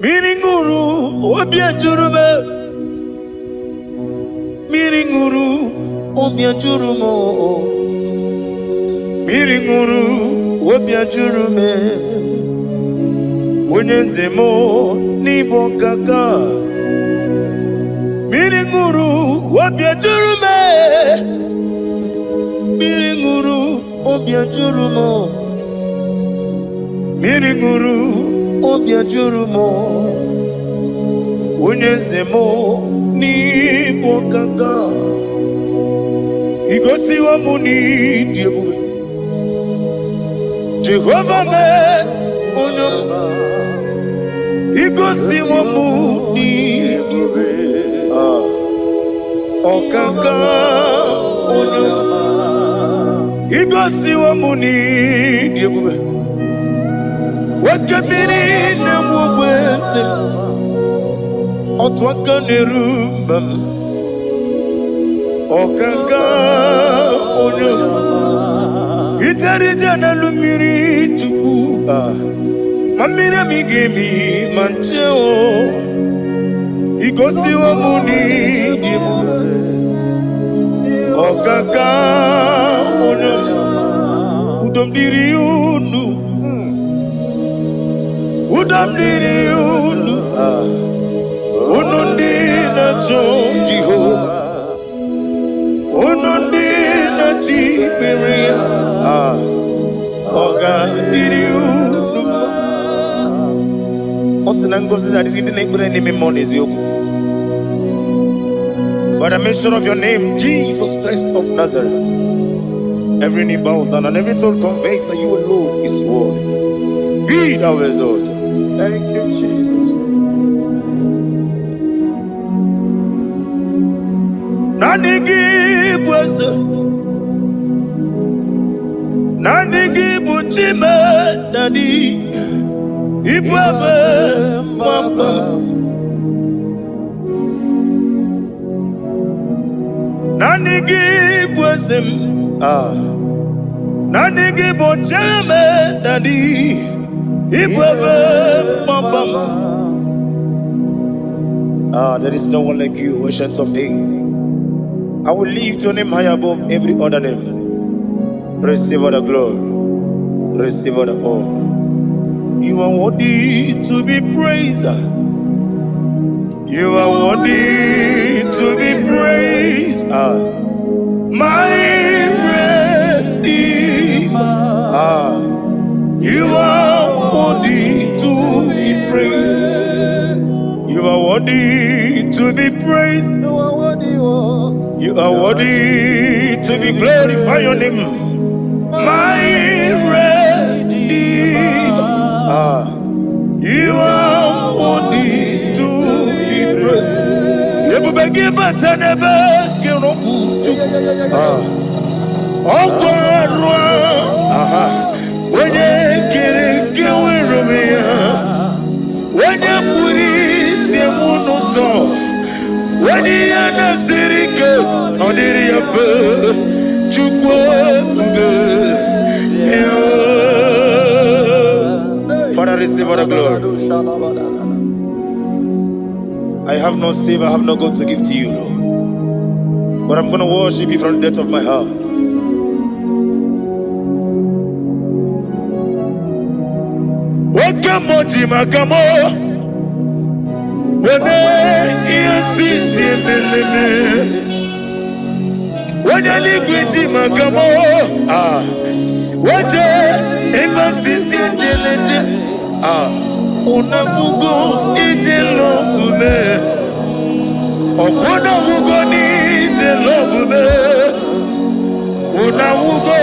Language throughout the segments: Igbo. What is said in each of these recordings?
Mmiri ṅụrụ obi ejuru m, mmiri ṅụrụ obi ejuru m, mmiri ṅụrụ obi ejuru m. Onye eze m, n'ịbụ ọkaka. Mmiri ṅụrụ obi ejuru m, mmiri ṅụrụ obi ejuru m, mmiri ṅụrụ obi ejuru m. Onye eze m, n'ịbụ ọkaka. Igosiwo m n'ịdị ebube. Jehova mee, onye ọma, igosiwo m n'ịdị ebube. Ah, ọkaka, onye ọma, igosiwo m n'ịdị ebube. Oke mmiri na-enwe ogbe eze m, otu aka na-eru mba m. Ọkaka, onye ọma, ijere ije n'elu mmiri, Chukwu. Ah, ma mmiri emi ga-emi ma nche o. Igosiwo m n'ịdị ebube. Ọkaka, onye ọma, udo m dịrị unu, udo m dịrị unu. Ah, unu ndị na-achọ Jehova, unu ndị na-achọ ikpere ya. Ah, ọ ga-adịrị unu mma. Ọ sị na ngọzi na-adịrị ndị na-ekpere n'ime mmụọ na eziokwu. By the mention of your name, Jesus Christ of Nazareth, every knee bows down and every tongue confess that you alone is worthy. Be thou exalted. Thank you, Jesus. Naanị gị bụ eze, naanị gị bụ Chime. Daddy, ịbụ ebe mgbaba m. Naanị gị bụ eze m. Ah, naanị gị bụ Chime. Daddy, ịbụ ebe mgbaba m. Ah, there is no one like you, Ancient of Days. I will lift your name high above every other name. Receive all the glory, receive all the honor. You are worthy to be praised. You are worthy to be praised. Ah, my Redeemer. Ah, you are worthy to be praised. You are worthy to be praised. You are worthy, oh. You are worthy to be glorified. Your name, my Redeemer. Ah, you are worthy to be praised. Ebube gị bata n'ebe gị rụpụ. Ah, ọkwa arụ. Aha, onye kere eke nwere onwe ya, onye kpụrụ isi m n'ụzọ, onye ihe na-esiri ike ọ dịrị ya mfe. Chukwu ebube ya. Father, receive all the glory. I have no silver, I have no gold to give to you, Lord. But I'm going to worship you from the depth of my heart. Oke mmụọ ji maka m weme ihe sisi emeleme. Onye eluigwe ji maka m, ah, wete ebe sisi ejeleje. Ah, ụnagwụgo ije lọgbume, ọkwụnagwụgo n'ije lọgbume, ụnagwụgo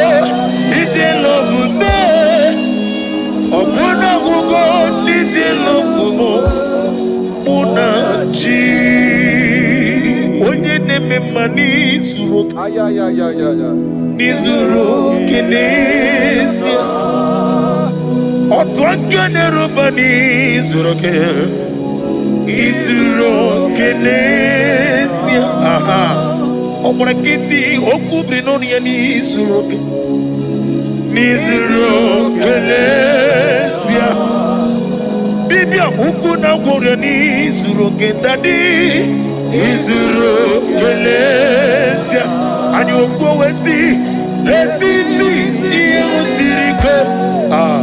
ije lọgbume, ọkwụnagwụgo n'ije lọgbume. Mụ na chi onye na-eme mma n'izuru oke. Ay, ay, ay, ay, ay, ay. N'izuru oke n'ezie. Otu aka na-eruba n'izuru oke, izuru oke n'ezie. Aha, ọ gbara nkịtị, okwu biri n'ọnụ ya n'izuru oke, n'izuru oke n'ezie. Dibịa ukwu na gwụrụ n'izuru oke, Daddy, izuru oke n'ezie. Anyị okwu wee si n'etiti ihe siri ike. Ah,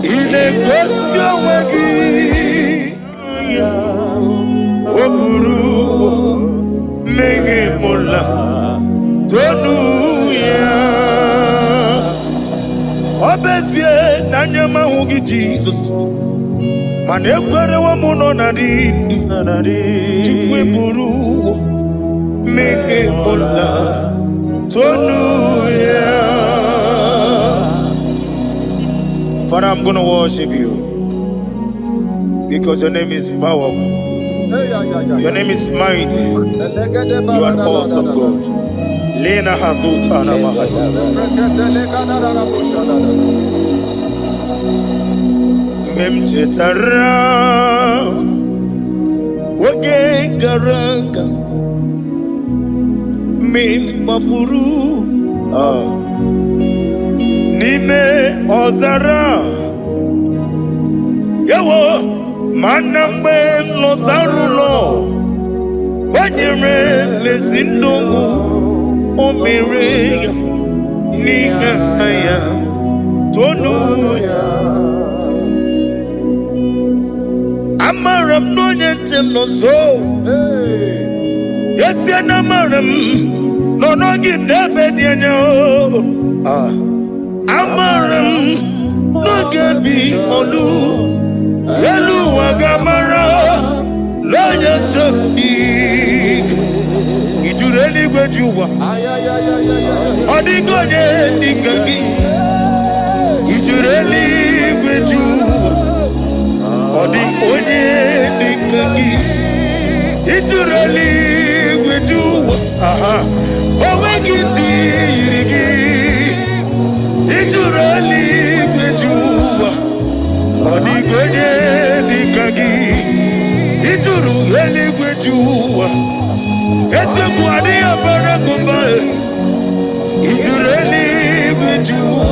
ị na-egosi onwe gị. O buru mmehie mụla tonu ya. Ọ bụ ezie na anya m ahụghị Jizọs, mana ekwerewo m nọ na dị ndụ. Chukwu eburu mmehie mụla tonu ya. Father, I'm going to worship you because your name is powerful. Hey, yeah, yeah. Your name is mighty. You are an awesome God. Lena Hazutana Mahaya. Mgbe m chetara oge gara aga, mgbe m kpafuru n'ime ọzara ewo, mana mgbe m lọtara ụlọ, o nyere m ezi ndụ, o mere ya n'ihe ya tonu ya. Amara m na onye nche m nọ nso. Esie na amara m nọ n'oge n'ebe dị anya o. Ah. Amara m n'oge bi olu elu ụwa ga-amara n'onye nche m dị. Ijuru eluigwe ji ụwa, ọ dịghị onye dịka gị. Ijuru eluigwe ji ụwa, ọ dị onye dịka gị. Ijuru eluigwe ji ụwa, aha, o nweghị ntị yiri gị. Ijuru eluigwe ji ụwa, ọ dịghị onye dịka gị. Ijuru eluigwe ji ụwa, eziokwu adịghị abara gụba. Ijuru eluigwe ji ụwa.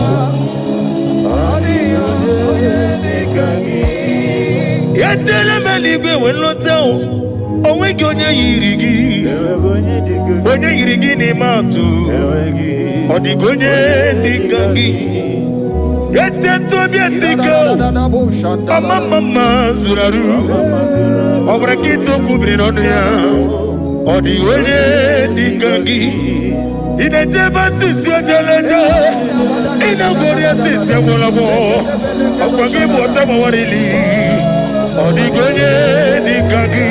Etele m eluigwe wee lọta o, onweghị onye yiri gị, onye yiri gị n'ime atụ. Ọ dịghị onye dịka gị. Etete obi esi ike o, ọma mma mma zuru arụ. Ọ bụrụ ka okwu biri n'ọnụ ya, ọ dịghị onye dịka gị. Ị na-ejebe asịsị ojeleje, ị na-agwọrị asịsị agwọlagwọ. Ọkwa gị bụ ọta gbawarili. Ọ dịghị onye dịka gị.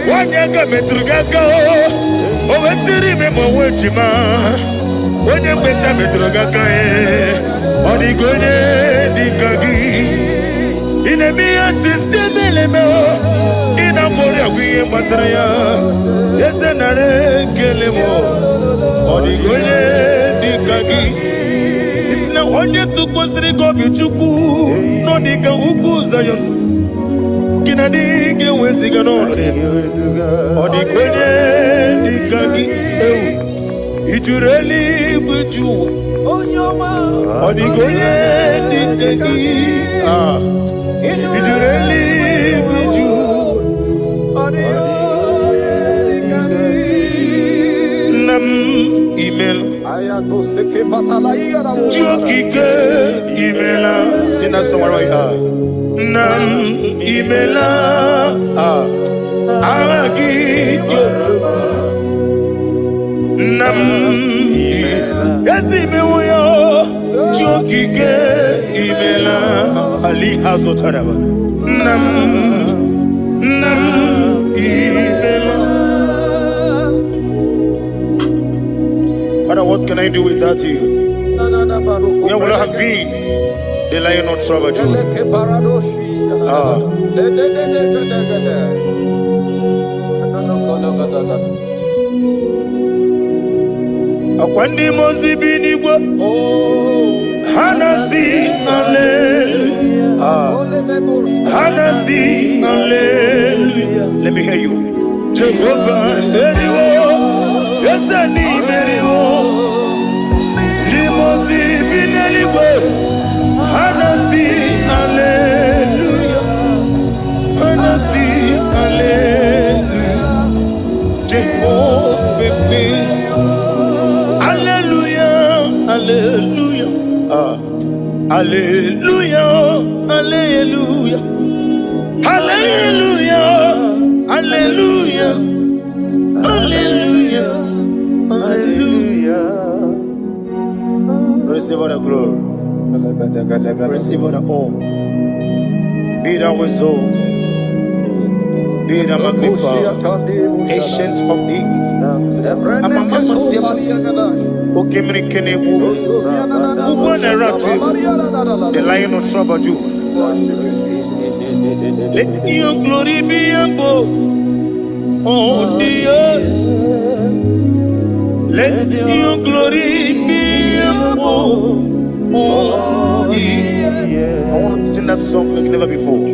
Nwanyị aka metụrụ gị aka, o wetiri ime ma onwe ejima. Onye mgbeta metụrụ gị aka, ọ dịghị onye dịka gị. Ị na-eme ihe osisi emeleme, ị na-agwọrị agwụ ihe gbatara ya. Eze, nara ekele m. Ọ dịghị onye dịka gị. Isi na onye tụkwasịrị gị obi, Chukwu, nọ dịka ugwu Zayọn gị na adịghị ga-eweziga n'ọnọdụ ya. Ọ dịka onye dịka gị. Ewu, ijuru eluigwe ju ụwa, ọ dịka onye dịka gị. Ah, ijuru eluigwe ju ụwa. Nna m, imela. Chi okike, imela. Si na sọgbara ya, nna m, imela. Ah, agha gị dị odogwu. Nna m, ezi imewo ya. Chi okike, imela. Ali azụtara nna m, nna m, imela. Father, what can I do without you? Where would I have been? The lion of tribe of Judah. Ah. Akwa ndị mmụọ ozi bi n'igwe, ha na-asị hallelujah. Ah. Ha na-asị hallelujah. Let me hear you. Jehovah meriwo, eze n'imeriwo. Ndị mmụọ ozi bi n'eluigwe, ha na-asị hallelujah. Ah. Hallelujah, hallelujah, hallelujah, hallelujah, hallelujah, hallelujah. Receive all the glory, receive all the honor. Be thou exalted, be thou magnified, Ancient of Days. Amama siamasi, okemiri kenegbu, ugbo na-ere atụ egwu, the Lion of tribe of Judah. Let your glory be above all the earth. Let your glory be above all the earth. I want to sing that song like never before.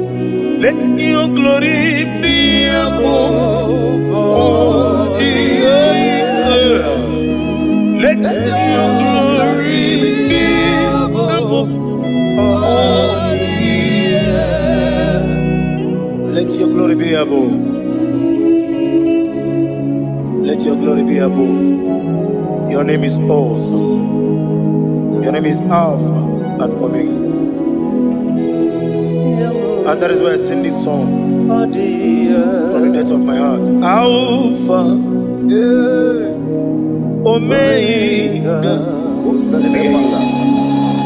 Let your glory be above all the earth. Let your glory be above all the earth. Let your glory be above. Let your glory be above. Your name is awesome. Your name is Alpha and Omega. And that is why I sing this song from the depth of my heart. Alpha, Omega. Let me hear you.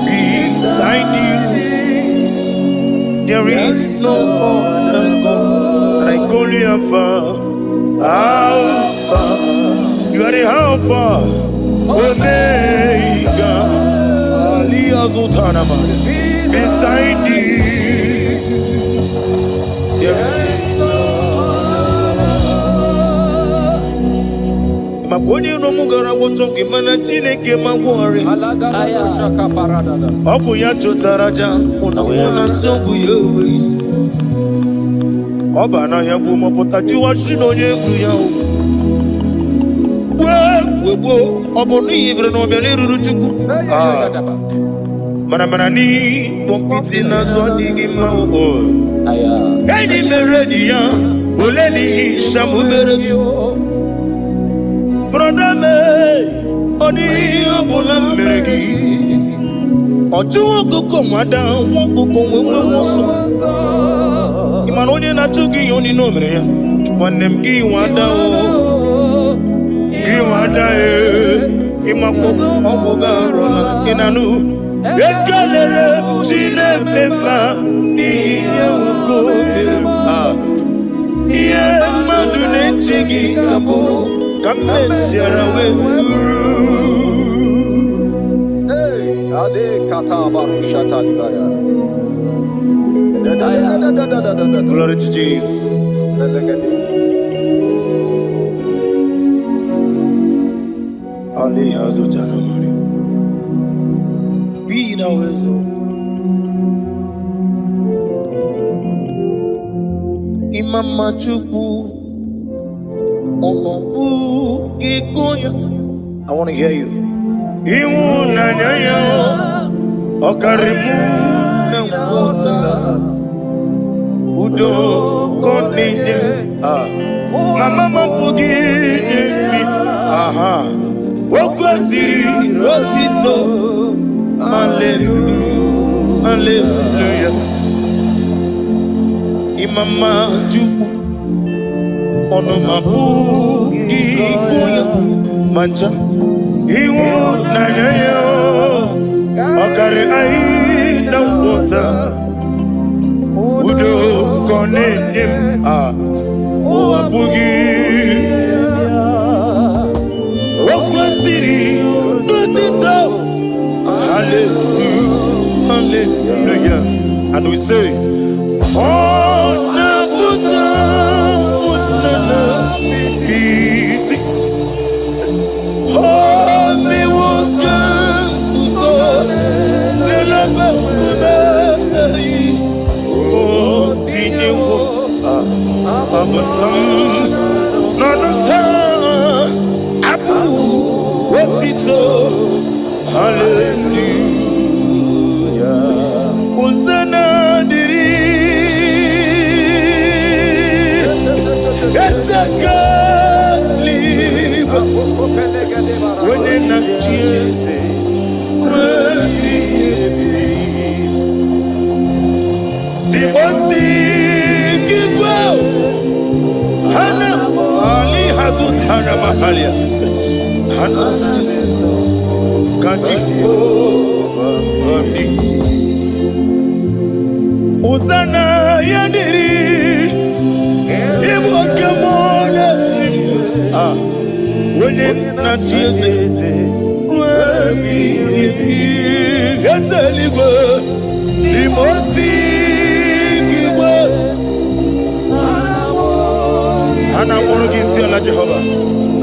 Beside you, there is no other God. And I call you Alpha. Alpha. You are the Alpha, Omega. Ali Azutanama. Beside you, there is no. Maka onye iro m gara gwọchọ gị, mana Chineke ma gwọrị. Ọ bụ ya chụtara aja mụ na mụ na nsị ọgwụ ya enweghị isi. Ọ ba na ya bụ mọpụta jụwa shi na onye egwu ya o. Gboo gboo, ọ bụ n'ihi bere na ọbịa n'eruru Chukwu. Ah, mana mana n'ikpọ nkịtị n'azụ adịghị mma o. Enyi mere enyi ya ole n'ihi shamubere brother me, ọ dịghị ihe ọ bụla m mere gị. Ọ chụwa ọkụkọ nwada nwa ọkụkọ nwe nwe nwe ọsọ. Ị mana onye na-achụ gị ihe onye o mere ya, nwanne m, gị nwada o, gị nwada e, ịmakwa ọgwụ gị arụla ị na-anụ. Ekelere m Chineke ma n'ihi ihe nwoke o mere m. Ah, ihe mmadụ na-eche gị ka bụrụ ka m mesiara wee bụrụ. Hey, Ade kata baru shata dibaya. Da da da da da da da da da. Glory to Jesus. Belegede. Ali Azutana Mari. Be thou exalted. Imama Chukwu, ọnọbụ ego ya. I want to hear you. Ịhụnanya ya ọ karịrị mụ na nghọta. Udo ka ọ na-enye m. Ah. Mama m apụghị inye m. Aha. O kwesịrị otito. Hallelujah. Hallelujah. Imama Chukwu, ọnụma apụghị ịgụ ya ma ncha. Ịhụnanya ya ọ karịrị anyị na nghọta. Udo ka ọ na-enye m. Ah, ụwa apụghị. O kwesịrị n'otito. Hallelujah, hallelujah. And we say, ọ na-apụta ụnana iti. O mewo ka nguzo n'elebe nkume. O tinyewo abụsam n'ọnụ taa abụ otito. Hallelujah. Hosanna dịrị eze eluigwe, onye na-achị eze ruo ebighị. Mahalia. Ha na-asị ka Jehova dị. Hosanna ya dịrị, ịbụ oke mmụọ na-eri. Ah, onye na-achị eze ruo ebighị ebi, eze eluigwe, n'ime osi gị igwe. Ha na-akpọrọ gị isi ala, Jehova.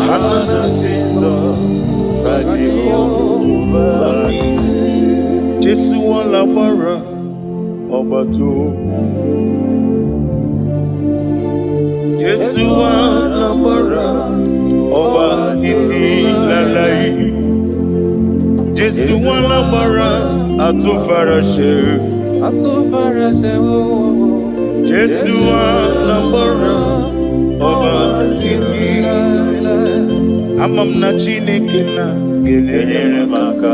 Ha na-asị Ka Jehova dị. Jesu wala gbara ọgbata. Jesu wala gbara ọgba títí láláì. Jésù wala gbara àtúnfaraṣe. Atúfaraṣe wo. Jésù wala gbara ọgba títí. Ama m na Chineke na ga-enyere m aka.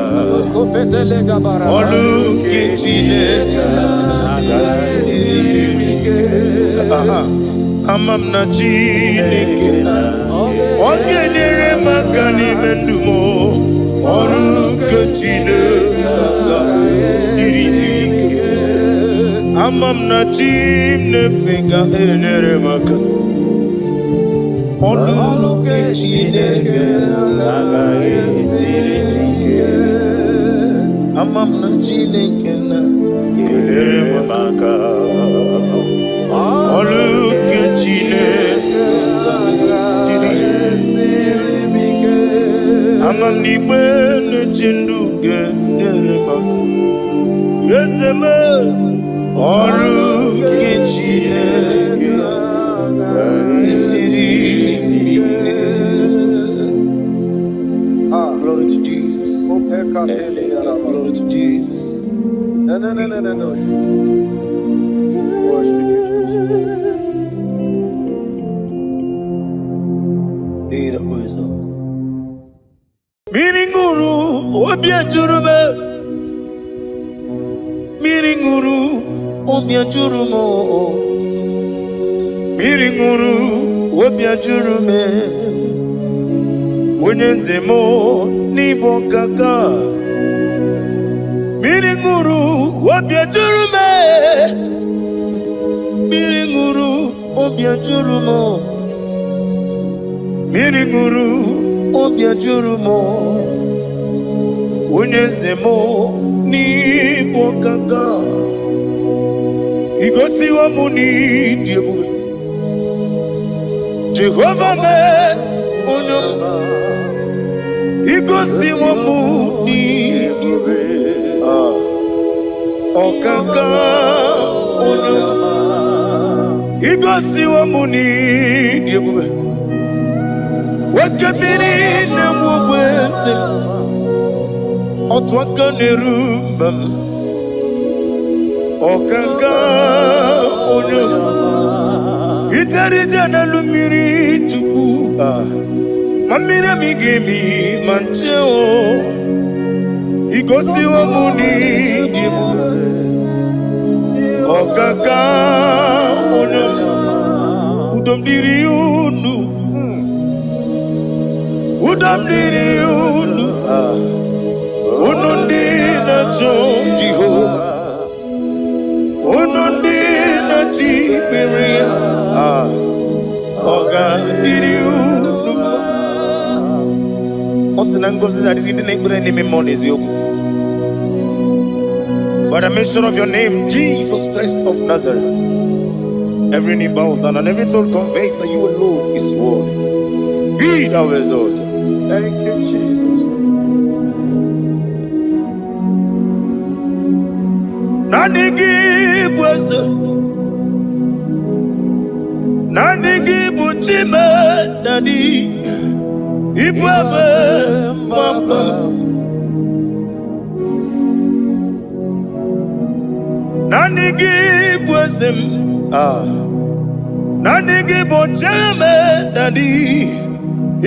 Kopetele gabara. Ọlụ nke Chineke siri ike. Aha. Ama m na Chineke na ọ ga-enyere m aka n'ime ndụ m. Ọrụ nke Chineke siri ike. Ama m na chi m na-efe ga-enyere m aka. Ọrụ nke Chineke Agaghị esiri ike. Ama m na Chineke na ga-enyere m aka. Maka Ọrụ nke Chineke siri. Ama m na igbe na-eche ndụ ga-enyere m aka. Eze m, ọrụ nke Chineke siri ike. Ah. Glory to Jesus. Kopekatele yaraba. Glory to Jesus. No, no, no, no, no, no. Worship you, Jesus. Be the wisdom. Mmiri ṅụrụ obi ejuru m. Mmiri ṅụrụ obi ejuru m. Mmiri ṅụrụ obi ejuru m. Onye eze m n'ịbụ kaka. Mmiri ṅụrụ obi ejuru m. Mmiri ṅụrụ obi ejuru m. Mmiri ṅụrụ obi ejuru m. Onye eze m n'ịbụ kaka. Igosiwo m n'ịdị ebube. Jehova mee onye m. Igosiwo m n'ịdị ebube. Ah, ọkaka onye m. Igosiwo m n'ịdị ebube. Oke mmiri na-enwe ogbe eze m. Otu aka na-eru mba m. Ọkaka onye m. Ijere ije n'elu mmiri Chukwu. Ah, ma mmiri emi ga-emi ma nche o. Igosiwo m n'ịdị ebube. Ọkaka onye m. Udo m dịrị unu. Udo m dịrị unu. Ah, unu ndị na-achọ Jehova. Unu ndị na-achọ ikpere ya. Ah, ọ ga-adịrị unu mma. Ọ sị na ngọzi na-adịrị ndị na-ekpere n'ime mmụọ na eziokwu. By the mention of your name, Jesus Christ of Nazareth, every knee bows down and every tongue confesses that you alone is worthy. Be thou exalted. Thank you, Jesus. Naanị gị bụ eze. Naanị gị bụ Chime Daddy. Ịbụ ebe mgbaba m. Naanị gị bụ eze m. Ah. Naanị gị bụ Chime Daddy.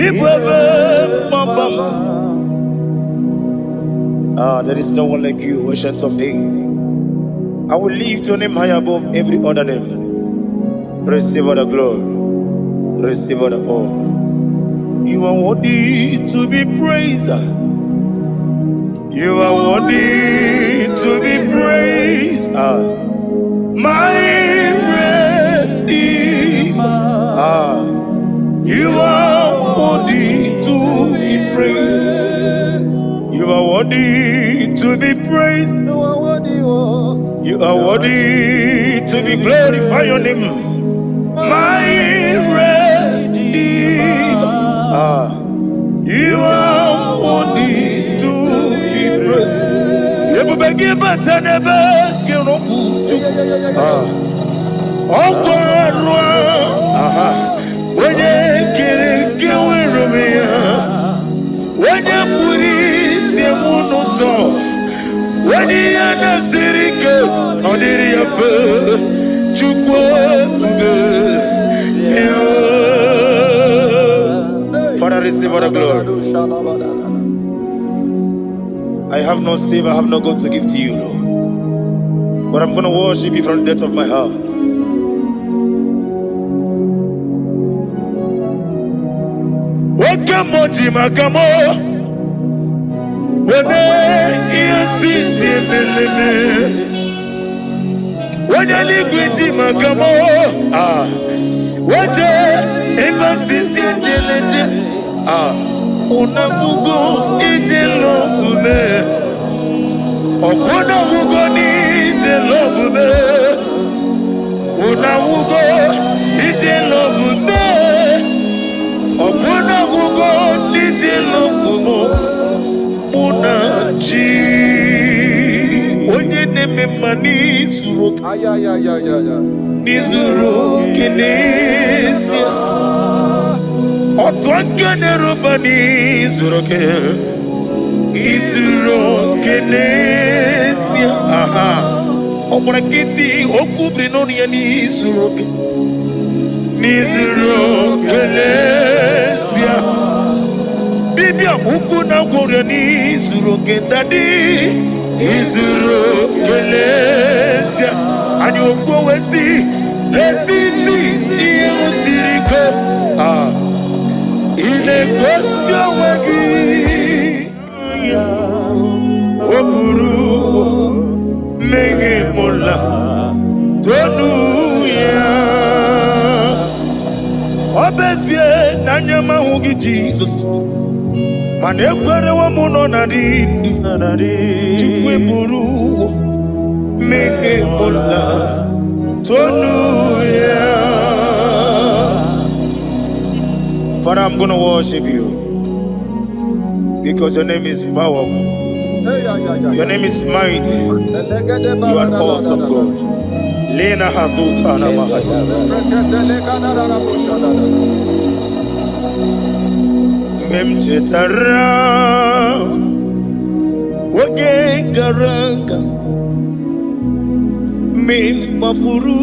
Ịbụ ebe mgbaba m. Ah, there is no one like you, Ancient of Days. I will lift your name high above every other name. Receive all the glory. Receive all the honor. You are worthy to be praised. You are worthy to be praised. Ah. My Redeemer. Ah. You are worthy to be praised. You are worthy to be praised. You are worthy, oh. You are worthy to be glorified. Your name, my Redeemer. Ah, you are worthy to be praised. Ebube gị bata n'ebe gị rụpụ. Ah, ọkwa arụ. Aha, onye kere nke nwere onwe ya, onye kpụrụ isi m n'ụzọ, onye ihe na-esiri ike ọ dịrị ya mfe. Chukwu ebube ya. Father, receive all the glory. I have no silver, I have no gold to give to you, Lord. But I'm going to worship you from the depth of my heart. Oke mmụọ ji maka m weme ihe sisi emeleme. Onye eluigwe ji maka m ah wete ebe sisi ejeleje ah unabugo ije lọbume ọkwụnabugo n'ije lọbume unabugo ije lọbume ọkwụnabugo n'ije lọbume mụ na chi onye na-eme mma n'izuru oke. Ayayayayaya. N'izuru oke n'ezie, otu aka na-eruba n'izuru oke, izuru oke n'ezie. Aha, ọ gbara nkịtị okwu biri n'ọnụ ya n'izuru oke, n'izuru oke n'ezie. Dibịa ukwu na gwọrọ n'izuru oke, daddy, izuru oke n'ezie. Anyị okwu wee si n'etiti ihe siri ike, ah, ị na-egosi onwe gị. O buru mmehie mụla tonu ya. Ọ bụ ezie na anya m ahụghị Jizọs, mana ekwerewo m nọ na dị ndụ. Chukwu eburu mmehie mụla tonu ya. Father, I'm going to worship you because your name is powerful. Hey, yeah, yeah, yeah. Your name is mighty. Elegede You are an awesome God. Lena Hazutana Mahaya. Rekete. Mgbe m chetara oge gara aga, mgbe m kpafuru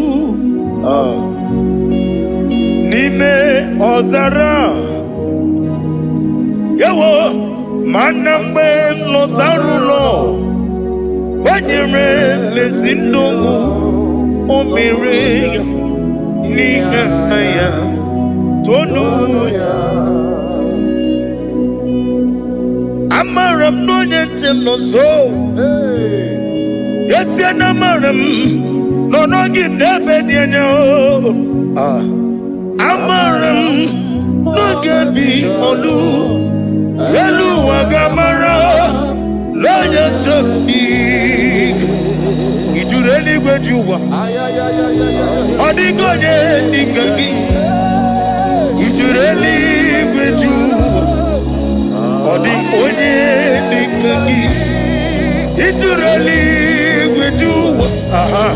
n'ime ọzara, ewo, mana mgbe m lọtara ụlọ, o nyere m ezi ndụ, o mere ya n'ihe ya tonu ya. Amara m na onye nche m nọ nso. Hey. Esie na amara m nọ n'oge n'ebe dị anya o. Ah. Amara m n'oge bi olu elu ụwa ga-amara n'onye nche m dị ijuru eluigwe ji ụwa. Ayayayayaya. Ọ dịghị onye dịka gị. Ijuru eluigwe ji ụwa, ọ dị onye dịka gị. Ijuru eluigwe ji ụwa, aha,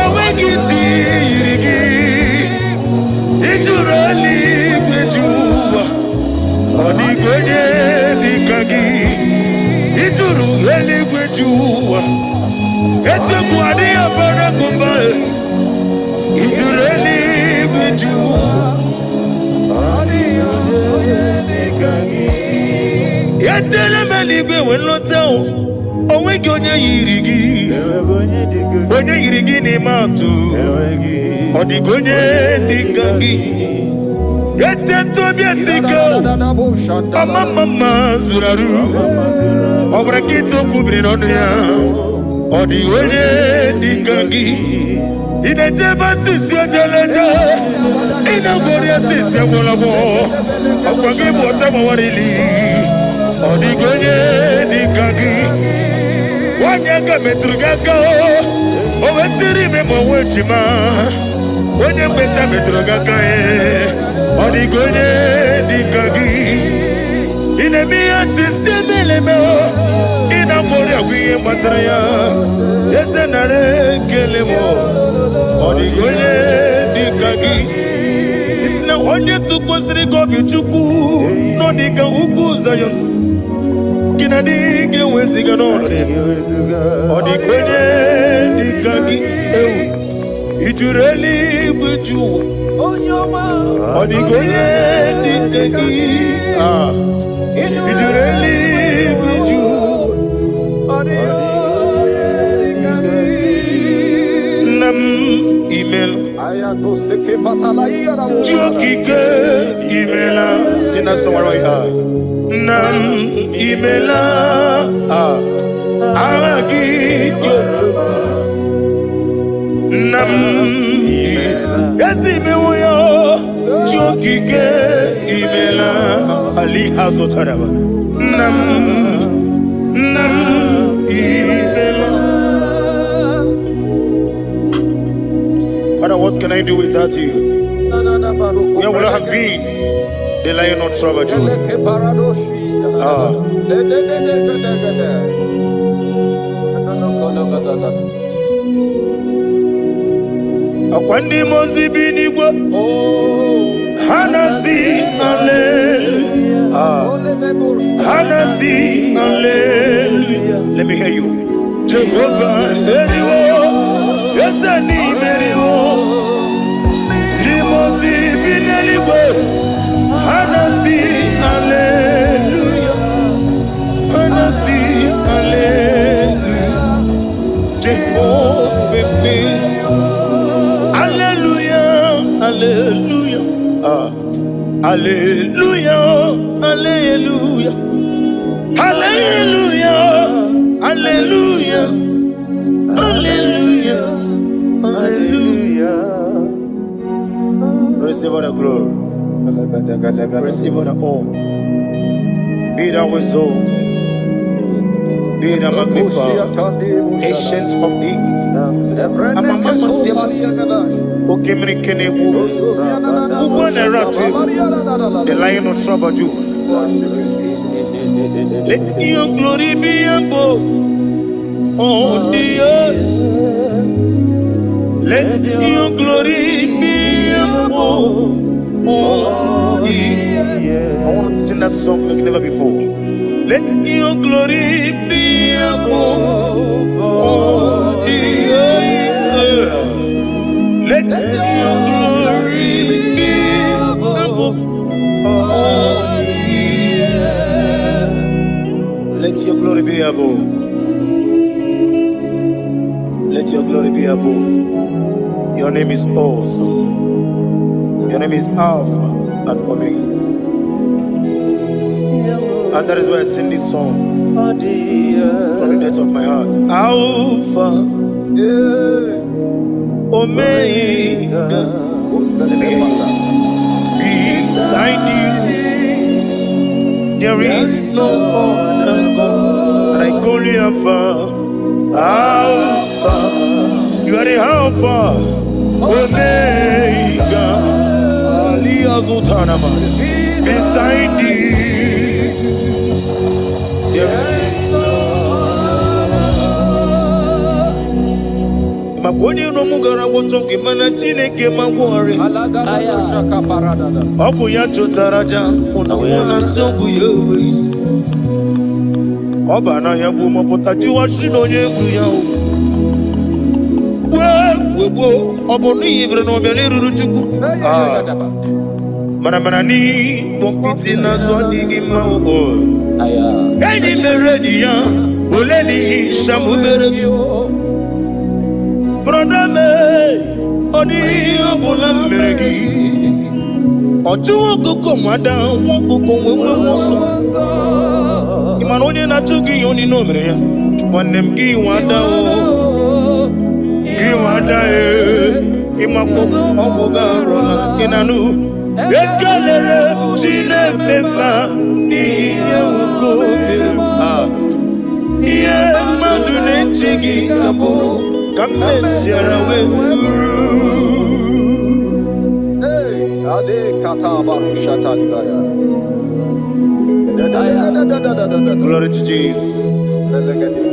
o nweghị ntị yiri gị. Ijuru eluigwe ji ụwa, ọ dịghị onye dịka gị. Ijuru eluigwe ji ụwa, eziokwu adịghị abara gụba. Ijuru eluigwe ji ụwa. Etele m eluigwe wee lọta o, onweghị onye yiri gị, onye yiri gị n'ime atụ. Ọ dịghị onye dịka gị. Etete obi esike o. Ọma mma mma zuru arụ. Ọ bụrụ nkịta okwu biri n'ọnụ ya. Ọ dị onye dị ka gị. Ị na-ejebe asịsị ojeleje. Ị na-agwọrị asịsị agwọlagwọ. Ọkwa gị bụ ọta gbawarili. Ọ dịghị onye dị ka gị. Nwanyị aka metụrụ gị aka o. O wetiri ime ma onwe ejima. Onye mgbeta metụrụ gị aka e. Ọ dịghị onye dị ka gị. Ị na-eme ihe osisi emeleme o. Ị na-agwọrị agwụ ihe gbatara ya. Eze nara ekele m o. Ọ dịghị onye dị ka gị. Isi na onye tụkwasịrị gị obi Chukwu nọ dị ka ugwu Zayọn. Gị na dị ga-eweziga n'ọnọdụ ya. Ọ dịghị onye dị ka gị ewu. I juru eluigwe ju ụwa. Ọ dịghị onye dị ka gị. Ah. I juru eluigwe ju ụwa. Nna m imela. Chi okike imela. Si na sọgbara ya. Nna m imela. Ah. Aha gị dị omimi. Nna m ezi imewo ya o. Chi okike imela. Ali azụtara nna m, nna m imela. Father, what can I do without you? Where would I have been? The lion of tribe of Judah. Ah. Akwa ndị mmụọ ozi bi n'igwe ha na-asị hallelujah. Ah. Ha na-asị hallelujah. Let me hear you. Jehovah meriwo, eze n'imeriwo. Ndị mmụọ ozi bi n'eluigwe ha na-asị hallelujah. Ha na-asị hallelujah. Jehovah meriwo. Hallelujah, hallelujah. Ah. Hallelujah, hallelujah. Hallelujah, hallelujah, hallelujah, hallelujah. Receive all the glory, receive all the honor. Be thou exalted, be thou magnified, ancient of days. Okemiri Kenegbu, Ugbo na-ere atụ egwu, the lion of tribe of Judah. Let your glory be above on the earth. Let your glory be above on the earth. I want to sing that song like never before. Let your glory be above on the earth. Let your glory be above on the earth. Let your glory be above. Let your glory be above. Your name is awesome. Your name is Alpha and Omega. And that is why I sing this song from the depth of my heart. Alpha, Omega. Let me hear you. Beside you, there is no other God. And I call you Alpha, Alpha. You are the Alpha, Omega. Ali Azutanama. Beside you, there is maka onye iro m gara gwọchọ nke mana Chineke ma gwọrị. Ọ bụ ya chụtara aja mụ na mụ na nsị ọgwụ ya enwe isi. Ọ ba n'ahịa bụ mọpụta jụwa shi na onye egwu ya o. Wee gboo ọ bụ n'ihi bere na ọbịa n'eruru Chukwu. Ah. Mana mana n'ikpọ nkịtị n'azụ adịghị mma o. Enyi mere enyi ya ole n'ihi shamu mere. Brother me, ọ dịghị ihe ọ bụla m mere gị. Ọchụ ọkụkọ nwada nwa ọkụkọ nwe nwe nwe ọsọ. Ị ma na onye na-achụ gị ihe onye o mere ya. Nwanne m gị nwada o, gị nwada e. Ịmakwa ọgwụ gị arụla ị na-anụ. Ekelere m Chineke ma n'ihi ihe nwoke o mere m. Ah. Ihe mmadụ na-eche gị ka bụrụ ka m mesiara wee bụrụ. Hey, Ade kata barushata libaya. Da da da da da da da da da. Glory to Jesus. Elegede.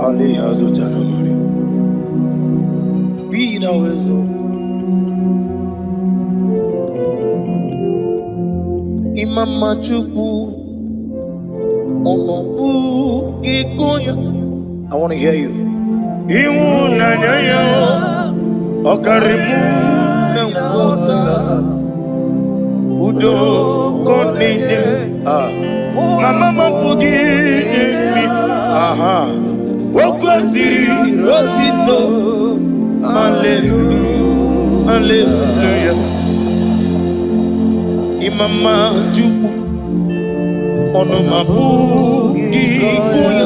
Ali azụtara mari. Be thou exalted. Imama Chukwu, ọmọbụ gị ya. I want to hear you. Ịhụnanya ya ọ karịrị mụ na nghọta. Udo ka ọ na-enye m. Ah. Mama m apụghị inye m. Aha. O kwesịrị otito. Hallelujah. Hallelujah. Imama Chukwu, ọnụma pụghị ịgụ ya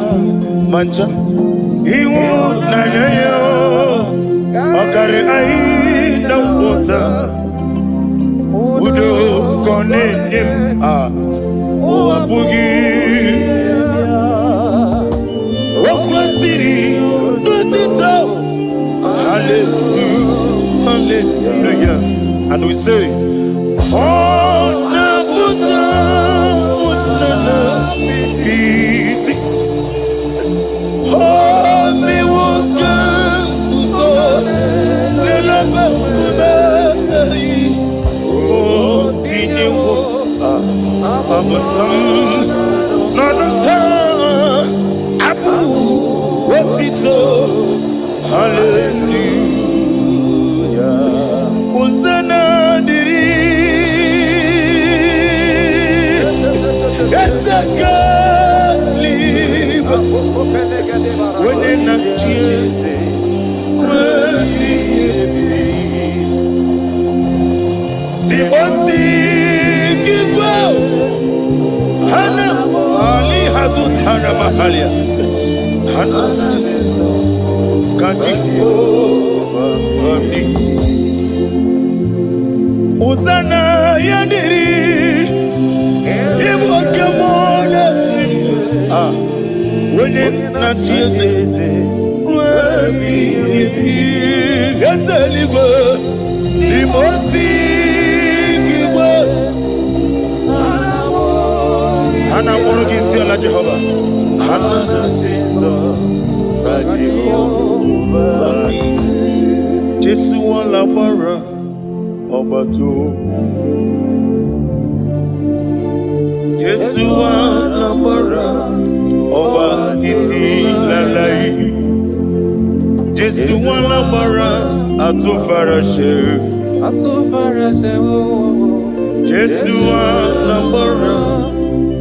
ma ncha. Ịhụnanya ya ọ karịrị anyị na nghọta. Udo ka ọ na-enye m. Ah. Ụwa apụghị. O kwesịrị n'otito. Hallelujah. Hallelujah. And we say, ọ na-apụta ụtara iti. O mewo ka nguzo n'elebe nkume ehi. O tinyewo abụsam n'ọnụ taa abụ otito. Hallelujah. Hosanna dịrị eze nke eluigwe, onye na-achị eze ruo ebighị ebi. N'ịkpọsị igwe, ha na Ali hazụtara mahalia. Ha na-asị ka Jehova dị. Hosanna ya dịrị ịbụ oke mmụọ na-eri. Ah, onye na-achị eze ruo ebighị ebi. Eze eluigwe, n'ime osi igwe. Ha na-akpọrọ gị isi ala Jehova. Ha na-asị Jesu wala gbara ọgbata. Jesu wala gbara ọba títí láláì. Jésù wala gbara àtúnfaraṣe. Jésù wala gbara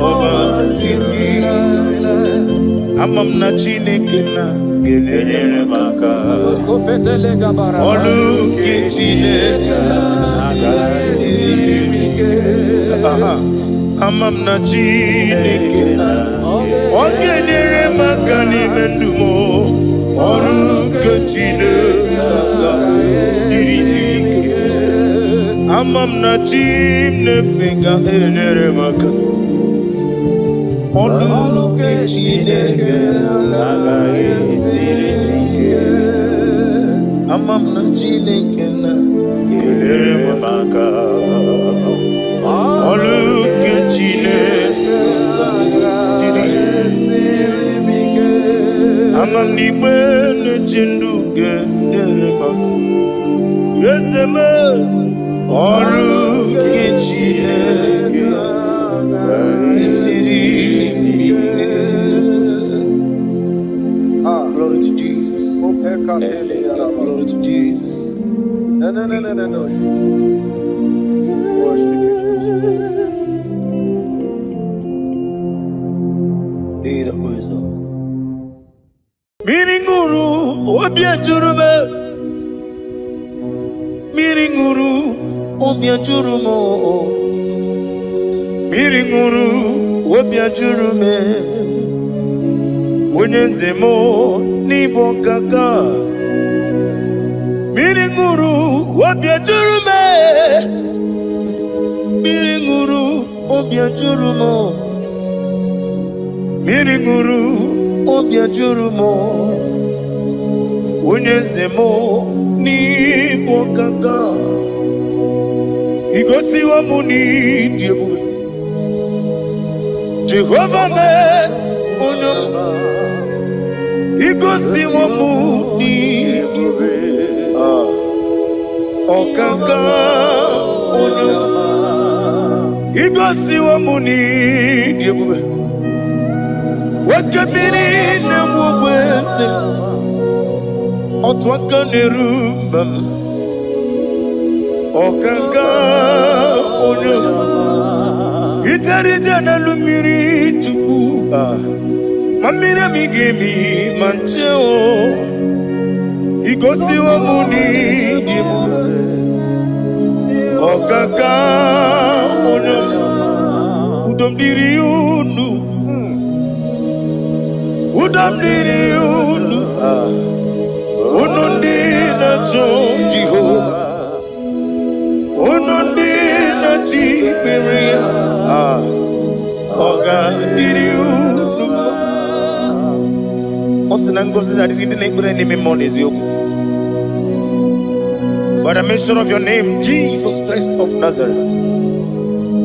ọba títí láláì. Ama m na Chineke na ga-enyere m aka. Kopetelega bara. Ọlụ nke Chineke siri ike. Aha. Ama m na Chineke na ọ ga-enyere m aka n'ime ndụ m. Ọrụ nke Chineke siri ike. Ama m na chi m na-efe ga-enyere m aka. Ọrụ nke Chineke. Ama m na Chineke na ga-enyere m aka. Ọrụ nke Chineke siri ike. Ama m na igbe na-eche ndụ ga-enyere m aka. Eze m, ọrụ nke Chineke siri ike. Ah, Glory to Jesus. Opekatele yaraba. Glory to Jesus. No, no, no, no, no, no. Worship you, Jesus. Be the wisdom. Mmiri ṅụrụ obi ejuru m. Mmiri ṅụrụ, obi ajụrụ m o. Mmiri ṅụrụ, obi ajụrụ m e. Onye eze m n'ịbụ ọkaka. Mmiri ṅụrụ, obi ajụrụ m e. Mmiri ṅụrụ, obi ajụrụ m o. Mmiri ṅụrụ, obi ajụrụ m o. Onye eze m n'ịbụ ọkaka. Igosiwo m n'ịdị ebube. Jehova mee onye ọma. Igosiwo m n'ịdị ebube. Ah, ọkaka onye ọma. Igosiwo m n'ịdị ebube. Nwoke mmiri na-enwe ogbe eze m. Otu aka na-eru mba m. Ọkaka onye ọma. Ijere ije n'elu mmiri, Chukwu. Ah, ma mmiri emi ga-emi ma nche o. Igosiwo m n'ịdị ebube. Ọkaka onye ọma. Udo m dịrị unu. Udo m dịrị unu. Ah, unu ndị na-achọ Jehova, unu ndị na-achọ ikpere ya. Ah, ọ ga-adịrị unu mma. Ọ sị na ngọzi na-adịrị ndị na-ekpere n'ime mmụọ na eziokwu. By the mention of your name, Jesus Christ of Nazareth,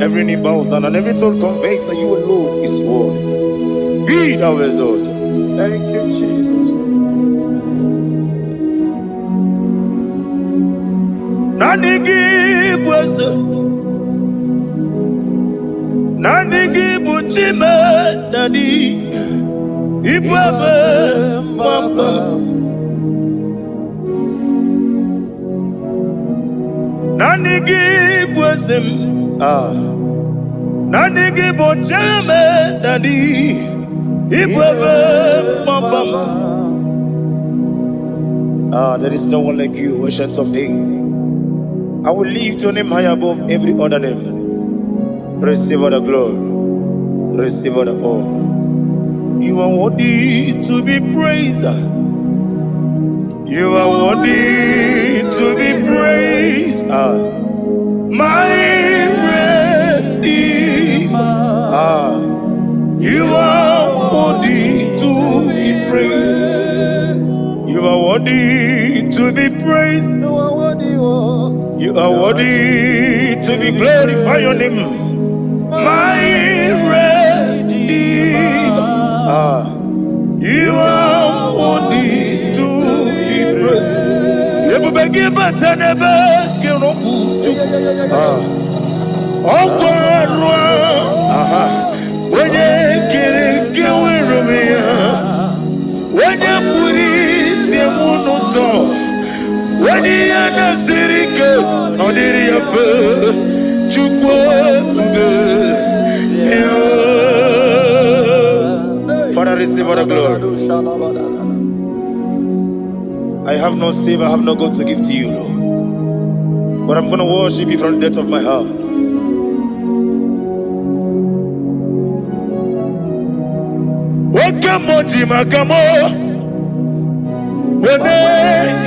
every knee bows down and every tongue confesses that you alone is worthy. Be thou exalted. Thank you, Jesus. Naanị gị bụ eze. Naanị gị bụ Chime Daddy. Ibu ebe gbamgbam. Naanị gị bụ eze m. Ah. Naanị gị bụ Chime Daddy. Ibu ebe gbamgbam. Ah, there is no one like you, Ancient of Days. I will lift your name high above every other name. Receive all the glory. Receive all the honor. You are worthy to be praised. You are worthy to be praised. Ah, my Redeemer. Ah, you are worthy to be praised. You are worthy to be praised. You are worthy, oh. You are worthy to be glorified. Your name, my Redeemer. Ah, you are worthy to be praised. Ebube gị bata n'ebe gị rọpụ Chukwu. Ah, ọkwa arụ aha onye kere nke nwere onwe ya, onye kpụrụ isi m n'ụzọ, onye ihe na-esiri ike ọ dịrị ya mfe. Chukwu ebube ya. Father, receive all the glory. I have no silver, I have no gold to give to you, Lord. But I'm going to worship you from the depth of my heart. Oke mmụọ ji maka mụ wene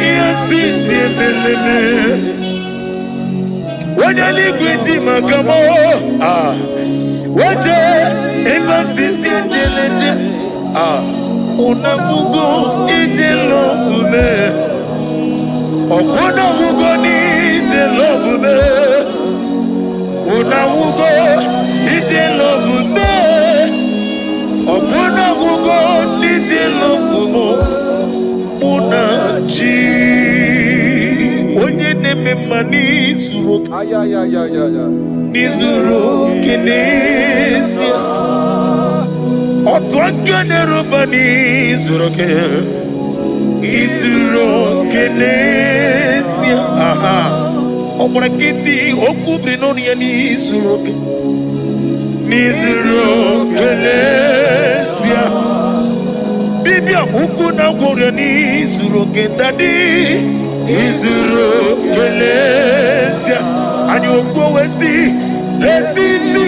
ihe sisi emeleme. Onye eluigwe ji maka mụ ah wete ebe sisi ejeleje ah unabugo ije lọbụme ọkwụnabugo n'ije lọbụme unabugo ije lọbụme ọkwụnabugo n'ije lọbụmụ mụ na chi onye na-eme mma n'izuru oke. Ayayayayaya. N'izuru oke n'ezie. Otu aka na-eruba n'izuru oke, izuru oke n'ezie. Aha ọ gbara nkịtị okwu biri n'ọnụ ya n'izuru oke, n'izuru oke n'ezie. Dibịa ukwu na gwọrọ n'izuru oke, Daddy. Izuru kelezie anyị okwu wee si n'etiti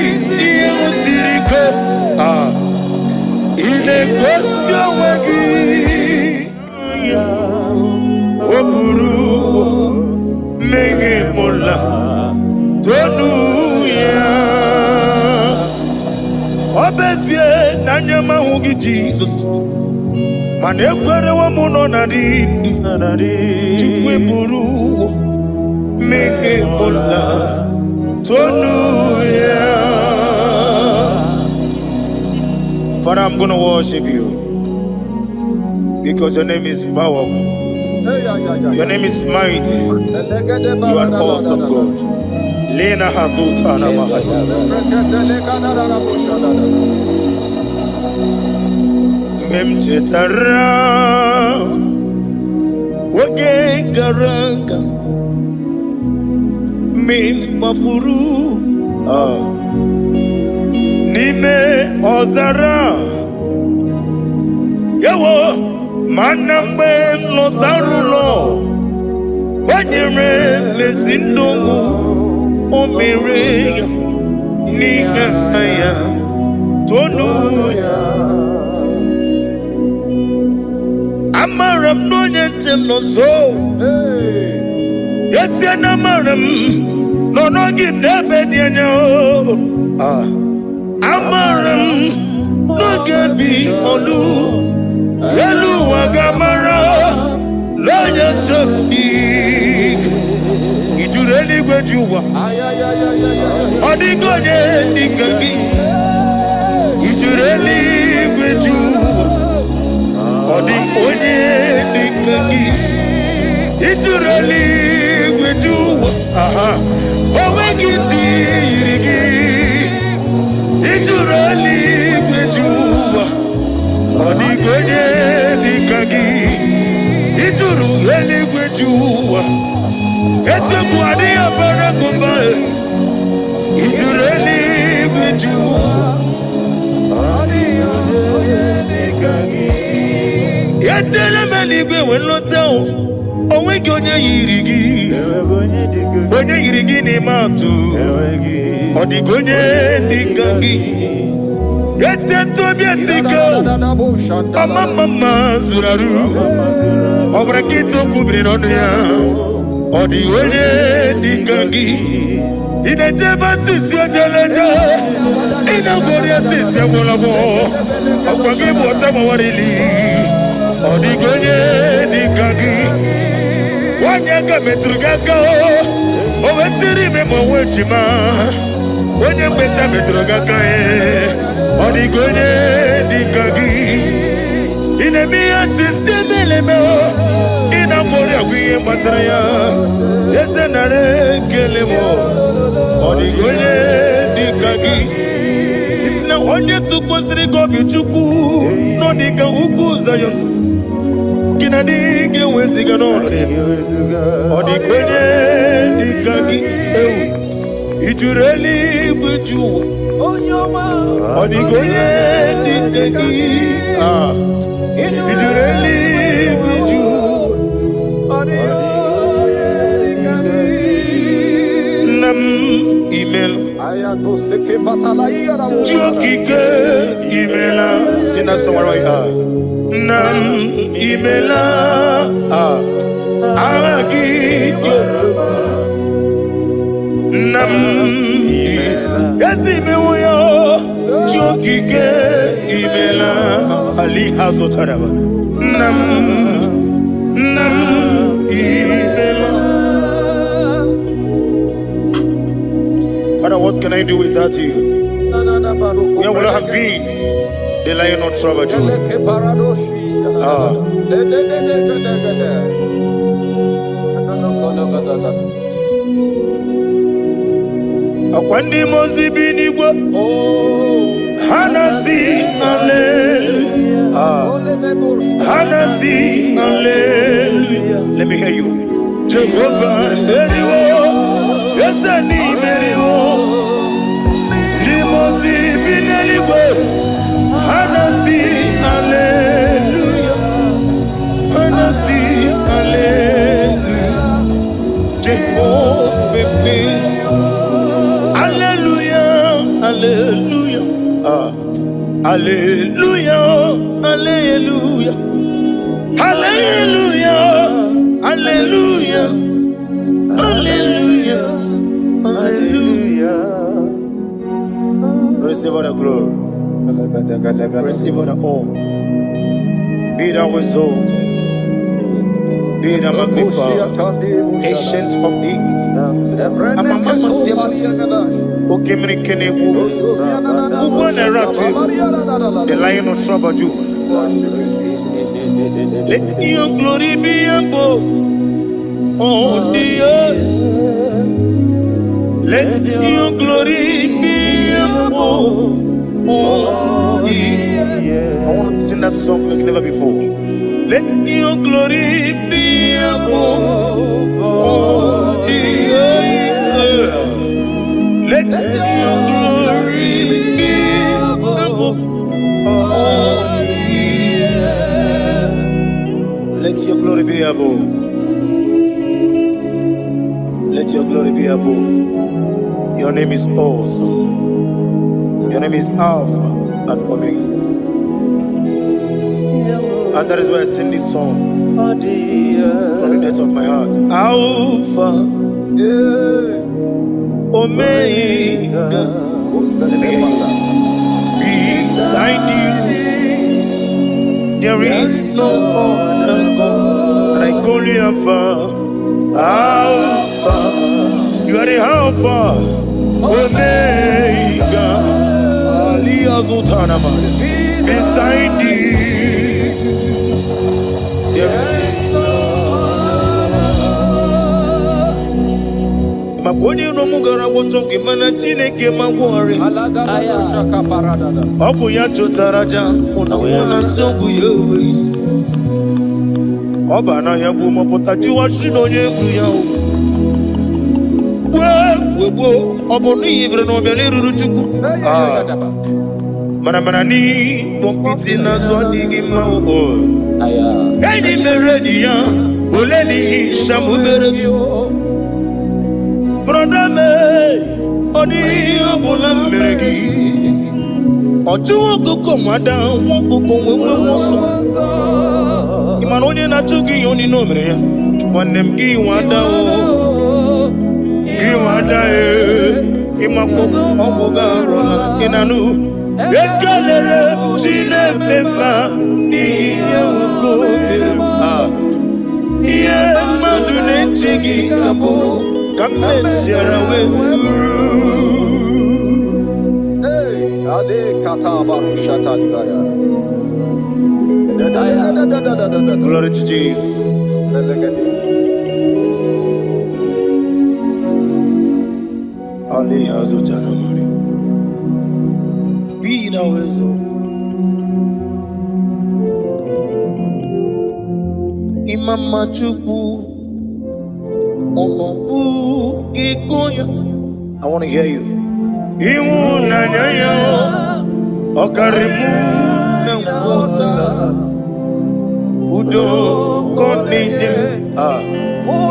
ihe siri ike. Ah, ị na-egosi onwe gị. O buru mmehie mụla tonu ya. Ọ bụ ezie na anya m ahụghị Jizọs, mana ekwerewo m nọ na dị ndụ. Chukwu eburu mmehie mụla tonu ya. Father, I'm going to worship you because your name is powerful. Your name is mighty. You are an awesome God. Lena Hazutana Mahaya. Mgbe m chetara oge gara aga, mgbe m gbafuru n'ime ọzara, ewo, mana mgbe m lọtara ụlọ, o nyere m ezi ndụ, o mere ya n'ihe ya tonu ya. Amara m na onye nche m nọ nso. Esie na amara m nọ n'oge n'ebe dị anya o. Ah. Amara m n'oge bi olu elu ụwa ga-amara n'onye nche m dị. Ijuru eluigwe ji ụwa, ọ dịghị onye dịka gị. Ijuru eluigwe ji ụwa, ọ dị onye dịka gị. Ijuru eluigwe ji ụwa, aha, o nweghị ntị yiri gị. Ijuru eluigwe ji ụwa, ọ dịghị onye dịka gị. Ijuru eluigwe ji ụwa, eziokwu adịghị abara gụba. Ijuru eluigwe ji ụwa. Etele m eluigwe wee lọta o, o nweghị onye yiri gị, onye yiri gị n'ime atụ. Ọ dịghị onye dịka gị. Etete obi esi ike o, ọma mma mma zuru arụ. Ọ bụrụ nkịta okwu biri n'ọnụ ya, ọ dịghị onye dịka gị. Ị na-ejebe asịsị ojeleje, ị na-egwori asịsị agwụlagwụ. Ọkwa gị bụ ọta gbawarili. Ọ dịghị onye dịka gị. Nwanyị aka metụrụ gị aka, o wetiri ime ma onwe ejima. Onye mgbeta metụrụ gị aka, ọ dịghị onye dịka gị. Ị na-eme ihe osisi emeleme, ị na-agbọrọ agwa ihe gbatara ya. Eze, nara ekele m. Ọ dịghị onye dịka gị. Isi na onye tụkwasịrị gị obi, Chukwu, nọ dịka ugwu Zayọn gị na adịghị eweziga n'ọnọdụ ya. Ọ dịka onye dịka gị. Ewu, ijuru eluigwe ju ụwa, ọ dịka onye dịka gị. Ah, ijuru eluigwe ju ụwa. Nna m, imela. Chi okike, imela. Si na sọwara ya, nna m, imela. Ah, aha gị dị omimi. Nna m, ezi imewo ya. Chi okike, imela. Ali ha zụtara nna m, nna m, imela. Father, what can I do without you? Where would I have been? The lion of tribe of Judah. Ah. Akwa ndị mmụọ ozi bi n'igwe, ha na-asị hallelujah. Ah. Ha na-asị hallelujah. Let me hear you. Jehovah meriwo, eze ni meriwo. Ndị mmụọ ozi bi n'eluigwe, ha na-asị hallelujah. Ha na-asị hallelujah. Hallelujah, hallelujah, hallelujah, hallelujah, hallelujah, hallelujah. Receive all the glory, receive all the honor. Be thou exalted, be thou magnified, Ancient of Days. Amama siamasi, Okemiri Kenebu, Ugbo na-eratu egwu, the Lion of Tribe of Judah. Let your glory be above on the earth. Let your glory be above on the earth. I want to sing that song like never before. Let your glory be above on the earth. Let your glory be above on the earth. Let your glory be above. Let your glory be above. Your name is awesome. Your name is Alpha and Omega. And that is why I sing this song from the depth of my heart. Alpha, Omega. Let me hear you. Beside you, there is no other God. And I call you Alpha. Alpha. You are the Alpha, Omega. Ali Azutanama. Beside you, there is. Maka onye iro m gara gwọchọ gị, mana Chineke ma gwọrị. Ọ bụ ya chụtara aja mụ na mụ na nsị ọgwụ ya enwe isi. Ọ ba n'ahịa bụ mọpụta jiwa shi na onye egwu ya o. Gboo gboo, ọ bụ n'ihi bere na ọbịa n'eruru Chukwu. Ah, mana n'ịkpọ nkịtị n'azụ adịghị mma o. Enyi mere enyi ya ole n'ihi shamu mere. Brother me, ọ dịghị ihe ọbụla m mere gị. Ọ chụwa ọkụkọ nwada nwa ọkụkọ nwe nwe nwe ọsọ. Ị mara onye na-achụ gị ihe onye o mere ya. Nwanne m, gị nwada o, gị nwada e, ịmakwa ọgwụ gị arụla ị na-anụ. Ekelere m Chineke mma n'ihi ihe nwoke o mere m. Ah, ihe mmadụ na-eche gị ka bụrụ ka m mesiara wee bụrụ. Ade kata barushata libaya. Da da da da da da da da da. Glory to Jesus. Elegede. Ali Azutanamari. Be thou exalted. Imama Chukwu, ọnọbụ gị ya. I want to hear you. Ịhụnanya ya ọ karịrị mụ na nghọta. Udo ka ọ na-enye m. Ah.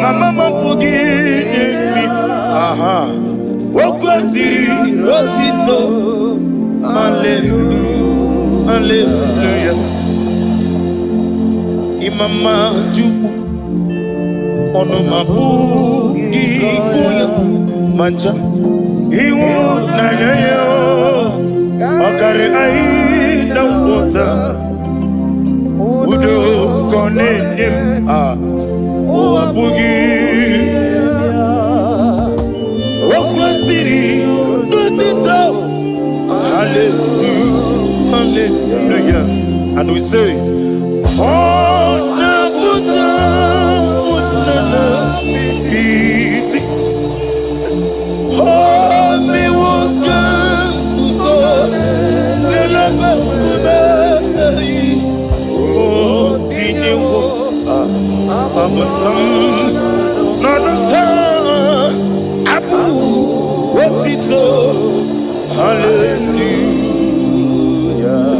Mama m apụghị inye m. Aha. O kwesịrị otito. Hallelujah. Hallelujah. Imama Chukwu, ọnụ m apụghị ịkụ ya ma ncha. Ịhụnanya ya ọ karịrị anyị na nghọta. Udo ka ọ na-enye m. Ah, ụwa apụghị. O kwesịrị n'otito. Hallelujah, hallelujah. And we say, ọ na-apụta ụnana iti. O mewo ka nguzo n'elebe nkume. O tinyewo abụsam n'ọnụ taa abụ otito. Hallelujah.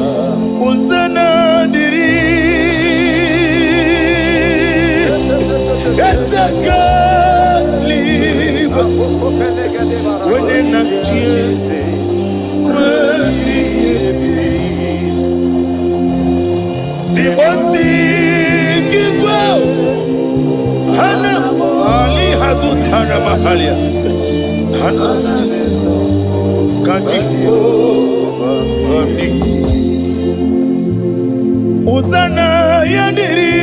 Hosanna dịrị Eze eluigwe, onye na-achị eze. Ruo ebighị ebi. N'igbosi gị igwe hana ali hazutara mahalia hana sisi ka Jehova dị. Uzana ya dịrị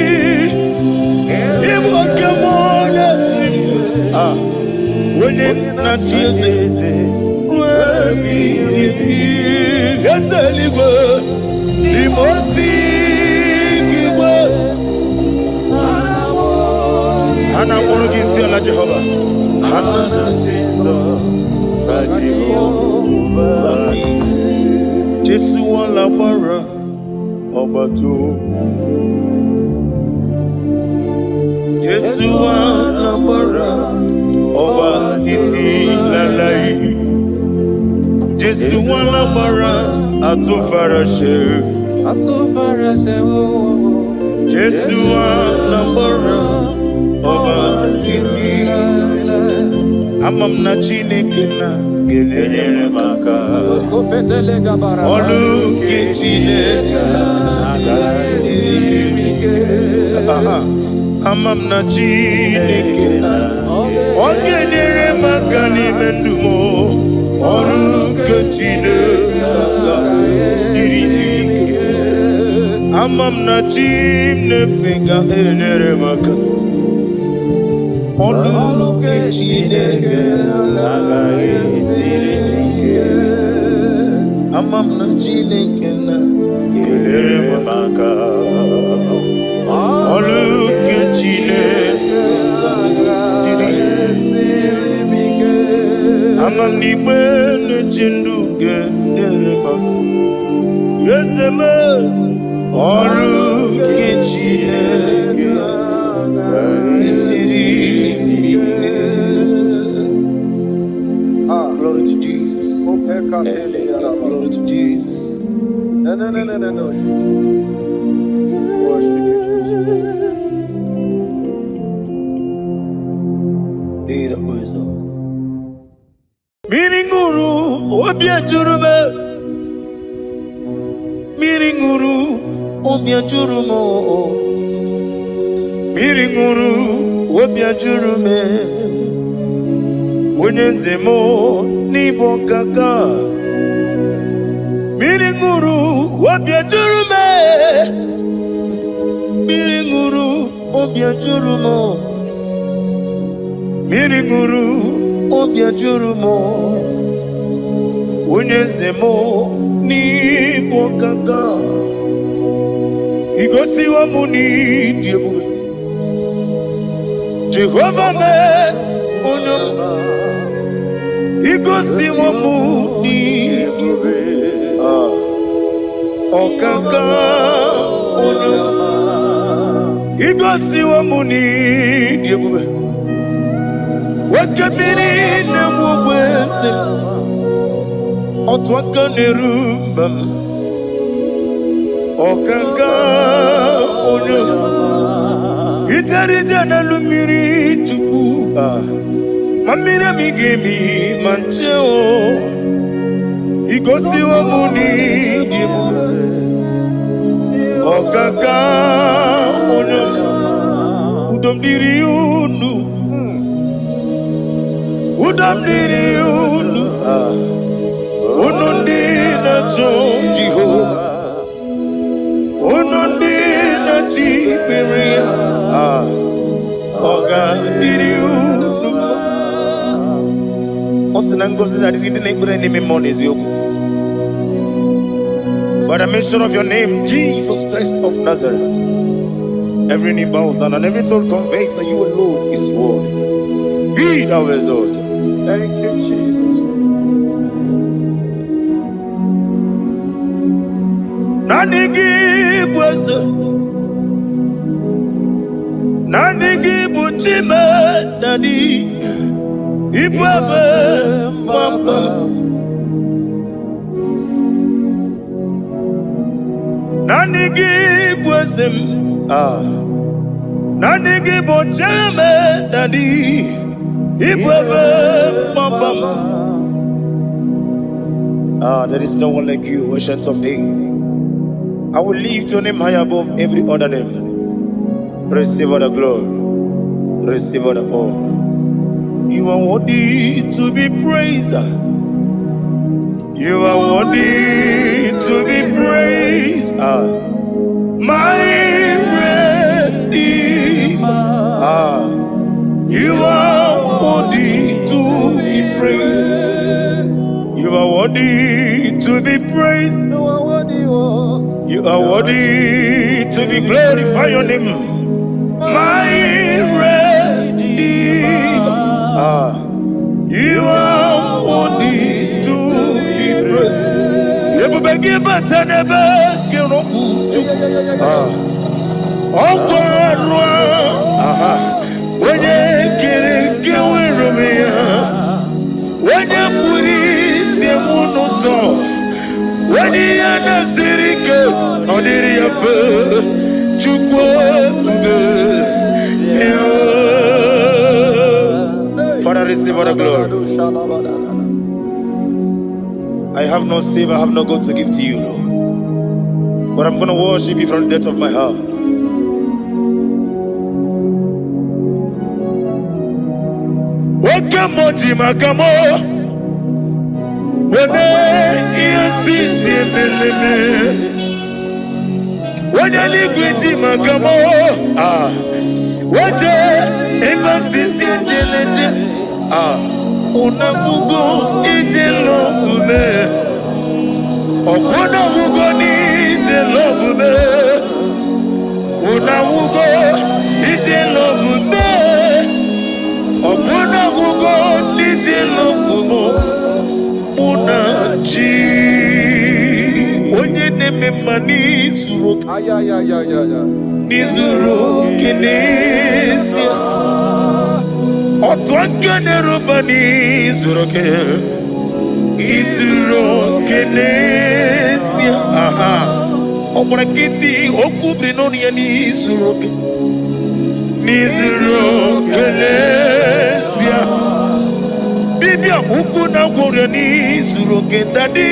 ịbụ oke mmụọ na-eri. Ah, onye na-achị eze ruo ebighị ebi, eze eluigwe, n'ime osi gị igwe ha na-akpọrọ gị isi ala. Jehova, ha na-asị Ka Jehova dị. Jesu wala gbara ọgbata. Jesu wala gbara ọba títí láláì. Jésù wala gbara àtúnfaraṣe. Atúfaraṣe wo. Jésù wala gbara ọba títí. Ama m na Chineke na ga-enyere Enyere m m aka. aka. Ọlụ nke Chineke siri ike. Aha. Ama m na Chineke na ọ ga-enyere m aka n'ime ndụ m. Ọrụ nke Chineke siri ike. Ama m na chi m na-efe ga-enyere m aka. Ọrụ nke Chineke Agaghị esiri ike. Ama m na Chineke na ga-enyere m aka. Aka. Ọrụ nke Chineke siri. Ama m n'igbe na-eche ndụ ga-enyere m aka. Eze m, ọrụ nke Chineke siri ike. Ah, Glory to Jesus. Glory to Jesus. No, no, no, no, no, no. Worship you, Jesus. Be the wisdom. Mmiri ṅụrụ obi ejuru m, mmiri ṅụrụ obi ejuru m, mmiri ṅụrụ obi ejuru m. Onye eze m, n'ịbụ ọkaka. Mmiri ṅụrụ obi ejuru m, mmiri ṅụrụ obi ejuru m, mmiri ṅụrụ obi ejuru m. Onye eze m, n'ịbụ ọkaka. Igosiwo m n'ịdị ebube. Jehova mee onye m, igosiwo m n'ịdị ebube. Ah, ọkaka onye m, igosiwo m n'ịdị ebube. Nwoke mmiri na-enwe ogbe eze m, otu aka na-eru mba m. Ọkaka onye m, ijere ije n'elu mmiri, Chukwu. Ah, ma mmiri emi ga-emi ma nche o. Igosiwo m n'ịdị ebube. Ọkaka onye m, udo m dịrị unu, udo m dịrị unu. Ah, unu ndị na-achọ Jehova, unu ndị na-achọ ikpere ya. Ah, ọ ga-adịrị unu mma. Ọ sị na ngọzi na-adịrị ndị na-ekpere n'ime mmụọ na eziokwu. By the mention of your name, Jesus Christ of Nazareth, every knee bows down and every tongue confesses that you alone is worthy. Be thou exalted. Thank you, Jesus. Naanị gị bụ eze, naanị gị bụ Chime Daddy, ịbụ ebe mgbapam. Naanị gị bụ eze m. Ah. Naanị gị bụ Chime Daddy, ịbụ ebe mgbapam. Ah, there is no one like you, Ancient of Days. I will lift your name high above every other name. Receive all the glory. Receive all the honor. You are worthy to be praised. You are worthy to be praised. Ah, my Redeemer. Ah, you are worthy to be praised. You are worthy to be praised. You are worthy, oh. You are worthy to be glorified. Your name, my Redeemer. Ah, you are worthy to be praised. Ebube gị bata n'ebe gị rọpụ Chukwu. Ah, ọkwa arụ aha onye kere nke nwere onwe ya, onye kpụrụ isi m n'ụzọ, onye ihe na-esiri ike ọ dịrị ya mfe. Chukwu ebube ya. Father, receive all the glory. I have no silver, I have no gold to give to you, Lord. But I'm going to worship you from the depth of my heart. Oke mmụọ ji maka mụ weme ihe sisi emeleme, onye eluigwe ji maka mụ ah wete ebe sisi ejeleje ah unamugo ije lọgbume ọkwụnamugo n'ije lọgbume unamugo ije lọgbume ọkwụnamugo n'ije lọgbume mụ na chi onye na-eme mma n'izuru oke Ayayayayaya. N'izuru oke n'ezie, otu aka na-eruba n'izuru oke, izuru oke n'ezie. Aha ọ gbara nkịtị okwu biri n'ọnụ ya n'izuru oke, n'izuru oke n'ezie. Dibịa ukwu na gwọrọ n'izuru oke, daddy,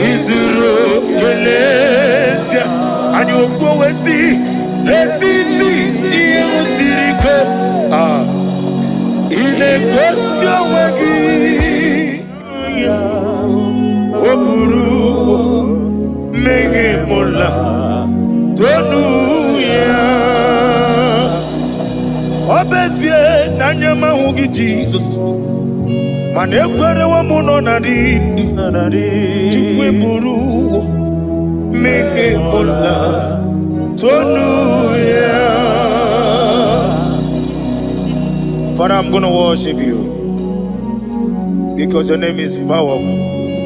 izuru oke n'ezie. Anyị okwu wee n'etiti ihe siri ike, ah, ị na-egosi onwe gị. O buru mmehie mụla tonu ya. Ọ bụ ezie na anya m ahụghị Jizọs, mana ekwerewo m nọ na dị ndụ. Chukwu eburu mmehie mụla tonu ya. Father, I'm going to worship you because your name is powerful.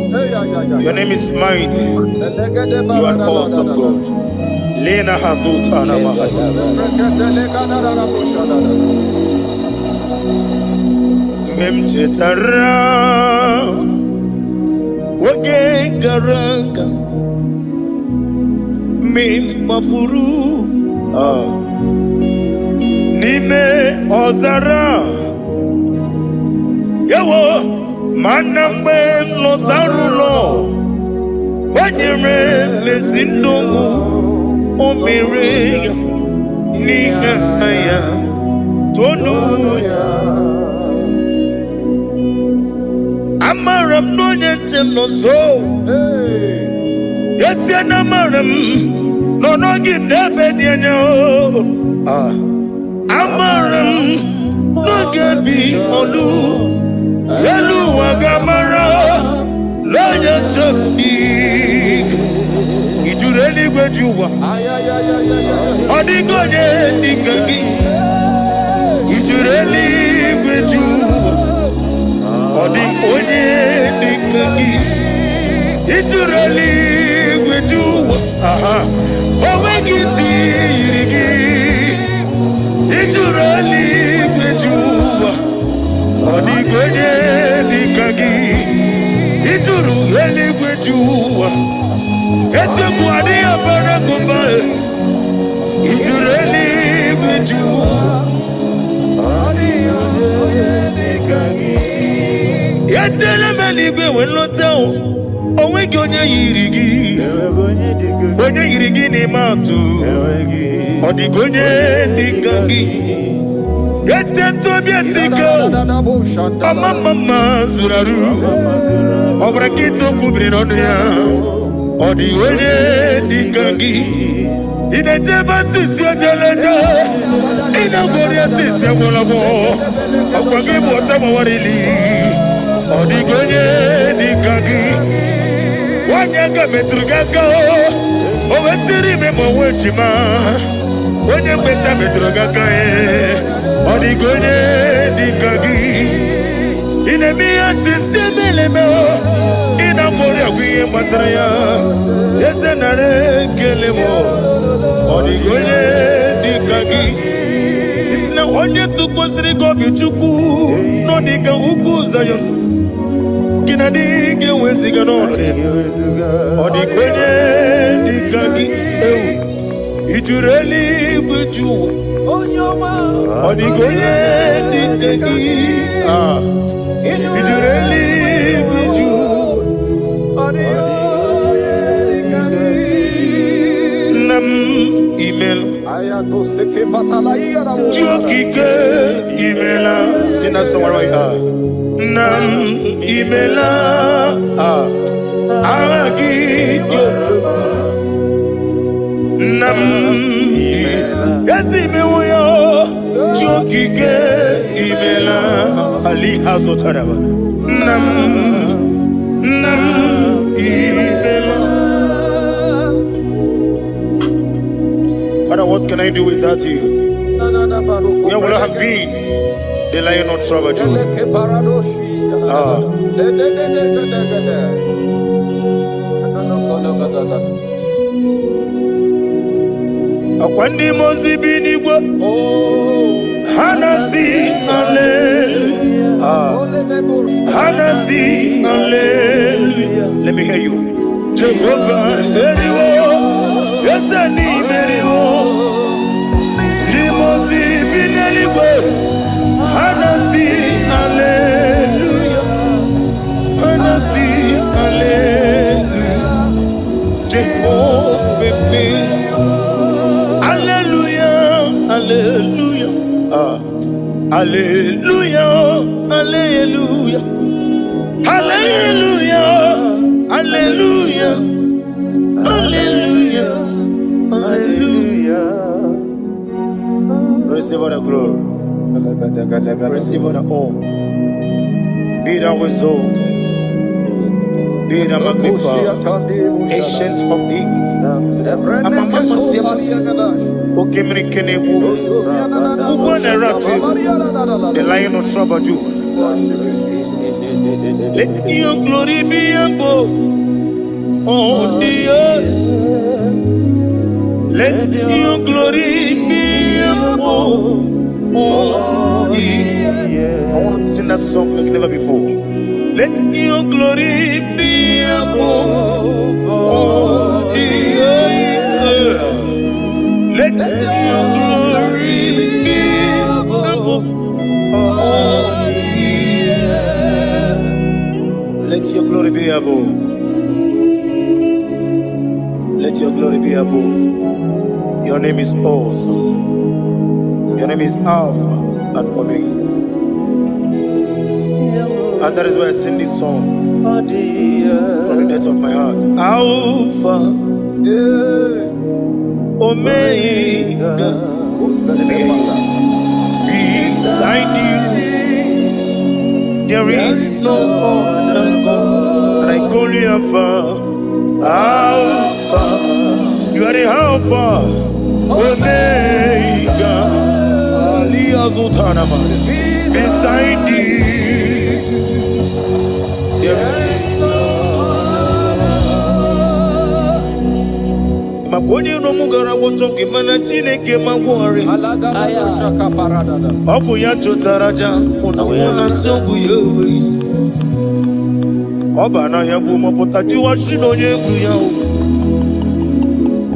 Hey, yeah, yeah, yeah. Your name is mighty. You are an awesome God. Lena Hazutana Mahaya. Mgbe m chetara oge gara aga, mgbe m kpafuru n'ime ọzara ewo, mana mgbe m lọtara ụlọ, o nyere m ezi ndụ, o mere ya n'ihe ya tonu ya. Amara m na onye nche m nọ nso. Esie na amara m nọ n'oge n'ebe dị anya o. Ah. Amara m n'oge bi olu elu ụwa ga-amara n'onye nche m dị ijuru eluigwe ji ụwa. Ọ dịghị onye dịka gị, ijuru eluigwe ji ụwa. Ọ dị onye dịka gị, ijuru eluigwe ji ụwa. Aha o nweghị ntị yiri gị, ijuru eluigwe ji ụwa. Ọ dịghị onye dịka gị, ijuru eluigwe ji ụwa. Eziokwu adịghị abara gị mba, ijuru eluigwe ji ụwa. Ọ dịghị onye dịka gị. Etele m eluigwe wee lọta o. Onweghị onye yiri gị. Enweghị onye dị ka gị. Onye yiri gị n'ime atụ. Enweghị Ọ dịghị onye dị ka gị. Etete obi esi ike o. Ọma mma mma zuru arụ. Ọbara nkịta okwu biri n'ọnụ ya. Ọ dị onye dị ka gị. Ị na-ejebe asịsị ojeleje. Ị na-agwọrị asịsị agwọrọgwọ. Ọkwa gị bụ ọta gbawara ili. Ọ dịghị onye dị ka gị. Nwaanyị aka metụrụ gị aka o. O wetiri ime ma onwe ejima. Onye mgbeta metụrụ gị aka e. Ọ dịghị onye dị ka gị. Ị na-eme ihe osisi emeleme o. Ị na-agbọrị agwa ihe gbatara ya. Eze nara ekele m o. Ọ dịghị onye dị ka gị. Isi na onye tụkwasịrị gị obi Chukwu nọ dị ka ugwu Zayọn. Gị na dị ga-enweziga n'ọnọdụ ya. Ọ dịghị onye dị ka gị ewu. I juru eluigwe ju ụwa. Ọ dịghị onye dị ka gị. Ah. I juru eluigwe ju ụwa. Nna m imela. Chi okike imela. Si na somewhere right ah. Nna m imela. Ah. Aha gị dị odogwu. Nna m ezi imewo ya o. Chi okike imela. Ali ha zụtara m. Nna m, nna m imela. Father, what can I do without you? Where would I have been? The lion of tribe of Judah. Ah. Akwa ndị mmụọ ozi bi n'igwe ha na-asị hallelujah. Ah. Ha na-asị hallelujah. Let me hear you. Jehovah meriwo, eze ni meriwo. Ndị mmụọ ozi bi n'eluigwe ha na-asị hallelujah. Ha na-asị hallelujah. Jehovah meriwo. Hallelujah, hallelujah. Ah. Hallelujah, hallelujah. Hallelujah, hallelujah, hallelujah, hallelujah. Receive all the glory, receive all the honor. Be thou exalted, be thou magnified, ancient of days. Okemiri Kenebu, Ugbo na-eratu egwu, the lion of tribe of Judah. Let your glory be above all the earth. Let your glory be above all the earth. I want to sing that song like never before. Let your glory be above all the earth. Let your glory be above all the earth. Let your glory be above. Let your glory be above. Your name is awesome. Your name is Alpha and Omega. And that is why I sing this song from the depth of my heart. Alpha, Omega. Let me hear you. Beside you, there is no other God. And I call you Alpha, Alpha. You are the Alpha, Omega. Ali Azutanama. Beside you, there is maka onye iro m gara gwọchọ gị mana Chineke ma gwọrị. Ọ bụ ya chụtara aja mụ na mụ na nsị ọgwụ ya enwe isi. Ọ bụ anaghị egwu mọpụta jiwa shi na onye egwu ya o.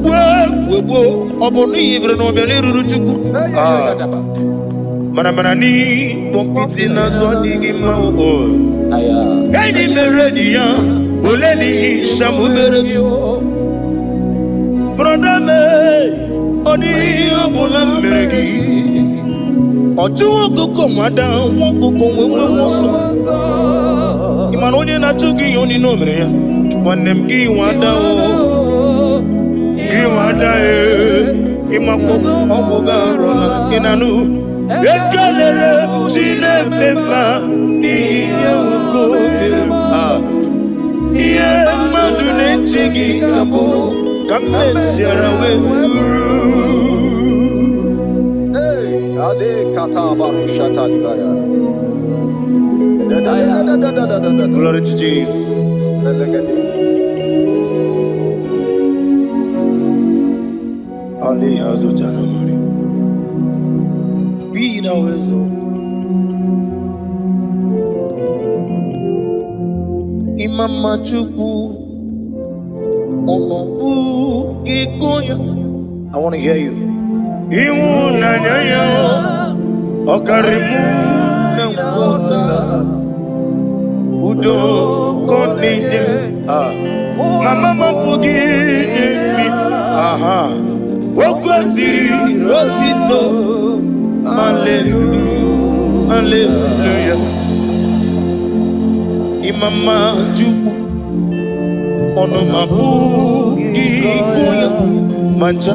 Gboo gboo ọ bụ n'ihi bere na ọbịa n'eruru Chukwu. Ah. Mana mana n'ịkpọ nkịtị n'azụ adịghị mma o. Enyi mere enyi ya, ole n'ihi nshamụ mere gị? Brother m, ọ dịghị ihe ọ bụla m mere gị. Ọchụ ọkụkọ nwada, nwa ọkụkọ nwe nwe nwe ọsọ. Ị mara onye na-achụ gị ihe onye o mere ya? Nwanne m, gị nwada o, gị nwada e, ịmakwa ọgwụ gị arụla gị na nụ. Ekelere m Chineke mma n'ihi ihe nwoke o mere m. Ah. Ihe mmadụ na-eche gị ka bụrụ ka m mesiara wee bụrụ. Hey, Ade kata barushata libaya. Da da da da da da da da da. Glory to Jesus. Elegede. Ali Hazutana Mari. Be thou exalted. Imama Chukwu, ọnọbụ gị ya. I want to hear you. Ịhụnanya ya ọ karịrị mụ na nghọta. Udo ka ọ na-enye m. Ah. Mama m apụghị imi. Aha. O kwesịrị otito. Hallelujah. Hallelujah. Imama Chukwu, ọnụma apụghị ịgụ ya ma ncha.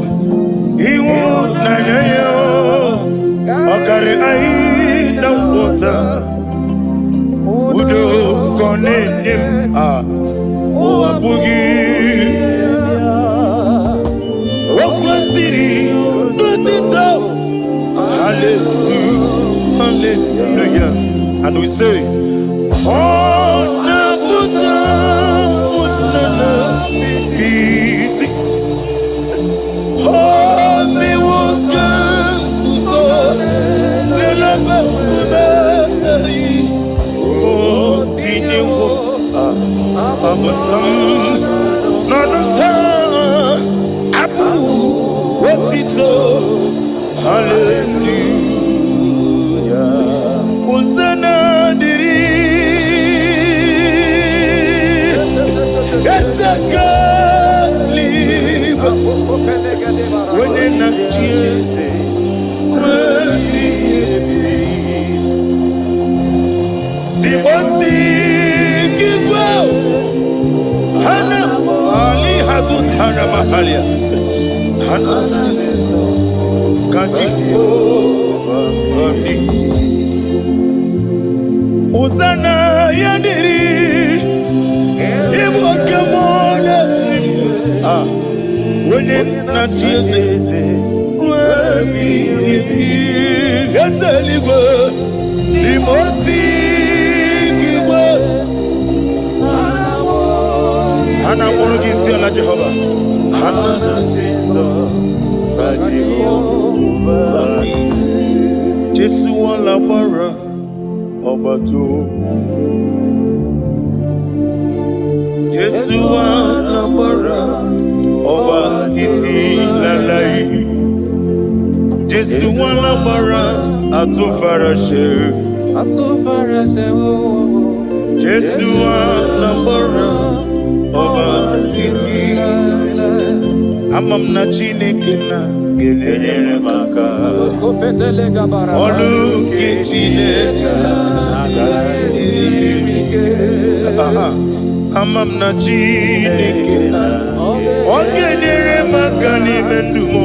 Ịhụnanya ya ọ karịrị anyị na nghọta. Udo ka ọ na-enye m. Ah. Ụwa apụghị. O kwesịrị n'otito. Hallelujah. Hallelujah. And we say, ọ na-apụta ụnana iti. O mewo ka nguzo n'elebe ume. O tinyewo abụsam n'ọnụ taa abụ otito. Hallelujah. Hosanna dịrị eze nke eluigwe, onye na-achị eze ruo ebighị ebi. Dibosi gigwe hana ali hazutara mahalia hana sisi kaji oni. Hosanna ya dịrị ịbụ oke mmụọ na-eri. Ah, onye na-achị eze ruo ebighị ebi, eze eluigwe. Dibosi gigwe ha na-akpọrọ gị isi ala. Jehova, ha na-asị Jésù wọn lágbára ọba tó. Jésù wa lágbára ọba títí láláì. Jésù wa lágbára àtúnfaraṣe. Jésù wa lágbára ọba títí. Ama m na Chineke na ga-enyere m aka. Ọlụ nke Chineke siri ike. Aha. Ama m na Chineke na ọ ga-enyere m aka n'ime ndụ m.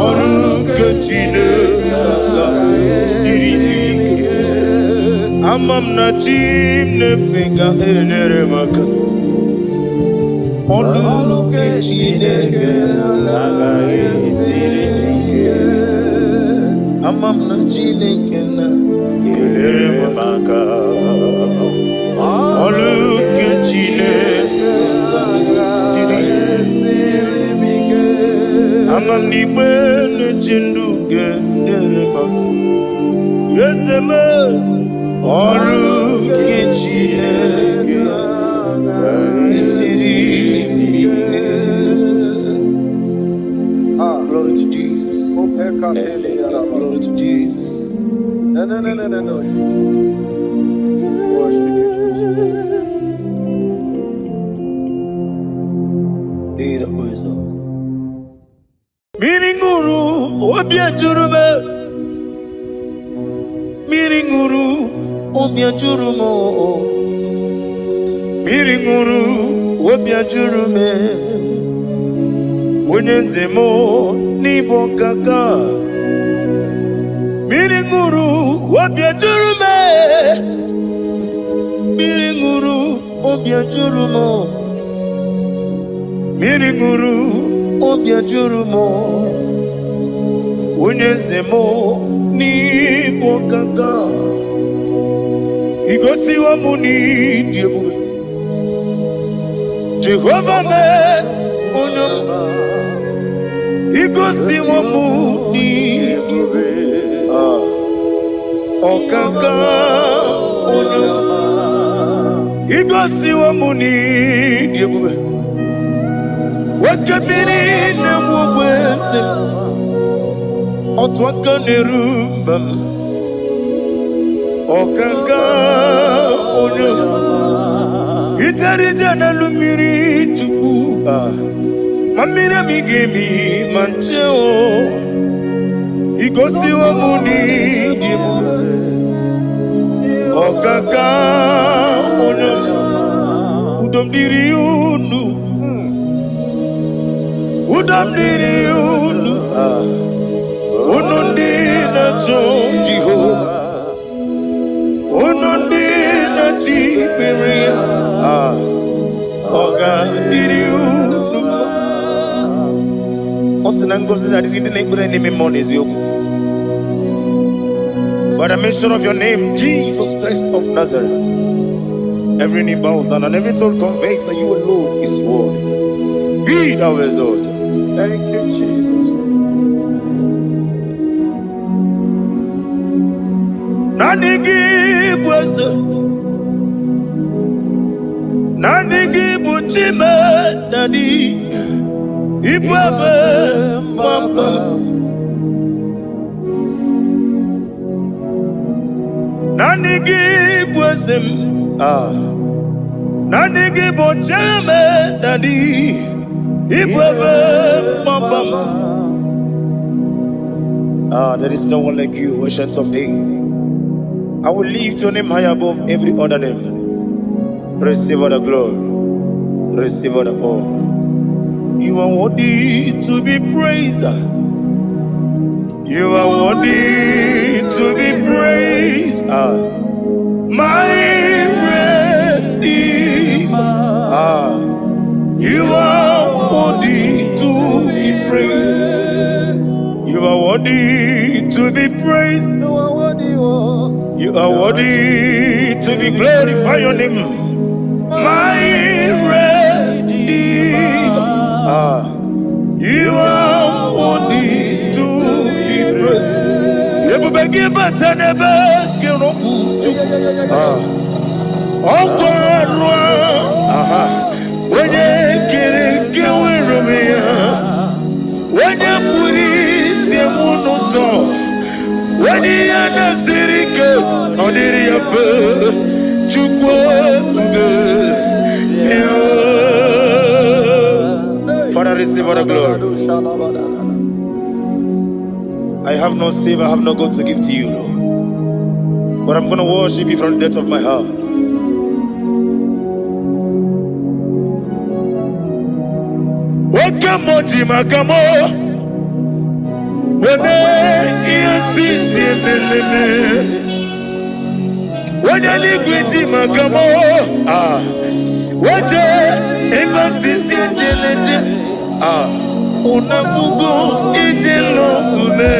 Ọrụ nke Chineke siri ike. Ama m na chi m na-efe ga-enyere m aka. Ọrụ nke Chineke siri ike. Ama m na Chineke na ga-enyere m aka. Ọrụ nke Chineke siri ike. Ama m n'igbe na-eche ndụ ga-enyere m aka. Eze m, ọrụ nke Chineke siri ike. Glory to Jesus. Glory to Jesus. No, no, no, no, no, no. Worship you. Obi ejuru m, mmiri ṅụrụ, obi ejuru m, mmiri ṅụrụ, obi ejuru m. Onye eze m, n'ịbụ kaka. Mmiri ṅụrụ, obi ejuru m, mmiri ṅụrụ, obi ejuru m, mmiri ṅụrụ, obi ejuru m. Onye eze m, n'ịbụ kaka. Igosiwo m n'ịdị ebube. Jehova mee, onye m, igosiwo m n'ịdị ebube. Ah, ọkaka, onye m, igosiwo m n'ịdị ebube. Nwoke mmiri na-enwe ogbe eze m, otu aka na-eru mba m. Ọkaka, onye m, ijere ije n'elu mmiri, Chukwu. Ah, ma mmiri emi ga-emi ma nche o. Igosiwo m n'ịdị ebube. Ọkaka, onye m, udo m dịrị unu, udo m dịrị unu. Ah, unu ndị na-achọ Jehova, unu ndị na-achọ ikpere ya. Ah, ọ ga-adịrị unu mma. Ọ sị na ngọzi na-adịrị ndị na-ekpere n'ime mmụọ na eziokwu. By the mention of your name, Jesus Christ of Nazareth, every knee bows down and every tongue confesses that you alone is worthy. Be thou exalted. Thank you, Jesus. Naanị gị bụ eze, naanị gị bụ Chime Daddy, ịbụ ebe gbamgbam. Naanị gị bụ eze m, ah. Naanị gị bụ Chime Daddy, ịbụ ebe gbamgbam. Ah, there is no one like you, Ancient of Days. I will lift your name high above every other name. Receive all the glory. Receive all the honor. You are worthy to be praised. You are worthy to be praised. Ah, my Redeemer. Ah, you are worthy to be praised. You are worthy to be praised. You are worthy, oh. You are worthy to be glorified. Your name, my Redeemer. Ah, you are worthy to be praised. Ebube gị bata n'ebe gị rọpụ Chukwu. Ah, ọkwa arụ. Aha, onye kere nke nwere onwe ya, onye pụrụ isi m n'ụzọ, onye ihe na-esiri ike ọ dịrị ya mfe. Chukwu ebube ya. Father, receive all the glory. I have no silver, I have no gold to give to you, Lord. But I'm going to worship you from the depth of my heart. Oke mmụọ ji maka m wene ihe si si emeleme. Onye eluigwe ji maka m, ah, wete ebe sisi ejeleje. Ah, unafugo ije lọgbume,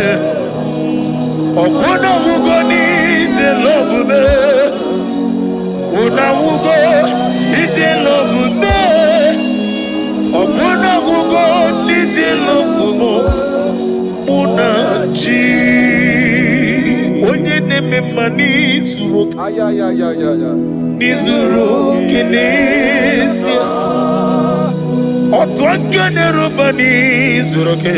ọkwụnafugo n'ije lọgbume, unafugo ije lọgbume, ọkwụnafugo n'ije lọgbume. Mụ na chi onye na-eme mma n'izuru oke. Ayayayayaya. N'izuru oke n'ezie. Otu aka na-eruba n'izuru oke,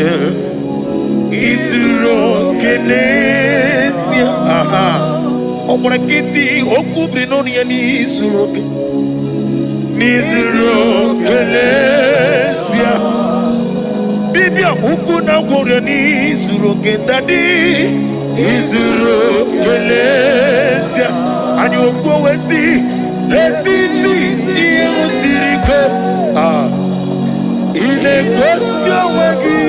izuru oke n'ezie. Aha, ọ gbara nkịtị, okwu biri n'ọnụ ya n'izuru oke, n'izuru oke n'ezie. Be Dibịa ukwu na gwọrọ n'izuru oke, Daddy, izuru oke n'ezie. Anyị okwu wee si n'etiti ihe siri ike. Ah, ị na-egosi onwe gị.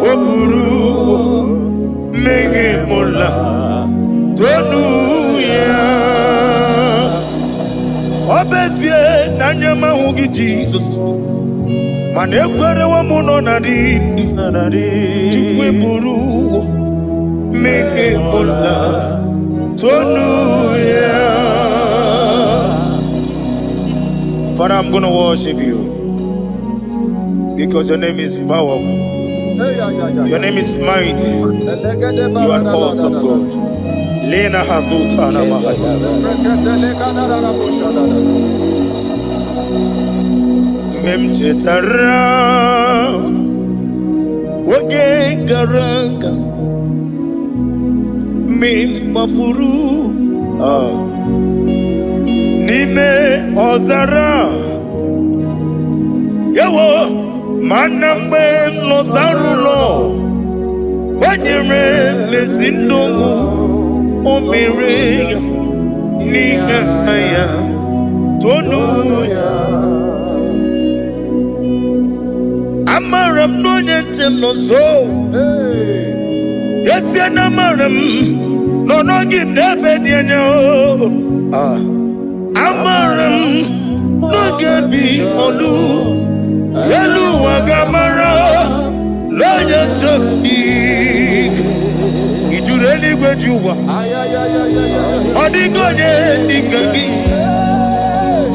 O buru mmehie mụla tonu ya. Ọ bụ ezie na anya m ahụ gị, Jizọs, mana ekwerewo m nọ na dị ndụ. Chukwu, buru mmehie mụla tonu ya. Father, I'm going to worship you because your name is powerful. Your name is mighty. You are an awesome God. Lena Hazutana Mahaya. Mgbe m chetara oge gara aga, mgbe m gbafuru n'ime ọzara, ewo, mana mgbe m lọtara ụlọ, o nyere m ezi ndụ, o mere ya n'ihe ya tonu ya. Amara m na onye nche m nọ nso. Esie na amara m nọ n'oge m n'ebe dị anya o. Ah. Amara m n'oge bi olu elu ụwa ga-amara n'onye nche m dị. Ijuru eluigwe ji ụwa, ọ dịghị onye dịka gị.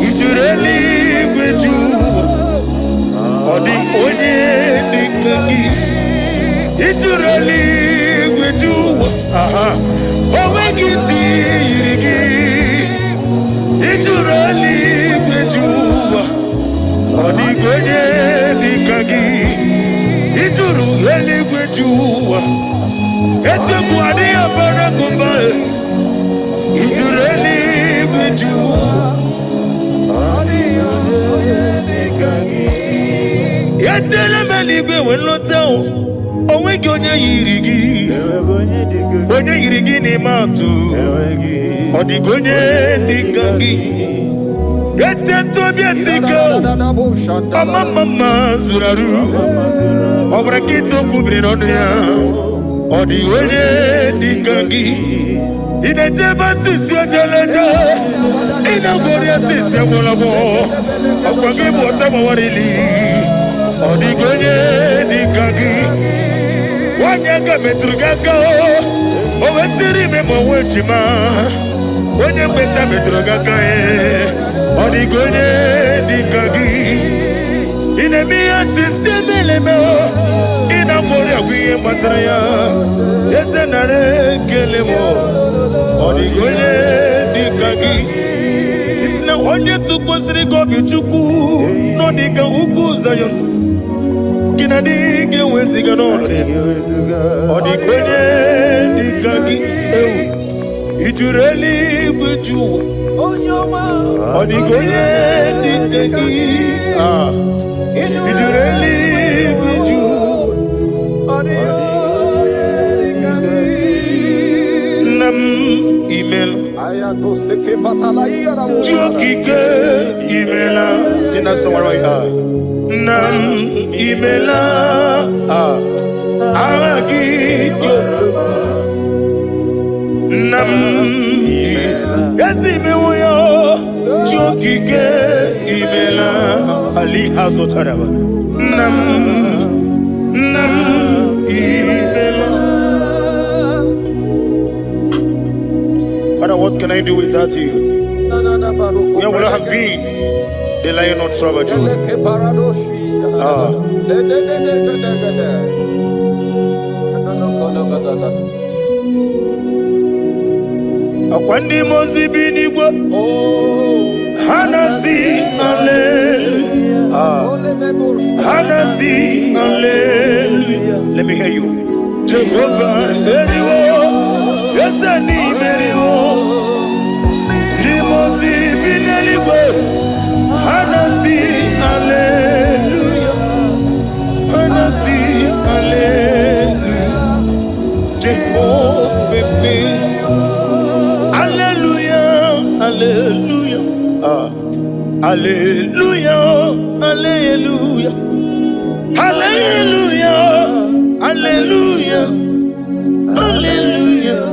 Ijuru eluigwe ji ụwa, ọ dị onye dịka gị. Ijuru eluigwe ji ụwa, aha, o nweghị ntị yiri gị. Ijuru eluigwe ji ụwa, ọ dịghị onye dịka gị. Ijuru eluigwe ji ụwa, eziokwu adịghị abara gụba. Ijuru eluigwe ji ụwa. Etele m eluigwe wee lọta o, onweghị onye yiri gị. Onye yiri gị n'ime atụ, ọ dịghị onye dịka gị. Etete obi esi ike o, ọma mma mma zuru arụ, ọ bụrụ nkịta okwu biri n'ọnụ ya, ọ dị onye dịka gị. Ị na-ejebe asịsị ejeleje, ị na-agwọrị asịsị agwọrọgwọ, ọkwa gị bụ ọta gbawarili, ọ dịghị onye dịka gị. Nwanyị aka metụrụ gị aka, o wetiri ime ma onwe ejima, onye mgbeta metụrụ gị aka, ọ dịghị onye dịka gị. Ị na-eme ihe sisi emeleme, ị na-agwọrị agwụ ihe gbatara ya. Eze, nara ekele m, ọ dịghị onye dịka gị. Isi na onye tụkwasịrị gị obi, Chukwu, nọ dịka ugwu Zayọn gị na adịghị enweziga n'ọnọdụ ya. Ọ dịka onye dịka gị. Ewu, ijuru eluigwe ju ụwa, ọ dịka onye dịka gị. Ah, ijuru eluigwe ju ụwa. Nna m, imela. Chi okike, imela. Si na sọwara ya, nna m, imela. Ah, aha gị dị omimi. Nna m, ezi imewo ya. Chi okike, imela. Ali ha zụtara nna m, nna m, imela. Father, what can I do without you? Where would I have been? The Lion of tribe of Judah. Ah. Akwa ndị mmụọ ozi bi n'igwe, ha na-asị hallelujah. Ah. Ha na-asị hallelujah. Let me hear you. Jehovah meriwo, eze n'imeriwo. Ndị mmụọ ozi bi n'eluigwe, ha na-asị hallelujah. with me. Hallelujah, hallelujah. Ah. Hallelujah, hallelujah. Hallelujah, hallelujah, hallelujah,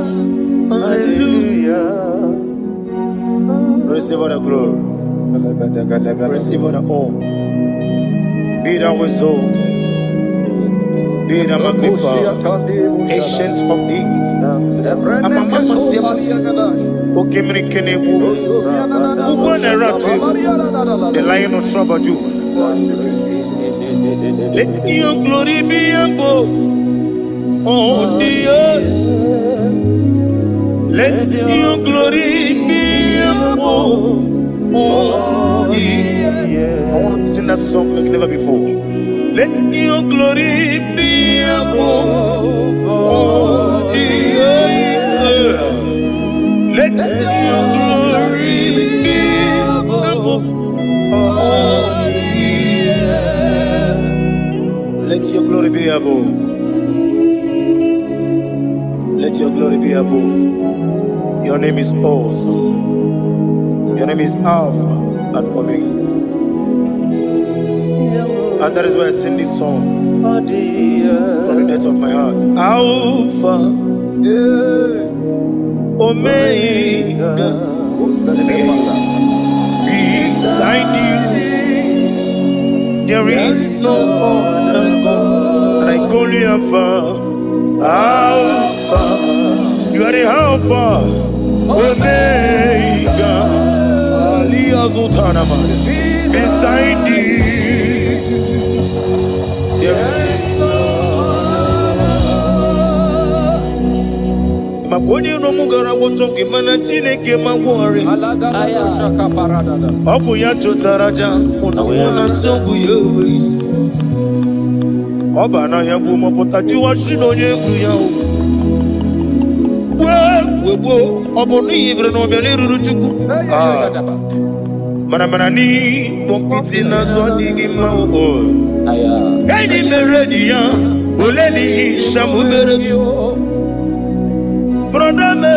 hallelujah. Receive all the glory, receive all the honor. Be thou exalted, be thou magnified, Ancient of Days. Amama siamasi, Okemiri kenebu, Ugbo na The Lion of tribe of Judah. Let your glory be above all the earth. Let your glory be above all the I want to sing that song like never before. Let your glory be above all the earth. Let your glory be above all the earth. Let your glory be above. Let your glory be above. Your name is awesome. Your name is Alpha and Omega. And that is why I sing this song from the depth of my heart. Alpha, Omega. Let me hear you. Beside you, there is no other God. And I call you Alpha. Alpha. You are the Alpha, Omega. Aliyah Beside you, there is maka onye iro m gara gwọchọ gị, mana Chineke ma gwọrị. Ọ bụ ya chụtara aja mụ na mụ na nsị ọgwụ ya enwe isi. Ọ bụ anaghị egwu mọpụta jiwa shi na onye egwu ya o gboo gboo. Ọ bụ n'ihi bere na ọbịa n'eruru Chukwu. Ah, mana mana n'ikpọ nkịtị n'azụ adịghị mma o. Enyi mere enyi ya ole n'ihi shamu mere brother me.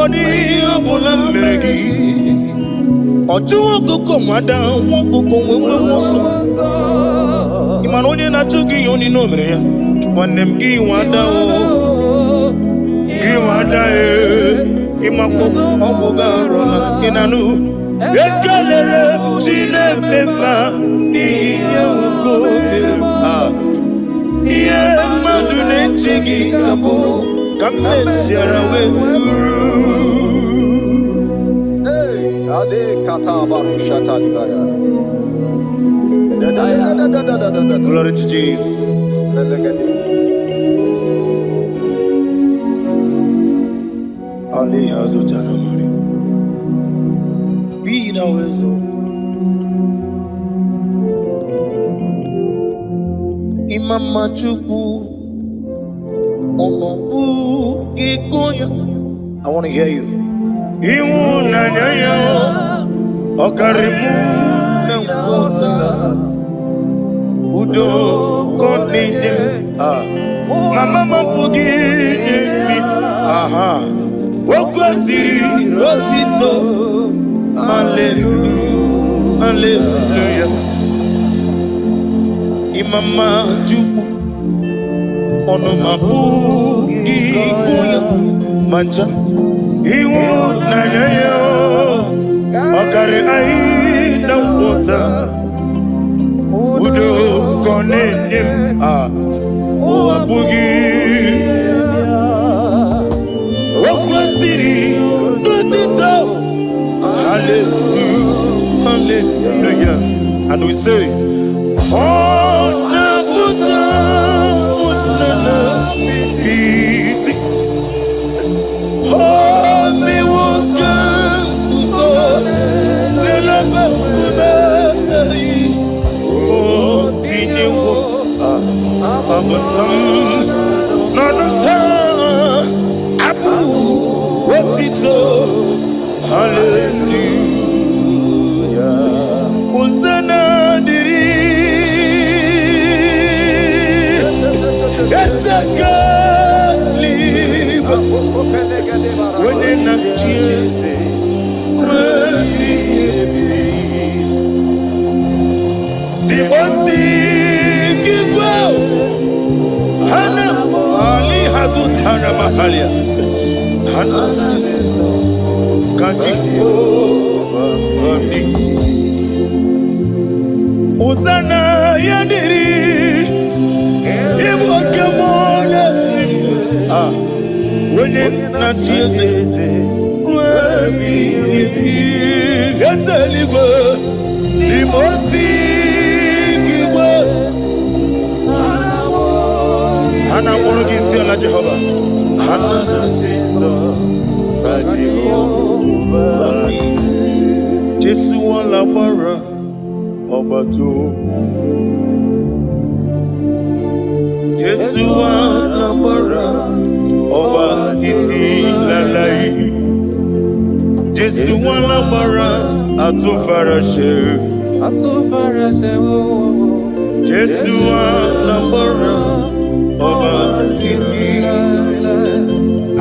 Ọ dịghị ihe ọ bụla m mere gị. Ọchụ ọkụkọ nwada nwa ọkụkọ nwe nwe nwe ọsọ. Ị mara onye na-achụ gị ihe onye o mere ya, nwanne m? Gị nwada o, gị nwada e, ịmakwa ọgwụ gị arụla gị na nụ. Ekelere m Chineke mma n'ihi ihe nwoke o mere m. Ah, ihe mmadụ na-eche gị ka bụrụ ka m mesiara wee bụrụ. Ade kata barushata dibaya. Da da da da da da da da da. Glory to Jesus. Elegede. Ali Hazutana Mari. Be thou exalted. Imama Chukwu, ọnọbụ gị gonya. I want to hear you. Ịhụnanya ya ọ karịrị mụ na nghọta. Udo ka ọ na-enye m. Ah. Mama m apụghị inye m. Aha. O kwesịrị otito. Hallelujah. Hallelujah. Imama Chukwu, ọnụma apụghị ịgụ ya ma ncha. Ịhụnanya ya ọ karịrị anyị na nghọta. Udo ka ọ na-enye m. Ah, ụwa apụghị. O kwesịrị n'otito. Hallelujah, hallelujah. And we say, ọ na-apụta ụnana iti. O mewo ka nguzo n'elebe nkume. O tinyewo abụsọ m n'ọnụ taa abụ otito. Hallelujah. Hosanna dịrị eze nke eluigwe. Onye na-achị eze ruo ebighị ebi. Dibosi gigwe hana ali hazutara mahalia hana sisi kaji oni uzana yadiri ibu okemole ah onye na-achị eze ruo ebighị ebi. Eze eluigwe, Dibosi gigwe ha na-akpọrọ gị isi ala Jehova ha na-asị Jésù wọn lágbára ọba tó. Jésù wọn lágbára ọba títí láláì. Jésù wọn lágbára àtúnfaraṣe. Jésù wọn lágbára ọba títí láláì.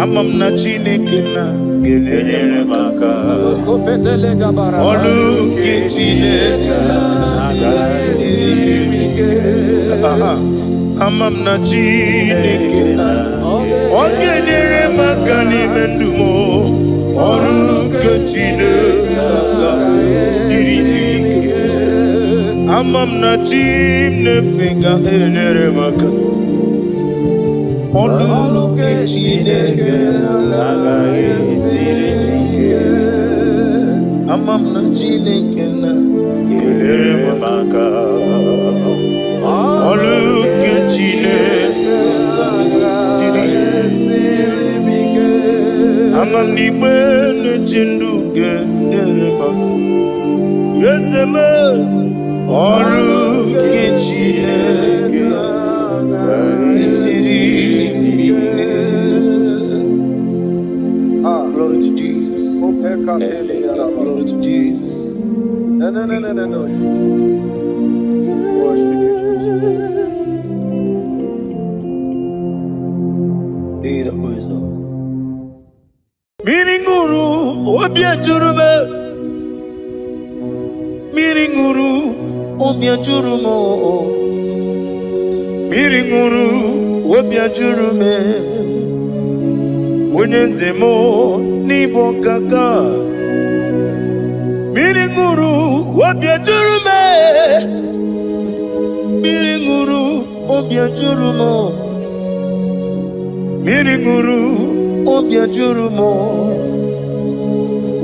Ama m na Chineke na ga-enyere m aka. Ọlụ nke Chineke siri ike. Aha. Ama m na Chineke na ọ ga-enyere m aka n'ime ndụ m. Ọrụ nke Chineke siri ike. Ama m na chi m na-efe ga-enyere m aka. Ọrụ nke Chineke ama m na Chineke na ga-enyere m aka. Ọrụ nke Chineke siri ike. Ama m n'igbe na-eche ndụ ga-enyere m aka. Eze m, ọrụ nke Chineke siri ike. Glory to Jesus. Glory to Jesus. No, no, no, no, no, no. Worship you, Jesus. Be the wisdom. Mmiri ṅụrụ obi ejuru m. Mmiri ṅụrụ obi ejuru m. Mmiri ṅụrụ obi ejuru m. Onye nze m n'ịbụ ọkaka. Mmiri ṅụrụ obi ejuru m. Mmiri ṅụrụ obi ejuru m. Mmiri ṅụrụ obi ejuru m.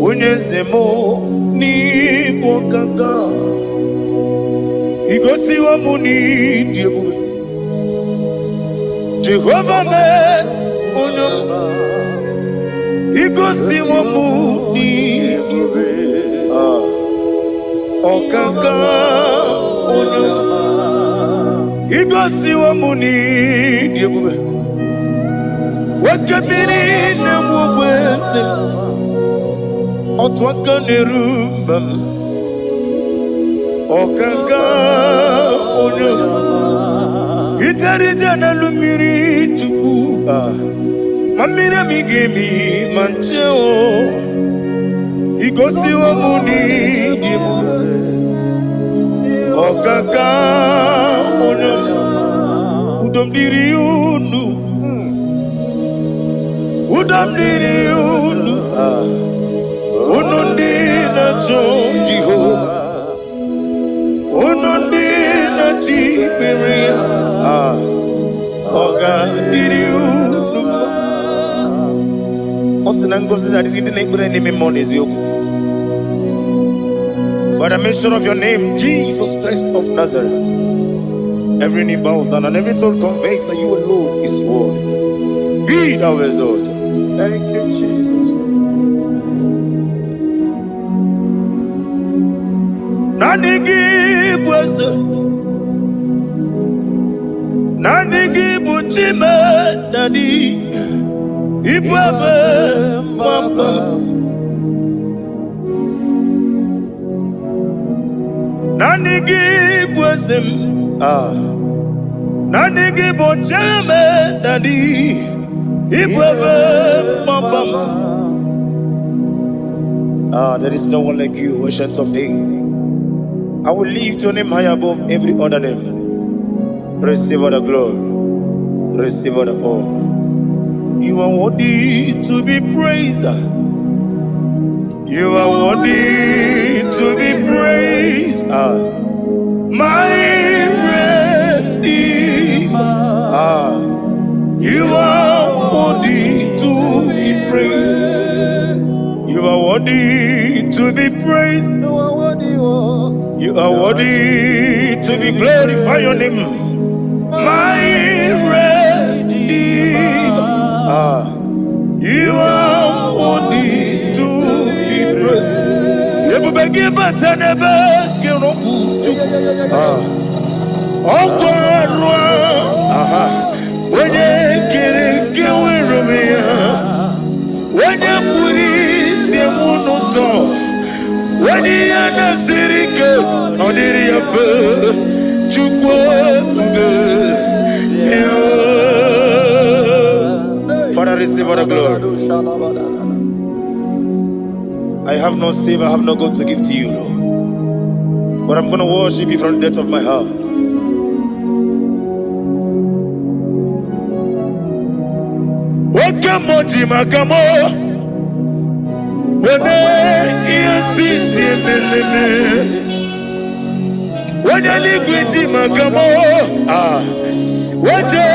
Onye nze m n'ịbụ ọkaka. Igosiwo m n'ịdị ebube. Jehova mee onye ọma. Igosiwo m n'ịdị ebube. Ah. Ọkaka onye ọma. Igosiwo m n'ịdị ebube. Nwoke mmiri na-enwe ogbe eze m. Otu aka na-eru mba m. Ọkaka onye ọma. Ijere ije n'elu mmiri Chukwu. Ah. Ma mmiri emi ga-emi ma nche o. Igosiwo m n'ịdị ebube. Ọkaka onye ọma. Udo m dịrị unu. Udo m dịrị unu. Ah. Unu ndị na-achọ Jehova. Unu ndị na-achọ ikpere ya. Ah. Ọ ga-adịrị unu mma. Ọ sị na ngọzi na-adịrị ndị na-ekpere n'ime mmụọ na eziokwu. By the mention of your name, Jesus Christ of Nazareth, every knee bows down and every tongue confesses that you alone is worthy. Be thou exalted. Thank you, Jesus. Naanị gị bụ eze, naanị gị bụ Chime Dadi, ịbụ ebe mgbapụ m. Naanị gị bụ eze m, ah. Naanị gị bụ Chime Dadi, Ịbụ ebe mgbaba m. Ah, there is no one like you, Ancient of Days. I will lift your name high above every other name. Receive all the glory. Receive all the honor. You are worthy to be praised. You are worthy to be praised. Ah, my Redeemer. Ah, you are worthy to be praised. You are worthy to be praised. You are worthy, oh. You are worthy to be glorified. Your name, my Redeemer. Ah, you are worthy to be praised. Ebube gị bata n'ebe gị rụpụ. Ah, ọkwa arụ. Aha, onye kere eke nwere m ya, onye kpụrụ isi m n'ụzọ, onye ihe na-esiri ike ọ dịrị ya mfe. Chukwu ebube ya. Father, receive all the glory. I have no silver, I have no gold to give to you, Lord. But I'm going to worship you from the depth of my heart. Oke mmụọ ji maka mụ weme ihe sisi emeleme. Onye eluigwe ji maka mụ ah wete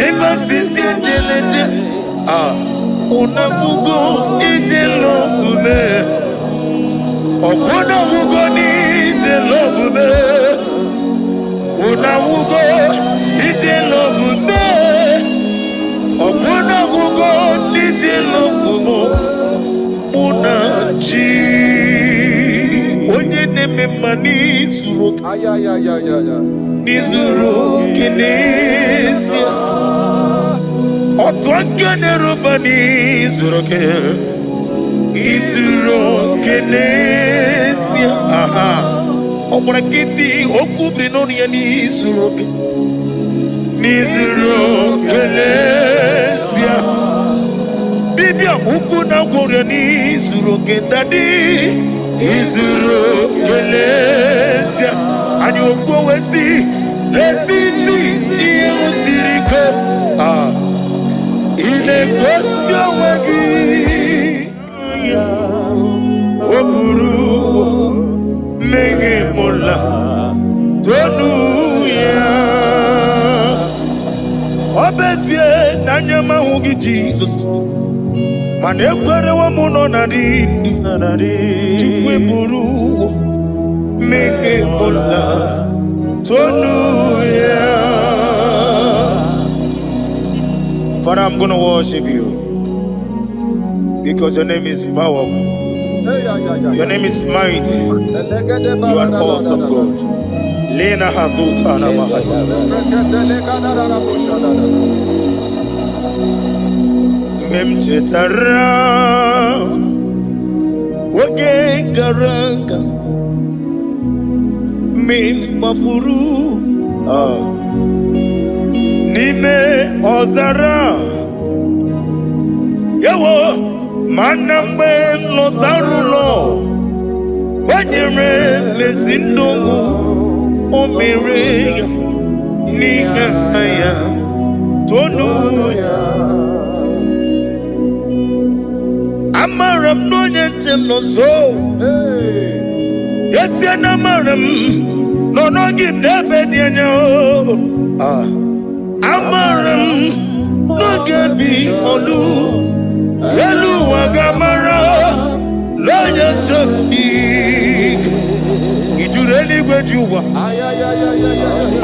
ebe sisi ejeleje ah unafugo ije lọbume ọkwụnafugo n'ije lọbume unafugo ije lọbume ọkwụnafugo n'ije lọbume mụ na chi onye na-eme mma n'izuru oke. Ayayayayaya. N'izuru oke n'ezie, otu aka na-eruba n'izuru oke, izuru oke n'ezie. Aha, ọ gbara nkịtị okwu biri n'ọnụ ya n'izuru oke, n'izuru oke n'ezie. Dibịa ukwu na gwọrọ n'izuru oke, daddy, izuru oke n'ezie. Anyị okwu wee si n'etiti ihe siri ike, ah, ị na-egosi onwe gị. O buru mmehie mụla tonu ya. Ọ bụ ezie na anya m ahụghị Jizọs, mana ekwerewo m nọ na dị ndụ. Chukwu eburu mmehie mụla tonu ya. Father, I'm going to worship you because your name is powerful. Your name is mighty. You are an awesome God. Lena Hazutana Mahaya. Mgbe m chetara oge gara aga, mgbe m gbafuru n'ime ọzara ewo, mana mgbe m lọtara ụlọ, o nyere m ezi ndụ, o mere ya n'ihe ya tonu ya. Amara m na onye nche m nọ nso. Esie na amara m nọ n'oge m n'ebe dị anya o. Ah. Amara m n'oge bi olu elu ụwa ga-amara n'onye nche m dị. I juru eluigwe ju ụwa,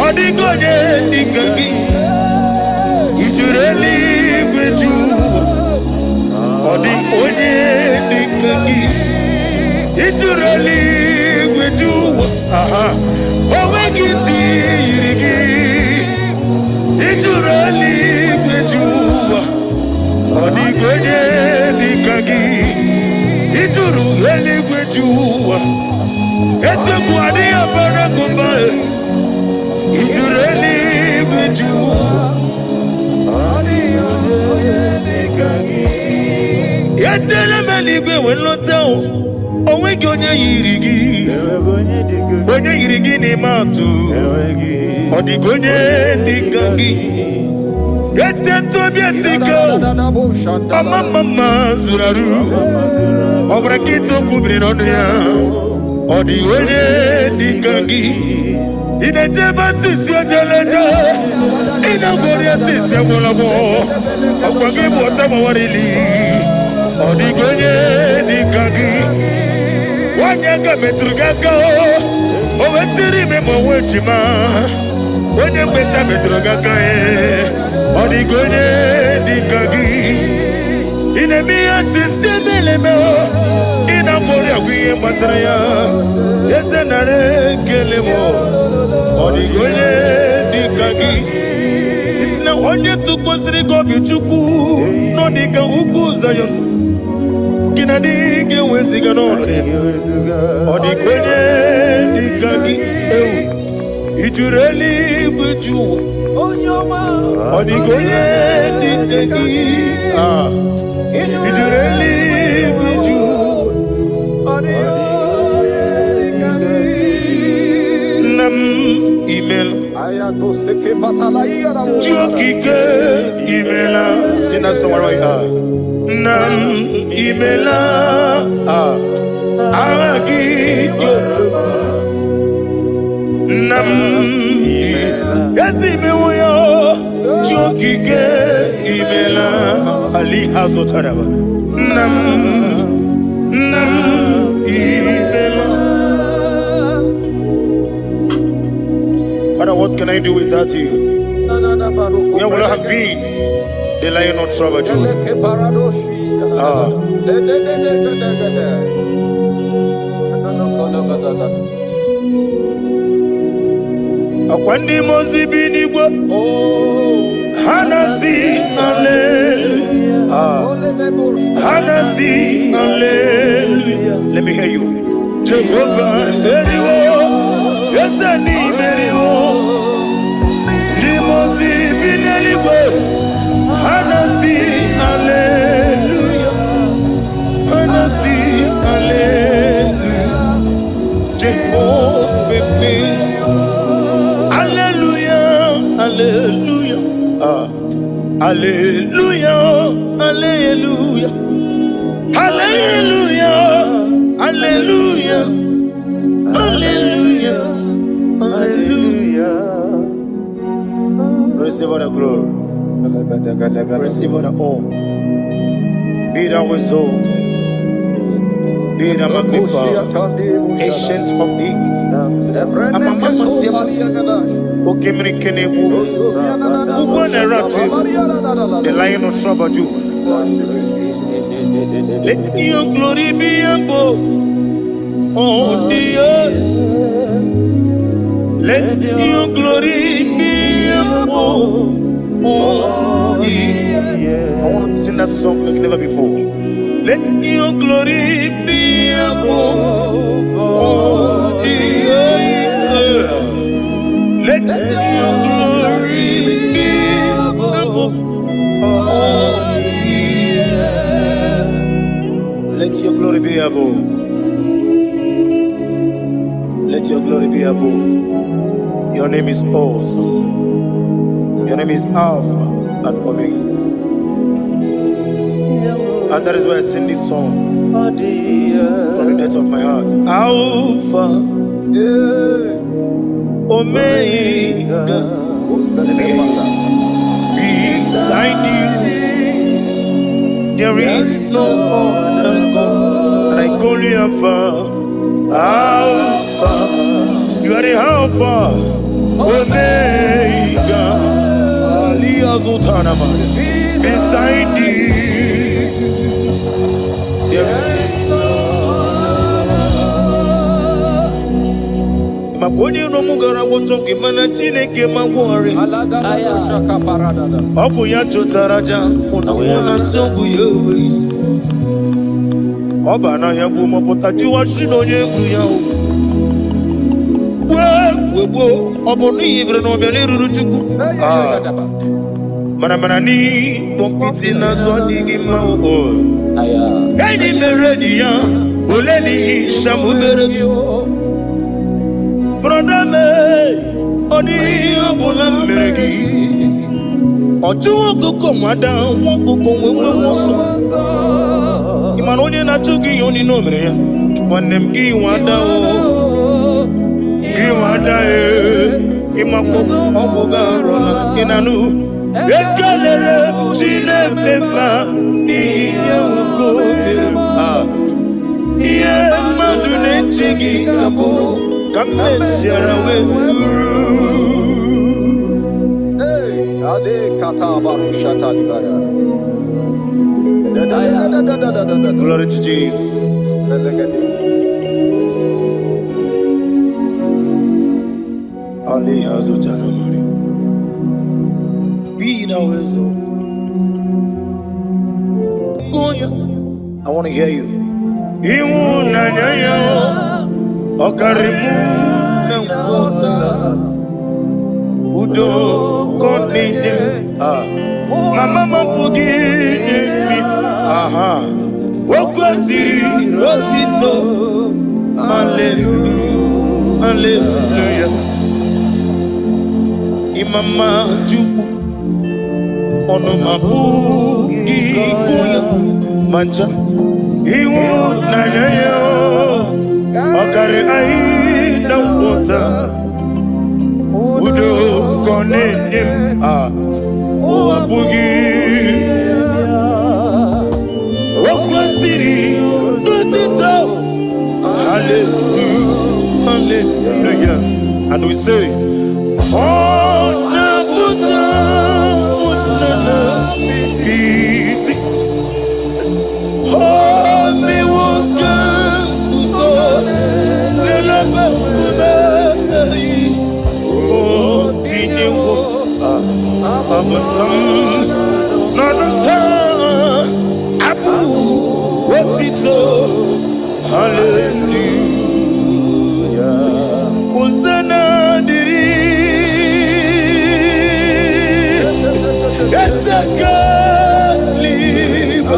ọ dịghị onye dịka gị. I juru eluigwe ju ụwa, ọ dị onye dịka gị. I juru eluigwe ju ụwa, aha, o nweghị ntị yiri gị. I juru eluigwe ju ụwa, ọ dịghị onye dịka gị. I juru eluigwe ju ụwa, eziokwu adịghị abara gị mba. I juru eluigwe ju ụwa. Onye dịka gị. Etele m eluigwe wee lọta o, onweghị onye yiri gị. Enweghị onye dịka gị. Onye yiri gị n'ime atụ. Enweghị. Ọ dịghị onye dịka gị. Etete obi esike o, ọma mma mma zuru arụ. Ọ bụrụ nkịta okwu biri n'ọnụ ya. Ọ dịghị onye dịka gị. Ị na-ejebe asịsị ojeleje. Ị na-agwọrị asịsị agwọlagwọ. Ọkwa gị bụ ọta gbawarili. Ọ dịghị onye dịka gị. Nwanyị aka metụrụ gị aka o, o wetiri ime ma onwe ejima. Onye mgbeta metụrụ gị aka e, ọ dịghị onye dịka gị. Ị na-eme ihe osisi emeleme o, ị na-agbọrị agwa ihe gbatara ya. Eze, nara ekele m o. Ọ dịghị onye dịka gị. Isi na onye tụkwasịrị gị obi, Chukwu, nọ dịka ugwu Zayọn gị na adịghị ga-eweziga n'ọnọdụ ya. Ọ dịka onye dịka gị ewu i juru eluigwe ju ụwa. Onye ọma. Ọ dịka onye dịka gị. Ah, i juru eluigwe ju ụwa. Ọ dịghị onye dịka gị. Nna m, imela. Ayatoseke patala iyara. Chi okike, imela. Si na sọgbara ya. Nna m, imela. Ah, aha gị dị omimi. Nna m, ezi imewo ya o. Chi okike, imela. Ali azụtara nna m. Nna m, imela. Father, what can I do without you? Where would I have been? The Lion of Tribe of Judah. Ah. Akwa ndị mmụọ ozi bi n'igwe ha na-asị hallelujah. Ah. Ha na-asị hallelujah. Let me hear you. Jehovah meriwo, eze n'imeriwo. Ndị mmụọ ozi bi n'eluigwe ha na-asị hallelujah. Ha na-asị hallelujah. Jehovah meriwo. Hallelujah, hallelujah. Ah. Hallelujah, hallelujah. Hallelujah, hallelujah, hallelujah, hallelujah. Receive all the glory, receive all the honor. Be thou exalted, be thou magnified, Ancient of Days. Okemiri Kenebu, Ugbo na-eratu egwu, the Lion of Tribe of Judah. Let your glory be above all the earth. Let your glory be above all the earth. I want to sing that song like never before. Let your glory be above all the earth. Let your glory be above all the earth. Let your glory be above. Let your glory be above. Your name is awesome. Your name is Alpha and Omega. And that is why I sing this song from the depth of my heart. Alpha, Omega. Let me hear you. Beside you, there is no other God. And I call you Alpha. Alpha. You are the Alpha, Omega. Ali Azutanama. Beside you, there is maka onye iro m gara gwọchọ gị, mana Chineke ma gwọrị. Ọ bụ ya chụtara aja mụ na nwa na-asị ọgwụ ya enwe isi. Ọ ba n'ahịa bụ mọpụta jụwa shi na onye egwu ya o gbue gbue gbuo. Ọ bụ n'ihi bere na ọbịa n'eruru Chukwu. Ah. Mana mana n'ịkpọ nkịtị n'azụ adịghị mma o. Enyi mere enyi ya, ole n'ihi shamubere. Brọda m, ọ dịghị ihe ọ bụla m mere gị. Ọchụ ọkụkọ nwada, nwa ọkụkọ nwe nwe nwe ọsọ. Ị mara onye na-achụ gị ihe onye o mere ya? Nwanne m gị nwada o, gị nwada e. Ịmakwa ọgwụ gị arụla ị na-anụ. Ekelere m Chineke ma n'ihi ihe nwoke o mere m. Ah. Ihe mmadụ na-eche gị ka bụrụ ka m mesiara wee bụrụ. Hey, Ade kata barushata libaya. Da da da da da da da da da. Glory to Jesus. Elegede. Ali Hazutana Mari. Be thou exalted. Gonya. I want to hear you. Ịhụnanya ya ọ karịrị mụ na nghọta. Udo ka ọ na-enye m. Ah. Mama m apụghị inye m. Aha. O kwesịrị otito. Hallelujah. Hallelujah. Ịmama Chukwu. Ọnụ m apụghị ịkụ ya ma ncha. Ịhụnanya ya ọ karịrị anyị na nghọta. Udo ka ọ na-enye m. Ah. Ụwa apụghị. O kwesịrị n'otito. Hallelujah. Hallelujah. And we say, ọ na-apụta na iti. O mewo ka nguzo n'elebe nkume. O tinyewo abụsam n'ọnụ taa abụ otito. Hallelujah. Hosanna dịrị eze eluigwe,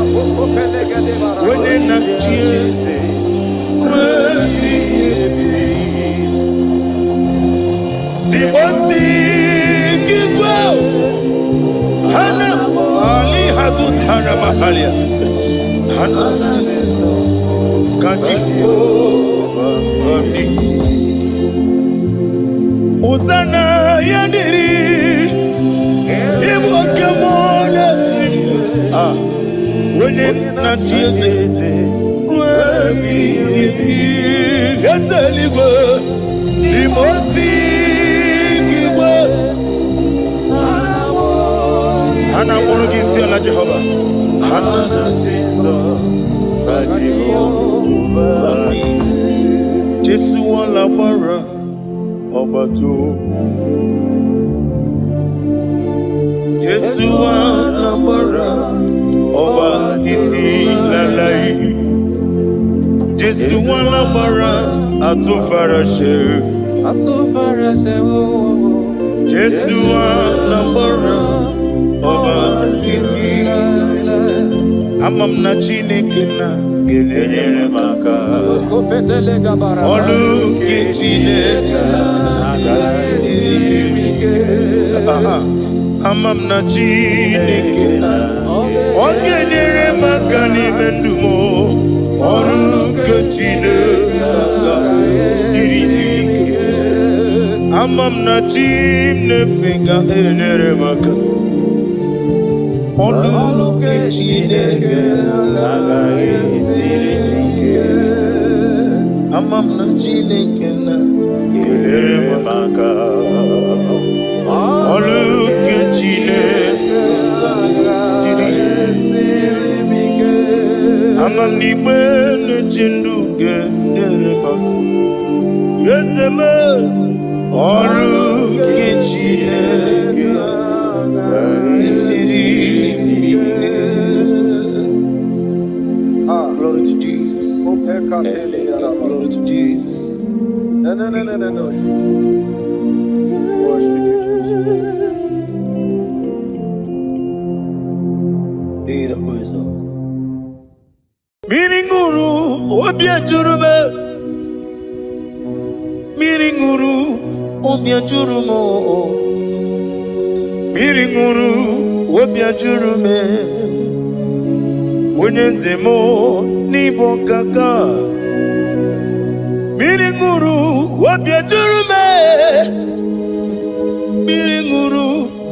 onye na-achị eze ruo ebighị ebi. Dibosi igwe hana ali hazutara mahalia hana sisi kaji ami. Hosanna ya dịrị ịbụ oke mmụọ na-eri. Ah, onye na-achị eze ruo ebighị ebi, eze eluigwe, n'ime osi igwe ha na-akpọrọ gị isi ala. Jehova ha na-asị Jesu alágbára ọba tó. Jésù alágbára ọba títí láláì. Jésù alágbára àtúnfaraṣe. Jésù alágbára ọba títí. Ama m na Chineke na ga-enyere m aka. Ọlụ nke Chineke siri ike. Aha. Ama m na Chineke na ọ ga-enyere m aka n'ime ndụ m. Ọrụ nke Chineke siri ike. Ama m na chi m na-efe ga-enyere m aka. Ọrụ nke Chineke ike. Ama m na Chineke na ga-enyere m aka. Ọrụ nke Chineke siri ike. Ama m n'igbe na-eche ndụ ga-enyere m aka. Eze m, ọrụ nke Chineke siri ike. Ah, Glory to Jesus. Opekatele yaraba. Glory to Jesus. No, no, no, no, no, no. Worship you, Jesus. Mmiri ṅụrụ obi ejuru m. Mmiri ṅụrụ obi ejuru m. Mmiri ṅụrụ obi ejuru m. Onye eze m n'ịbụ ọkaka. Mmiri ṅụrụ obi ejuru m. Mmiri ṅụrụ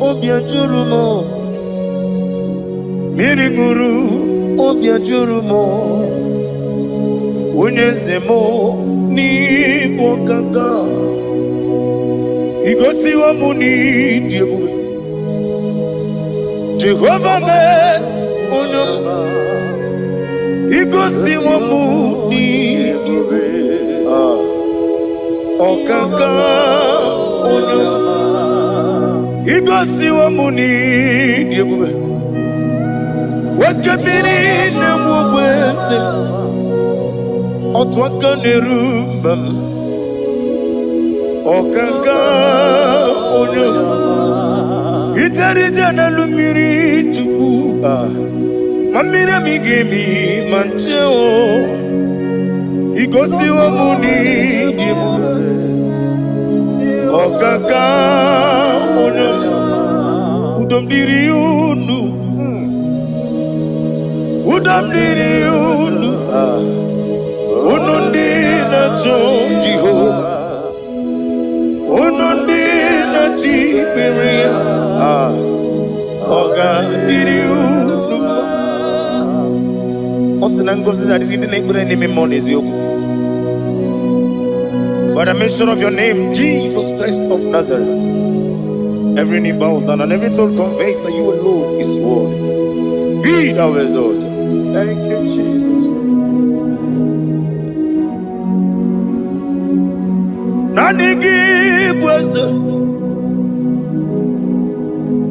obi ejuru m. Mmiri ṅụrụ obi ejuru m. Onye eze m n'ịbụ ọkaka. Igosiwo m n'ịdị ebube. Jehova mee onye m. Igosiwo m n'ịdị ebube. Ah, ọkaka onye m. Igosiwo m n'ịdị ebube. Nwoke mmiri na-enwe ogbe eze m. Otu aka na-eru mba m. Ọkaka onye m. Ijere ije n'elu mmiri, Chukwu. Ah, ma mmiri emi ga-emi ma nche o. Igosiwo m n'ịdị ebube. Ọkaka onye m. Udo m dịrị unu. Udo m dịrị unu. Ah, unu ndị na-achọ Jehova, unu ndị na-achọ ikpere ya. Ah, ọ ga-adịrị unu mma. Ọ sị na ngọzi na-adịrị ndị na-ekpere n'ime mmụọ na eziokwu. By the mention of your name, Jesus Christ of Nazareth, every knee bows down and every tongue confesses that you alone is worthy. Be thou exalted. Thank you, Jesus. Naanị gị bụ eze.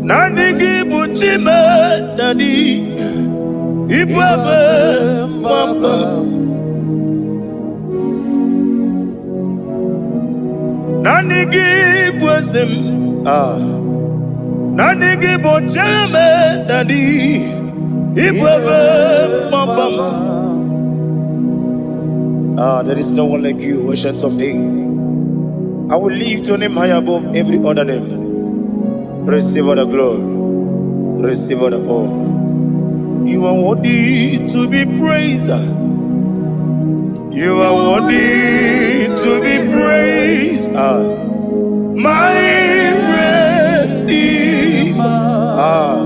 Naanị gị bụ Chime Daddy. Ibu ebe mgbamgbam. Naanị gị bụ eze m. Ah. Naanị gị bụ Chime Daddy. Ibu ebe mgbamgbam. Ah, there is no one like you, Ancient of Days. I will lift your name high above every other name. Receive all the glory. Receive all the honor. You are worthy to be praised. You are worthy to be praised. Ah, my Redeemer. Ah,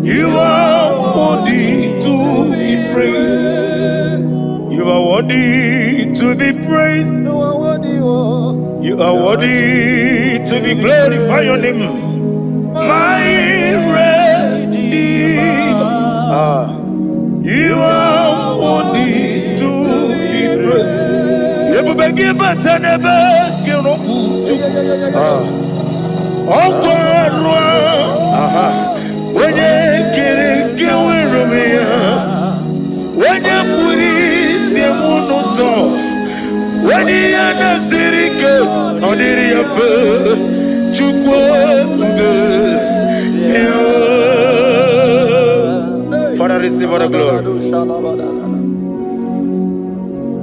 you are worthy to be praised. You are worthy to be praised. You are worthy, oh. You are worthy to be glorified. Your name, my Redeemer. Ah, you are worthy to be praised. Ebube gị bata n'ebe gị rọpụ Chukwu. Ah, ọkwa arụ aha onye kere nke nwere onwe ya, onye kpụrụ isi m n'ụzọ, onye ihe na-esiri ike ọ dịrị ya mfe. Chukwu ebube ya. Father, receive all the glory.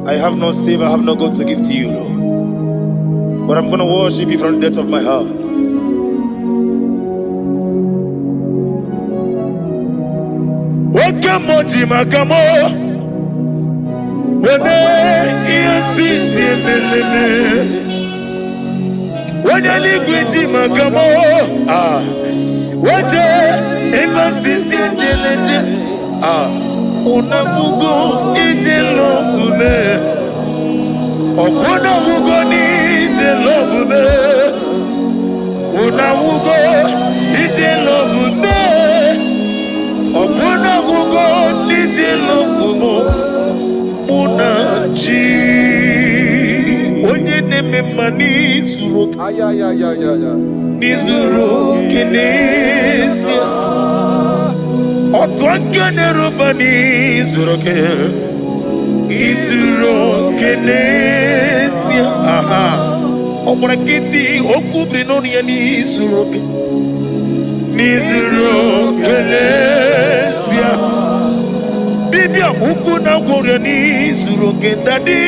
I have no silver, I have no gold to give to you, Lord. But I'm going to worship you from the depth of my heart. Oke mmụọ ji maka mụ weme ihe sisi emeleme. Onye eluigwe ji maka mụ ah wete ebe sisi ejeleje ah unabugo ije lọgbume ọkwụnabugo n'ije lọgbume unabugo ije lọgbume ọkwụnabugo n'ije lọgbume mụ na chi onye na-eme mma n'izuru oke. Ayayayayaya. N'izuru oke n'ezie, otu aka na-eruba n'izuru oke, izuru oke n'ezie. Aha ọ gbara nkịtị okwu biri n'ọnụ ya n'izuru oke, n'izuru oke n'ezie. Dibịa ukwu na gwụrịa n'izuru oke, Daddy,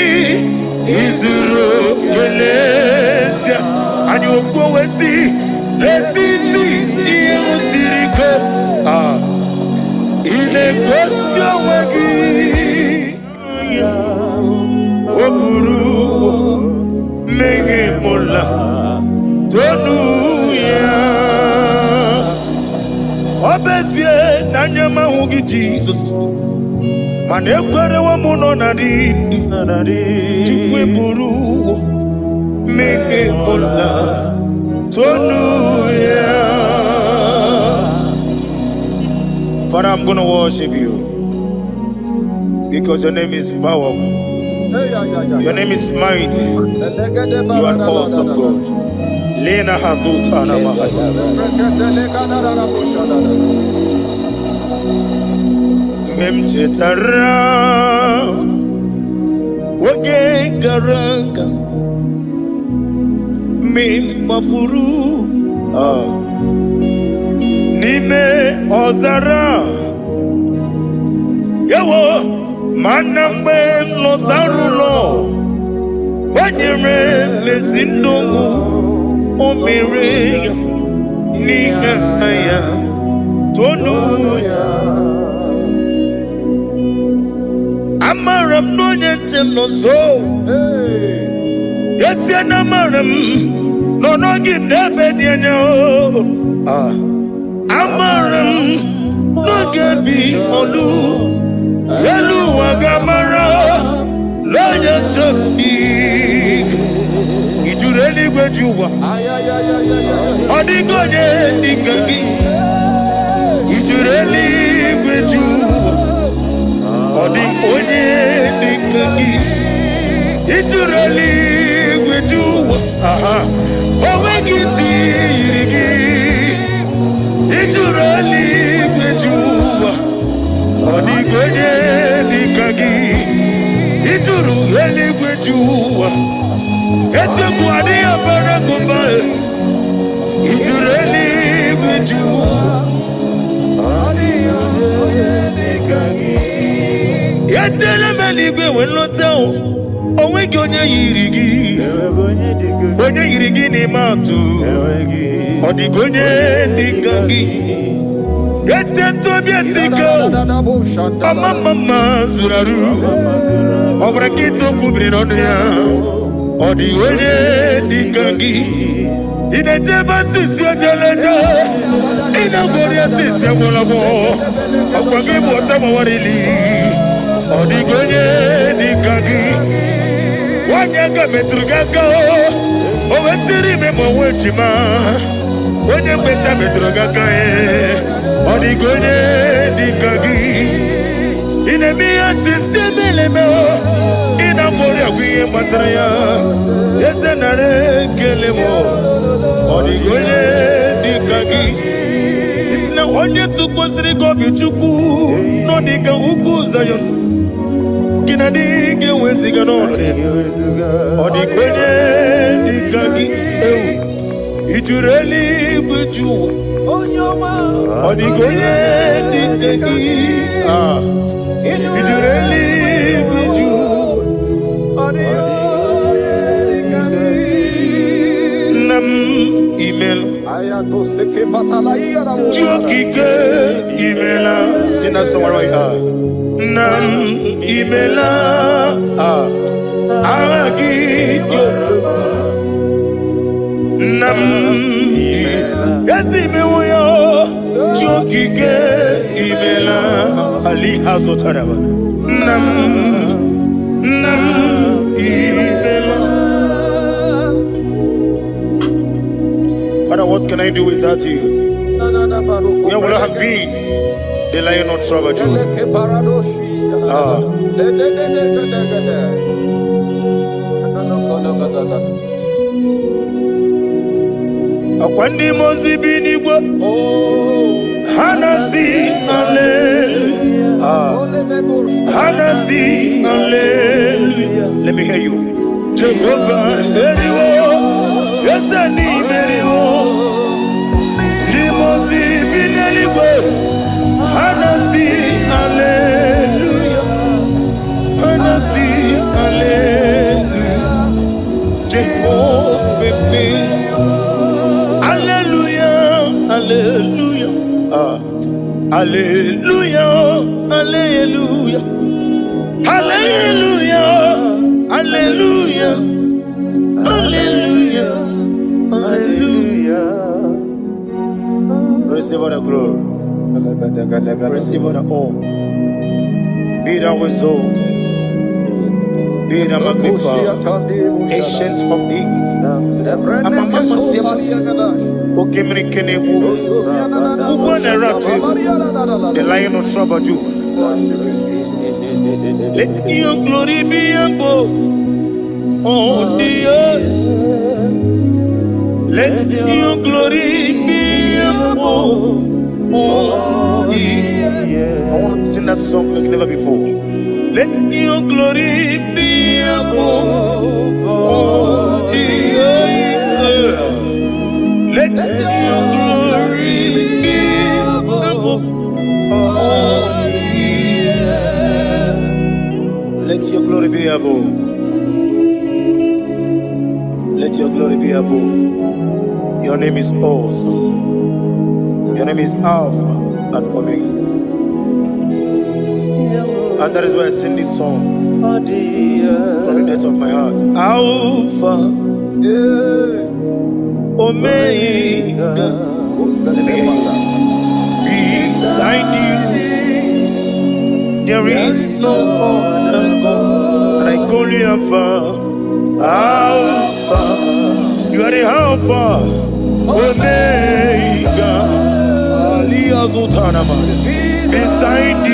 izuru oke n'ezie. Anyị okwu wee si n'etiti ihe siri ike. Ah, ị na-egosi onwe gị. O buru mmehie mụla tonu ya. Ọ bụ ezie na anya m ahụghị Jizọs, mana ekwerewo m nọ na dị ndụ. Chukwu eburu mmehie mụla tonu ya. Father, I'm going to worship you because your name is powerful. Your name is mighty. You are an awesome God. Lena Hazutana Mahaya. Mgbe m chetara oge gara aga, mgbe m gbafuru n'ime ọzara, ewo, mana mgbe m lọtara ụlọ, o nyere m ezi ndụ, o mere ya n'ihe ya tonu ya. Amara m na onye nche m nọ nso. Esie na amara m nọ n'oge m n'ebe dị anya o. Ah. Amara m n'oge bi olu elu ụwa ga-amara n'onye nche m dị. Ijuru eluigwe ji ụwa, ọ dịghị onye dịka gị. Ijuru eluigwe ji ụwa, ọ dị onye dịka gị. Ijuru eluigwe ji ụwa, aha, o nweghị ntị yiri gị. Ijuru eluigwe ji ụwa, ọ dịghị onye dịka gị. Ijuru eluigwe ji ụwa, eziokwu adịghị abara gụba. Ijuru eluigwe ji ụwa. Ejele m eluigwe wee lọta o, onweghị onye yiri gị. Onye yiri gị n'ime atụ, ọ dịghị onye dịka gị. Eteta obi esi ike o, ọma mma mma zuru arụ, ọ bụrụ nkịta okwu biri n'ọnụ ya, ọ dị onye dịka gị. Ị na-ejebe asịsị ojeleje, ị na-agwọrị asịsị agwọrọgwọ, ọkwa gị bụ ọta gbawarili, ọ dịghị onye dịka gị. Nwanyị aka metụrụ gị aka, o wetiri ime ma onwe ejima, onye mgbeta metụrụ gị aka, ọ dịghị onye dịka gị. Ị na-eme ihe osisi emeleme, ị na-agwọrị agwụ ihe gbatara ya. Eze, nara ekele m. Ọ dịghị onye dịka gị. Isi na onye tụkwasịrị gị obi, Chukwu, nọ dịka ugwu Zayọn gị na dị ga-eweziga n'ọnọdụ ya. Ọ dịka onye dịka gị. Ewu, ijuru eluigwe ju ụwa, ọ dịka onye dịka gị. Ah, ijuru eluigwe ju ụwa. Nna m, imela. Chi okike, imela. Si na sọwara ya, nna m, imela. Ah, agha gị dị okwu. Nna m, ezi imewo ya. Chi okike, imela. Ali ha zụtara nna m, nna m, imela. Father, what can I do without you? Where would I have been? The lion of tribe of Judah. Ah. Akwa ndị mmụọ ozi bi n'igwe, ha na-asị hallelujah. Ah. Ha na-asị hallelujah. Let me hear you. Jehovah meriwo, eze ni meriwo. Ndị mmụọ ozi bi n'eluigwe, ha na-asị hallelujah. Hallelujah, hallelujah, hallelujah, hallelujah, hallelujah, hallelujah. Receive all the glory, receive all the honor. Be thou exalted, be thou magnified, Ancient of Days. Amama siamasi, Okemiri Kenebu, Ugbo na-ere atụ egwu, the Lion of tribe of Judah. Let your glory be above all the earth. Let your glory be above all the. I want to sing that song like never before. Let your glory be above all the earth. Let your glory be above all the earth. Let your glory be above. Let your glory be above. Your name is awesome. Your name is Alpha and Omega. And that is why I sing this song from the depth of my heart. Alpha, Omega. Let me hear you. Beside you, there is no other God. And I call you Alpha. Alpha. You are the Alpha, Omega. Ali Azutana. Beside you,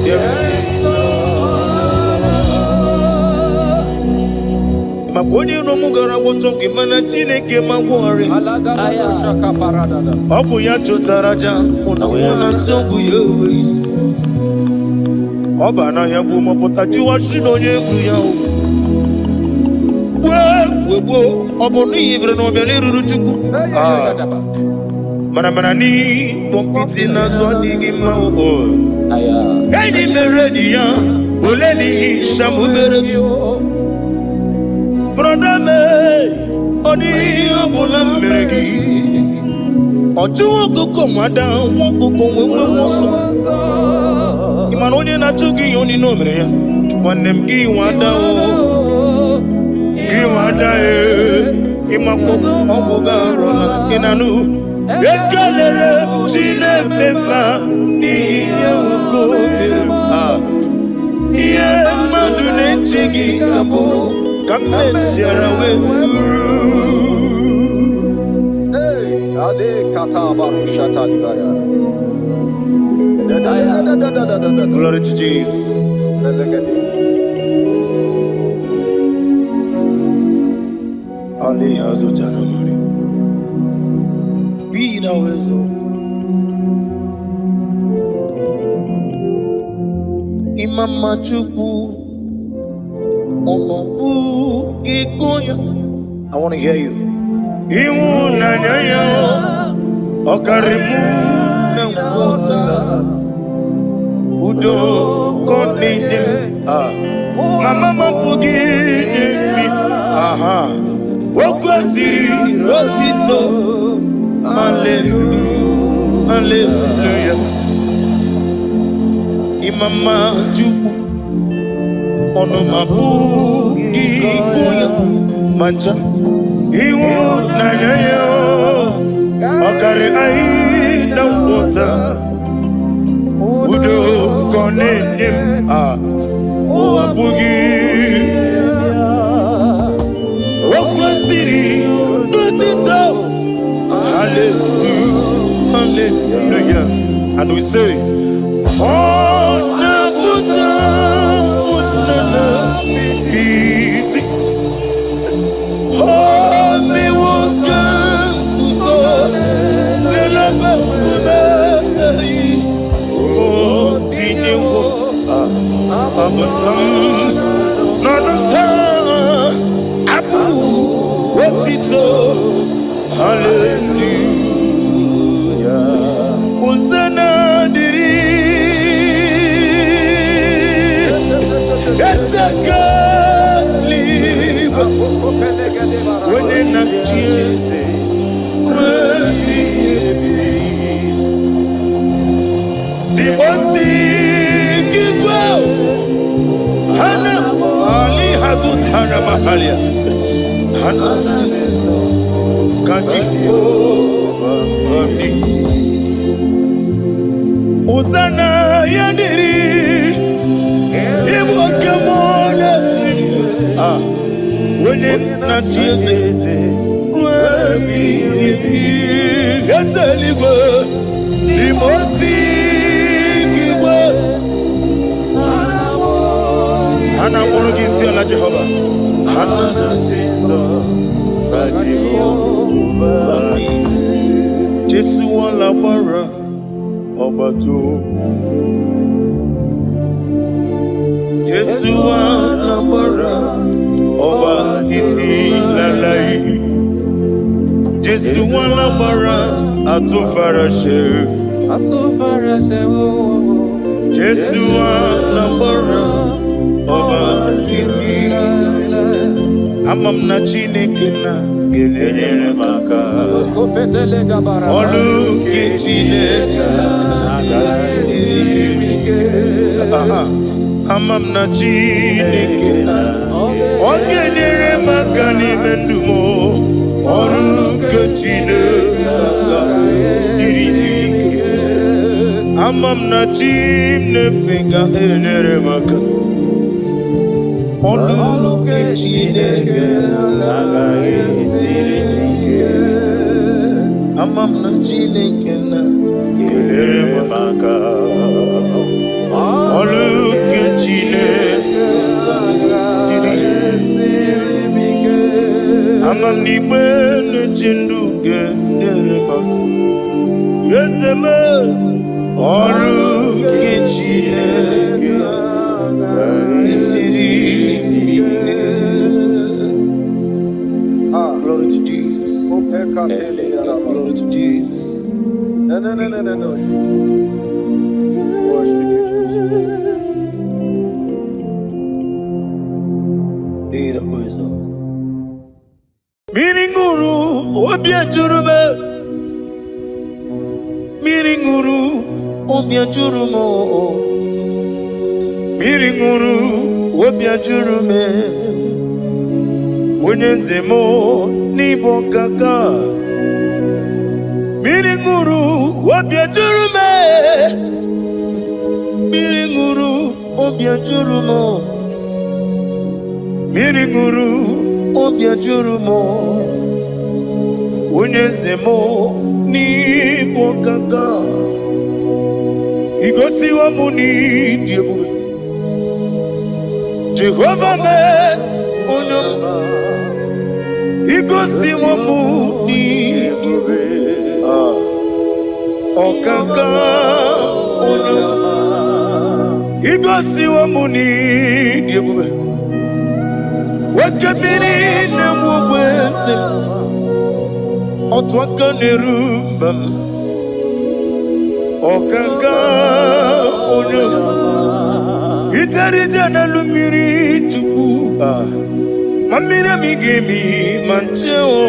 there is maka onye iro m gara gwọchọ gị, mana Chineke ma gwọrị. Ọ bụ ya chụtara aja mụ na mụ na nsị ọgwụ ya enwe isi. Ọ bụ anaghị egwu mọpụta jiwa shi na onye egwu ya o gboo gboo. Ọ bụ n'ihi bere na ọbịa n'eruru Chukwu. Ah, mana mana n'ikpọ nkịtị n'azụ adịghị mma o. Enyi mere enyi ya ole n'ihi shamu mere brother me, ọ dịghị ihe ọ bụla m mere gị. Ọ chụwa ọkụkọ nwada nwa ọkụkọ nwee nwe ọsọ. Ị mana onye na-achụ gị ihe onye o mere ya, nwanne m, gị nwada o, gị nwada e, ịmakwa ọgwụ gị arụla gị na nụ. Ekelere m Chineke mma n'ihi ihe nwoke o mere m. Ah, ihe mmadụ na-eche gị ka bụrụ ka m mesiara wee bụrụ. Ade kata barushata dibaya. Da da da da da da da da da. Glory to Jesus. Elegede. Ali Azutana Mari. Be thou exalted. Imama Chukwu, ọnọbụ gị gonya. I want to hear you. Ịhụnanya ya ọ karịrị mụ na nghọta. Udo ka ọ na-enye m. Ah. Mama m apụghị imi. Aha. O kwesịrị otito. Hallelujah. Hallelujah. Imama Chukwu, ọnụma apụghị ịgụ ya ma ncha. Ịhụnanya ya ọ karịrị anyị na nghọta. Udo ka ọ na-enye m. Ah, ụwa apụghị. O kwesịrị n'otito. Hallelujah, hallelujah. And we say, ọ na-apụta ụnana iti. O mewo ka nguzo n'elebe ume. O tinyewo abụsam n'ọnụ taa abụ otito. Hallelujah. Hosanna dịrị Eze eluigwe, onye na-achị eze ruo ebighị ebi. Ahalia. Ha na-asị ka Jehova dị. Hosanna ya dịrị, ịbụ oke mmụọ na-eri. Ah, onye na-achị eze ruo ebighị ebi, eze eluigwe, n'ime osi igwe ha na-akpọrọ gị isi ala. Jehova, ha na-asị Ka Jehova dị. Jésù wọn lágbára ọba tó. Jésù wa lágbára ọba títí láláì. Jésù wa lágbára àtúnfaraṣe. Àtúnfaraṣe wo. Jésù wa lágbára ọba títí. Ama m na Chineke na ga-enyere m aka. Kopetele gabara. Ọlụ nke Chineke siri ike. Aha. Ama m na Chineke na ọ ga-enyere m aka n'ime ndụ m. Ọrụ nke Chineke siri ike. Ama m na chi m na-efe ga-enyere m aka. Ọrụ nke Chineke Agaghị esiri ike. Ama m na Chineke na ga-enyere m aka. Maka Ọrụ nke Chineke siri. Ama m n'igbe na-eche ndụ ga-enyere m aka. Eze m, ọrụ nke Chineke siri ike. Ah, Glory to Jesus. Kopekatele yaraba. Glory to Jesus. No, no, no, no, no, no. Worship you, Jesus. Be the wisdom. Mmiri ṅụrụ obi ejuru m, mmiri ṅụrụ obi ejuru m, mmiri ṅụrụ obi ejuru m, onye eze m n'ịbụ kaka. Mmiri ṅụrụ obi ejuru m, mmiri ṅụrụ obi ejuru m, mmiri ṅụrụ obi ejuru m, onye eze m n'ịbụ kaka. Igosiwo m n'ịdị ebube. Jehova mee onye m, igosiwo m n'ịdị ebube. Ah, ọkaka onye m, igosiwo m n'ịdị ebube. Nwoke mmiri na-enwe ogbe eze m, otu aka na-eru mba m, ọkaka onye m, ijere ije n'elu mmiri Chukwu. Ah, ma mmiri emi ga-emi ma nche o,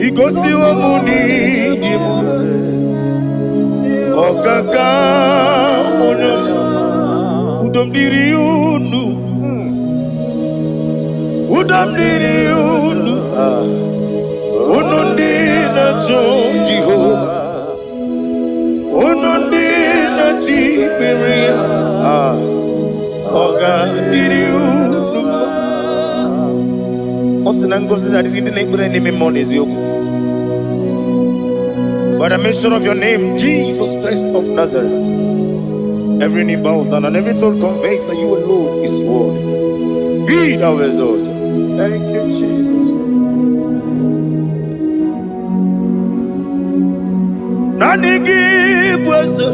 igosiwo m n'ịdị ebube. Ọkaka onye m, udo m dịrị unu, udo m dịrị unu. Ah, unu ndị na-achọ Jehova, unu ndị na-achọ ikpere ya. Ah, ọ ga-adịrị unu mma. Ọ sị na ngọzi na-adịrị ndị na-ekpere n'ime mmụọ na eziokwu. By the mention of your name, Jesus Christ of Nazareth, every knee bows down and every tongue confesses that you alone is worthy. Be thou exalted. Thank you, Jesus. Naanị gị bụ eze,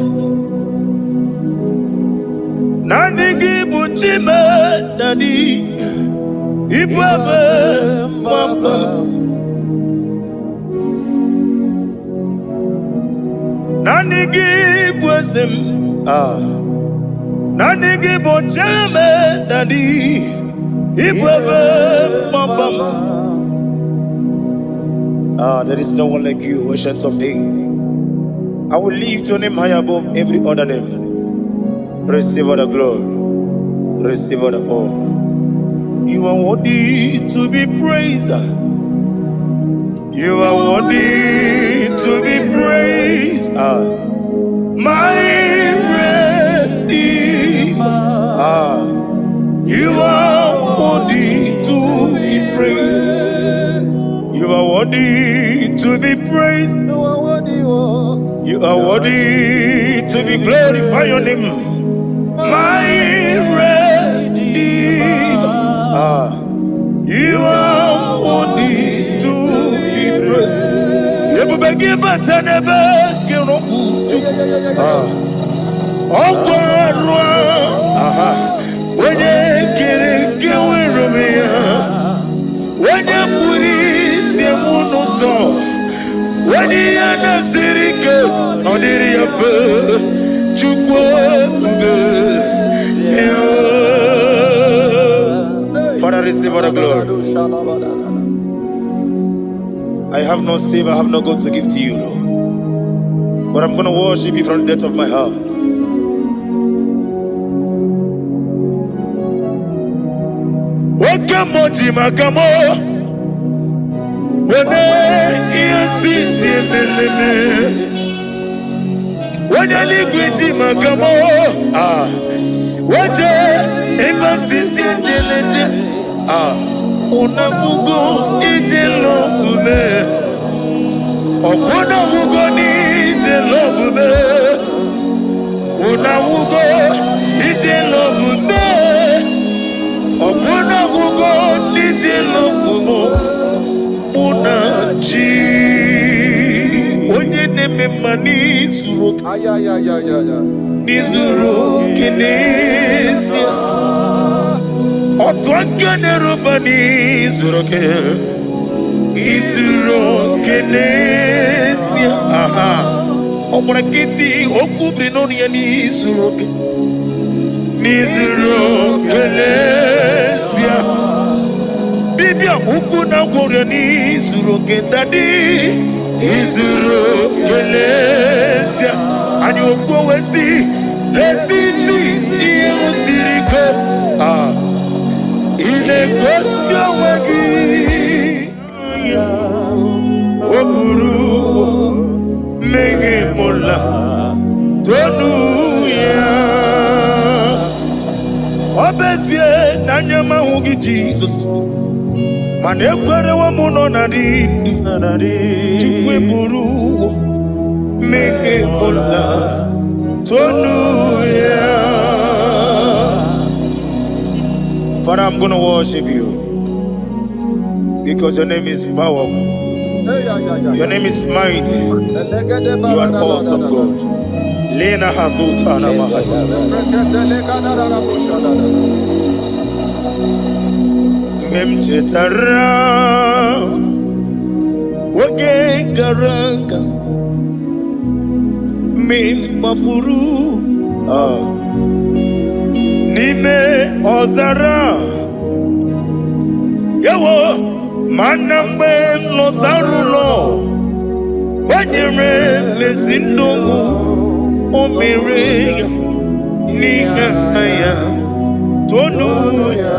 naanị gị bụ Chime Daddy, ịbụ ebe mgbaba m. Naanị gị bụ eze m. Ah. Naanị gị bụ Chime Daddy, ịbụ ebe mgbaba m. Ah, there is no one like you, Ancient of Days. I will lift your name high above every other name. Receive all the glory. Receive all the honor. You are worthy to be praised. You are worthy to be praised. Ah. My Redeemer. Ah. You are worthy to be praised. You are worthy to be praised. You are worthy, oh. You are worthy to be glorified. Your name, my Redeemer. Ah, you are worthy to be praised. Ebube gị bata n'ebe gị rọpụ. Ah, ọkwa arụ. Aha, onye kere eke nwere m ya, onye kpụrụ isi m n'ụzọ, onye ihe na-esiri ike ọ dịrị ya mfe. Chukwu ebube ya. Father, receive all the glory. I have no silver, I have no gold to give to you, Lord. But I'm going to worship you from the depth of my heart. Oke mmụọ ji maka mụ wene ihe si si emeleme, onye eluigwe ji maka mụ ah wete ebe sisi ejeleje ah ụnagbugo ije lọbume ọkwụnagbugo n'ije lọbume ụnagbugo ije lọbume ọkwụnagbugo n'ije lọbume mụ na chi onye na-eme mma n'izuru oke. Ayayayayaya. N'izuru oke n'ezie, otu aka na-eruba n'izuru oke, izuru oke n'ezie. Aha, ọ gbara nkịtị, okwu biri n'ọnụ ya n'izuru oke, n'izuru oke n'ezie. Dibịa ukwu na gwọrọ n'izuru oke, daddy, izuru oke n'ezie. Anyị okwu wee si n'etiti ihe siri ike, ah, ị na-egosi onwe gị. O buru mmehie mụla tonu ya. Ọ bụ ezie na anya m ahụ gị, Jizọs, mana ekwerewo m nọ na dị ndụ. Chukwu eburu mmehie mụla tonu ya. Father, I'm going to worship you because your name is powerful. Your name is mighty. You are an awesome God. Lena Hazutana Mahaya. Mgbe m chetara oge gara aga, mgbe m gbafuru n'ime ọzara yawo, mana mgbe m lọtara ụlọ, o nyere m ezi ndụ, o mere ya n'ihe ya tonu ya.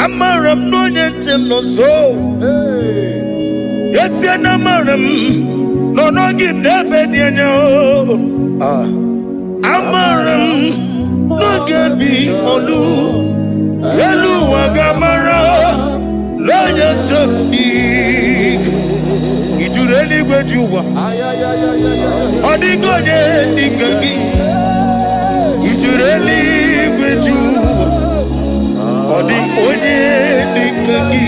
Amara m na onye nche m nọ nso. Esie na amara m nọ n'oge n'ebe dị anya o. Ah. Amara m n'oge bi olu elu ụwa ga-amara n'onye nche m dị. Ijuru eluigwe ji ụwa, ọ dịghị onye dịka gị. Ijuru eluigwe ji ụwa, ọ dị onye dịka gị.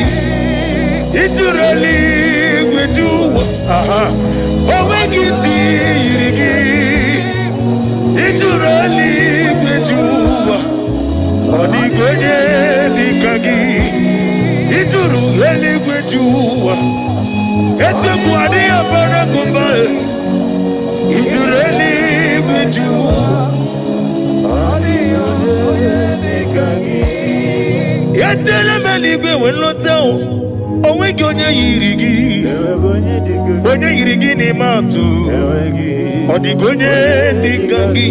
Ijuru eluigwe ji ụwa, aha, o nweghị ntị yiri gị. Ijuru eluigwe ji ụwa, ọ dịghị onye dịka gị. Ijuru eluigwe ji ụwa, eziokwu adịghị abara gị mba. Ijuru eluigwe ji ụwa. Ejele m eluigwe wee lọta o, onweghị onye yiri gị, onye yiri gị n'ime atụ. Ọ dịghị onye dịka gị.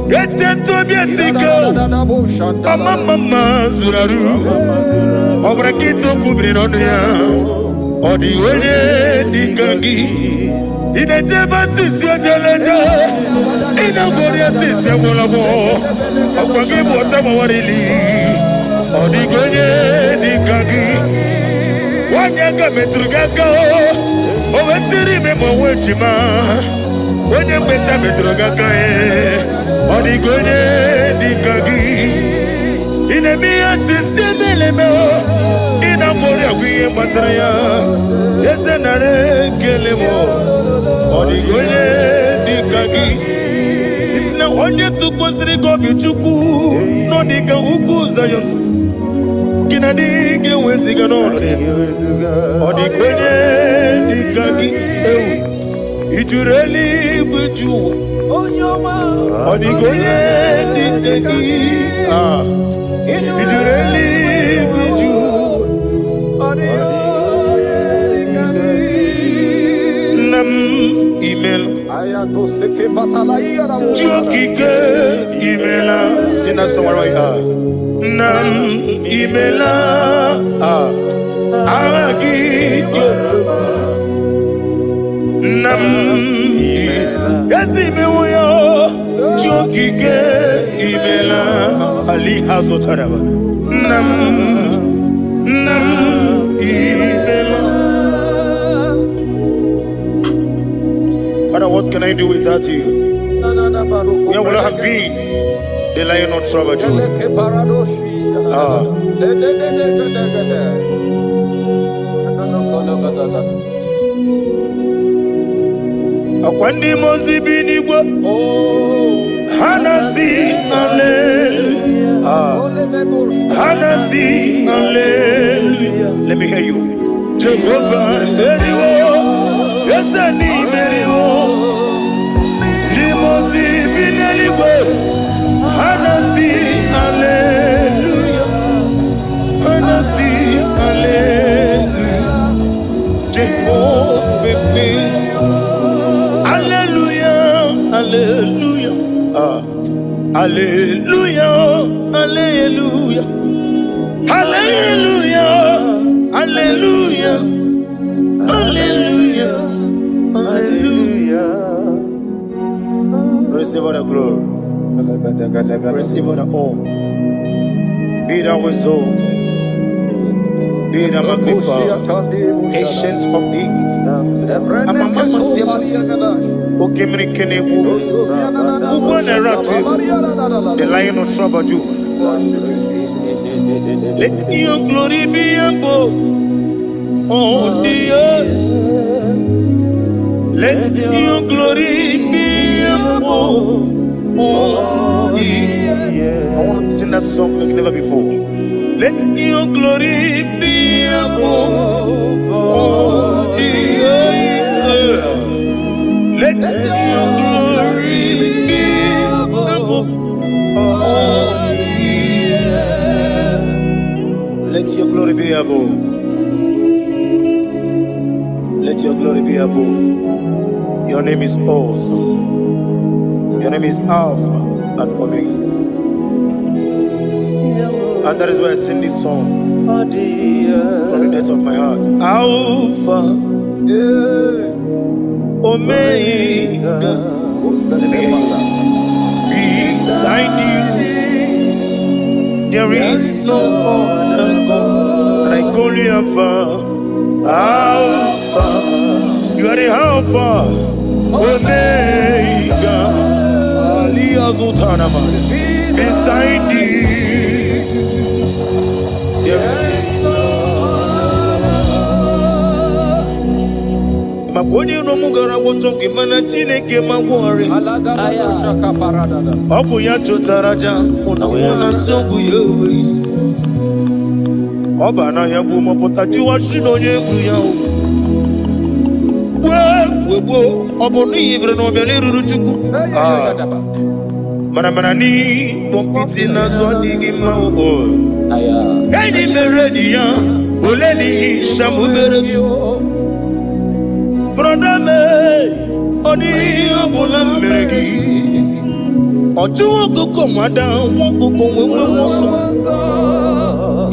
Etetu obi esi ike o. Ọma mma mma zuru arụ. Ọ bụrụ nkịta okwu biri n'ọnụ ya. Ọ dị onye dị ka gị. Ị na-ejebe asịsị ojeleje. Ị na-agwọrị asịsị agwọlagwọ. Ọkwa gị bụ ọta gbawarili. Ọ dịghị onye dị ka gị. Nwanyị aka metụrụ gị aka o. O wetiri ime ma onwe ejima. Onye mgbeta metụrụ gị aka e. Ọ dịghị onye dị ka gị. Ị na-eme ihe osisi emeleme o. Ị na-agbọrị agwa ihe gbatara ya. Eze nara ekele m o. Ọ dịghị onye dị ka gị. Isi na onye tụkwasịrị gị obi Chukwu nọ dị ka ugwu Zayọn. Gị na dị ga-eweziga n'ọnọdụ ya. Ọ dịghị onye dị ka gị ewu. I juru eluigwe ju ụwa. Ọ dịghị onye dị ka gị. Ah. I juru eluigwe ju ụwa. Nna m imela. Chi okike imela. Si na sọgbara ya. Nna m imela. Ah. Agha gị dị okwu. Nna m ezi imewo ya o. Chi okike imela. Ali ha zụtara m. Nna m, nna m imela. Father, what can I do without you? Where would I have been? The lion of tribe of Judah. Ah. Akwa ndị mmụọ ozi bi n'igwe ha na-asị hallelujah. Ah. Ha na-asị hallelujah. Let me hear you. Jehovah meriwo, eze ni meriwo. Ndị mmụọ ozi bi n'eluigwe ha na-asị hallelujah. Ha na-asị hallelujah. Jehovah meriwo. Hallelujah, hallelujah. Ah. Hallelujah, hallelujah. Hallelujah, hallelujah. Hallelujah, hallelujah. Receive all the glory. Receive all the honor. Be thou exalted. Be thou magnified. Ancient of days. Okemiri Kenebu. Ugbo na-eratu egwu. The lion of tribe of Judah. Let your glory be above all the earth. Let your glory be above all the earth. I want to sing that song like never before. Let your glory be above all the earth. Let your glory be above all the earth. Let your glory be above. Let your glory be above. Your name is awesome. Your name is Alpha and Omega. And that is why I sing this song from the depth of my heart. Alpha, Omega. Let me hear you. Beside you, there is no other God. And I call you Alpha, Alpha. You are the Alpha, Omega. Ali Azutanama. Beside you, there is maka onye iro m gara gwọchọ gị mana Chineke ma gwọrị. Ọ bụ ya chụtara aja mụ na mụ na nsị ọgwụ ya enwe isi. Ọ ba n'ahịa bụ mọpụta jiwa shi na onye egwu ya o. Gboo gboo ọ bụ n'ihi bere na ọbịa n'eruru Chukwu. Ah. Mana mana n'ikpọ mpịtị n'azụ adịghị mma o. Enyi mere enyi ya ole n'ihi shamu mere. Brother me, ọ dịghị ihe ọ bụla m mere gị. Ọchụ ọkụkọ nwada nwa ọkụkọ nwe nwe nwe ọsọ.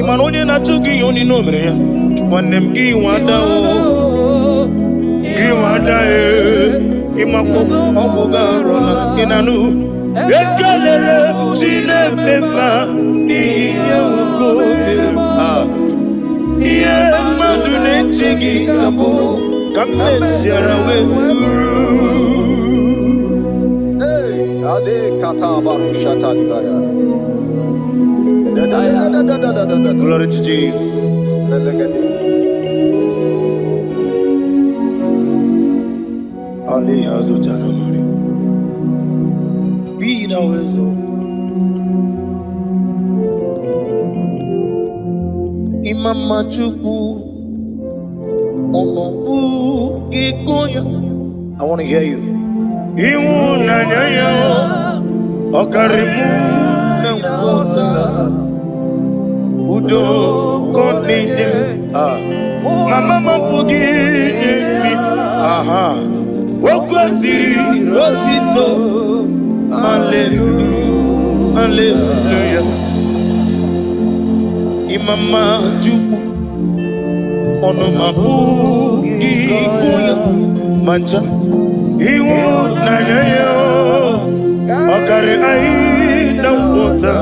Ị mara onye na-achụ gị ihe onye o mere ya? Nwanne m, gị nwada o, gị nwada e, ịmakwa ọgwụ gị arụla gị na nụ. Ekelere m Chineke mma n'ihi ihe nwoke o mere m. Ah. Ihe mmadụ na-eche gị ka bụrụ ka m mesiara wee bụrụ. Hey, Ade kata barushata dibaya. Da da da da da da da da da. Glory to Jesus. Belegede. Ali Hazutana Mari. Be thou exalted. Imama Chukwu, ọmọ gị gonya. I want to hear you. Ịhụnanya ya ọ karịrị mụ na nghọta. Udo ka ọ na-enye m. Ah. Mama m apụghị inye m. Aha. O kwesịrị otito. Hallelujah. Hallelujah. Imama Chukwu, ọnụ m apụghị ịgụ ya ma ncha. Ịhụnanya ya ọ karịrị anyị na nghọta.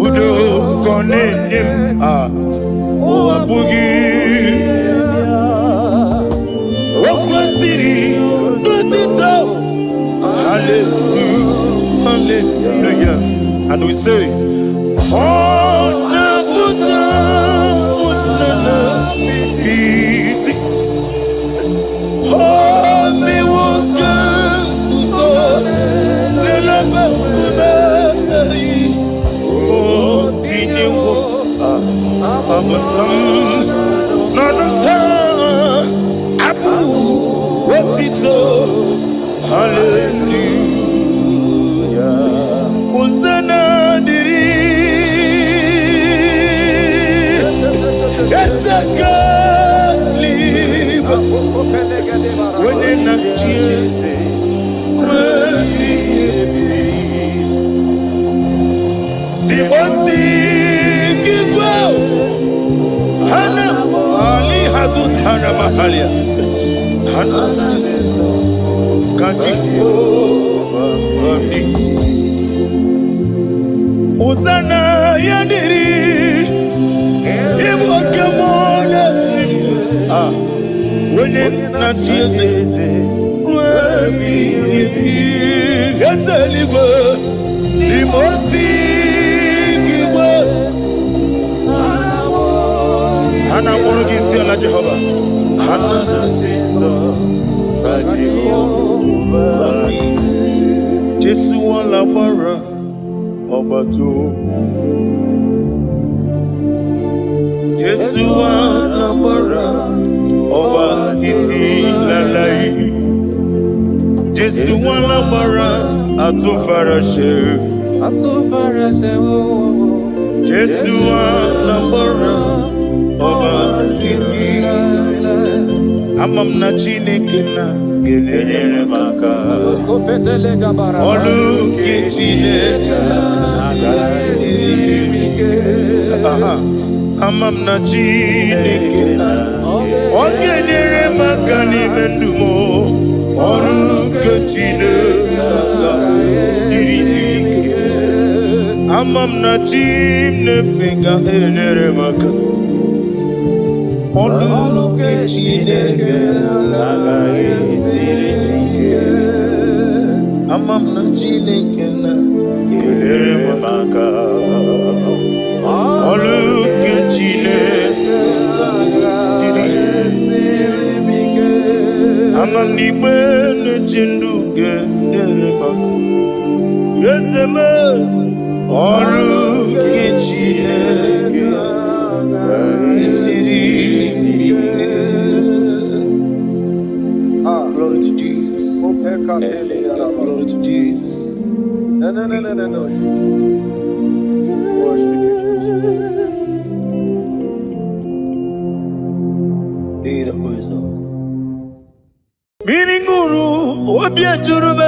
Udo ka ọ na-enye m. Ah. Ụwa apụghị. O kwesịrị n'otito. Hallelujah. Hallelujah. And we say, ọ na-apụta ụnana iti. O mewo ka nguzo n'elebe ume eyi. O tinyewo abụsam n'ọnụ taa abụ otito. Hallelujah. Hosanna dịrị Eze eluigwe, onye na-achị eze ruo ebighị ebi. Dibosi gigwe hana ali hazutara mahalia hana sisi kaji ami Hosanna ya dịrị ịbụ oke mmụọ na-eri. Ah, onye na-achị eze ruo ebighị ebi. Eze eluigwe, Dibosi gigwe ha na-akpọrọ gị isi ala Jehova ha na-asị Jesu wala gbara ọgbata Jesu wala gbara ọgba títí láláì. Jesu wala gbara atúfarasẹ. Jesu wala gbara ọgba títí láláì. Ama m na Chineke na ga-enyere m aka. Ọlụ nke Chineke siri ike. Aha. Ama m na Chineke na ọ ga-enyere m aka n'ime ndụ m. Ọrụ nke Chineke siri ike. Ama m na chi m na-efe ga-enyere m aka. Ọrụ nke Chineke. Ama m na Chineke na ga-enyere m aka. Ọrụ nke Chineke siri ike. Ama m na igbe na-eche ndụ ga-enyere m aka. Eze m, ọrụ nke Chineke siri ike. Ah, Glory to Jesus. Opekatele Glory to Jesus. No, no, no, no, no, no. Worship you, Jesus. Be the wisdom. Mmiri ṅụrụ obi ejuru m.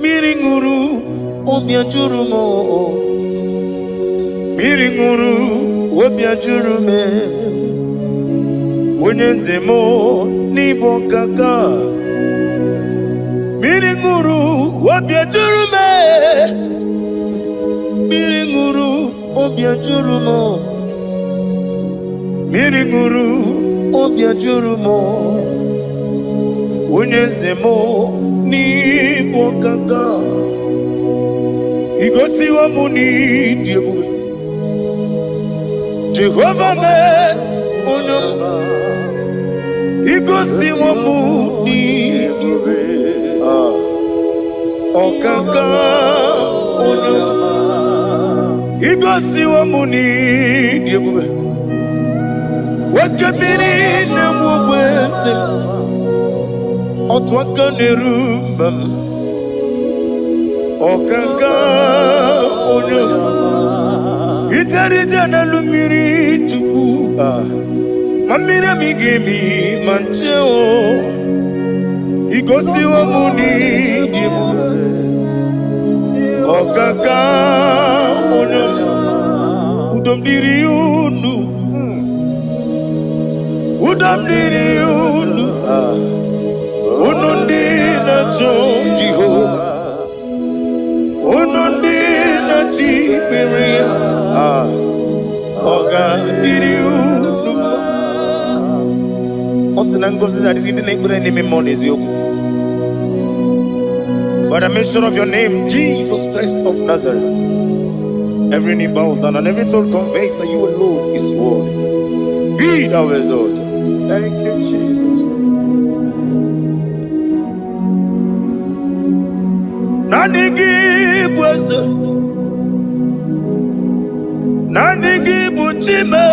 Mmiri ṅụrụ, obi ajụrụ m o. Mmiri ṅụrụ, obi ajụrụ m e. Onye eze m n'ịbụ ọkaka. Mmiri ṅụrụ, obi ajụrụ m e. Mmiri ṅụrụ, obi ajụrụ m o. Mmiri ṅụrụ, obi ajụrụ m o. Onye eze m n'ịbụ ọkaka. Igosiwo m n'ịdị ebube. Jehova mee, onye m, igosiwo m n'ịdị ebube. Ah, ọkaka, onye m, igosiwo m n'ịdị ebube. Nwoke mmiri na-enwe ogbe eze m, otu aka na-eru mba m. Ọkaka, onye m, ijere ije n'elu mmiri, Chukwu. Ah, ma mmiri emi ga-emi ma nche o. Igosiwo m n'ịdị ebube. Ọkaka, onye m, udo m dịrị unu, udo m dịrị unu. Ah, unu ndị na-achọ Jehova, unu ndị na-achọ ikpere ya. Ah, ọ ga-adịrị unu mma. Ọ sị na ngọzi na-adịrị ndị na-ekpere n'ime mmụọ na eziokwu. By the mention of your name, Jesus Christ of Nazareth, every knee bows down and every tongue confesses that you alone is worthy. Be thou exalted. Thank you, Jesus. Naanị gị bụ eze, naanị gị bụ Chime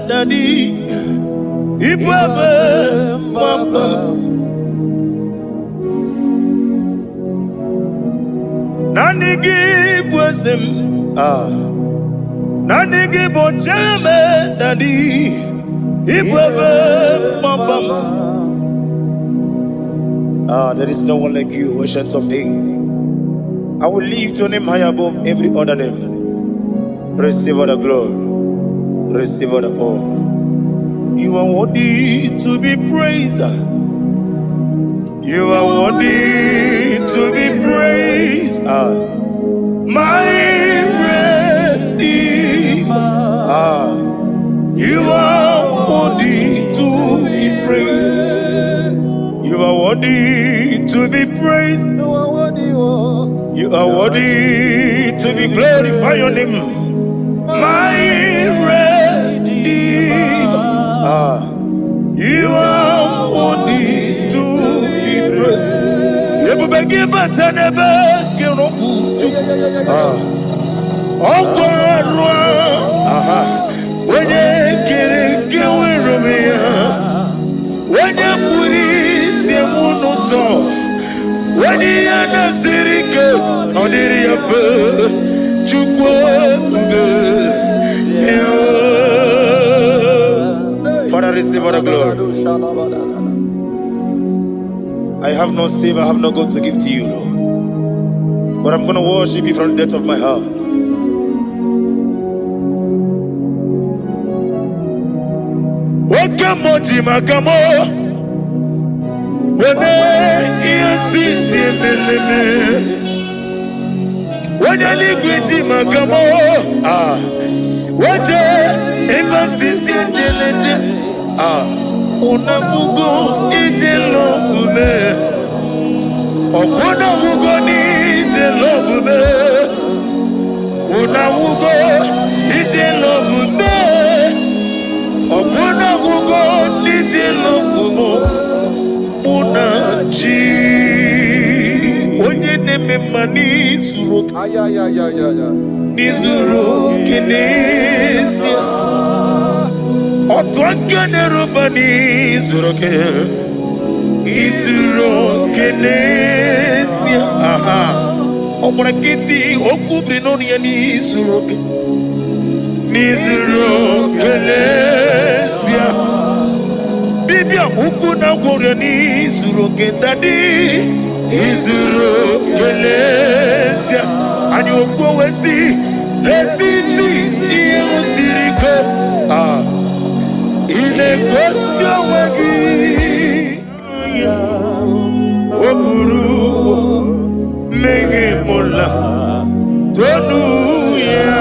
Daddy, ịbụ ebe mgbaba m. Naanị gị bụ eze m. Ah. Naanị gị bụ Chime Daddy, ịbụ ebe mgbaba m. Ah, there is no one like you, Ancient of Days. I will lift your name high above every other name. Receive all the glory. Receive all the honor. You are worthy to be praised. You are worthy to be praised. Ah, my Redeemer. Ah, you are worthy to be praised. You are worthy to be praised. You are worthy, oh. You are worthy to be glorified. Your name, my Redeemer. Ah, you are worthy to be praised. Ebube gị bata n'ebe gị rọpụ. Ah, ọkwa arụ. Aha, onye kere eke nwere onwe ya, onye kpụrụ isi m n'ụzọ, onye ihe na-esiri ike ọ dịrị ya mfe. Chukwu ebube ya. Father, receive all the glory. I have no silver, I have no gold to give to you, Lord. But I'm going to worship you from the depth of my heart. Oke mmụọ ji maka mụ weme ihe sisi emeleme. Onye eluigwe ji maka mụ, ah, wete ebe sisi ejeleje. Ah, unabugo ije lọbume, ọbụnabugo n'ije lọbume, unabugo ije lọbume, ọbụnabugo n'ije lọbume. Mụ na chi onye na-eme mma n'izuru oke. Ayayayayaya. N'izuru oke n'ezie, otu aka na-eruba n'izuru oke, izuru oke n'ezie. Aha, ọ gbara nkịtị, okwu biri n'ọnụ ya n'izuru oke, n'izuru oke n'ezie. Dibịa ukwu na gwọrọ n'izuru oke, Daddy, Izuru n'ezie. Anyị okwu wesi n'etiti ihe siri ike. Ah, ị na-egosi onwe gị. O buru mmehie mụla tonu ya.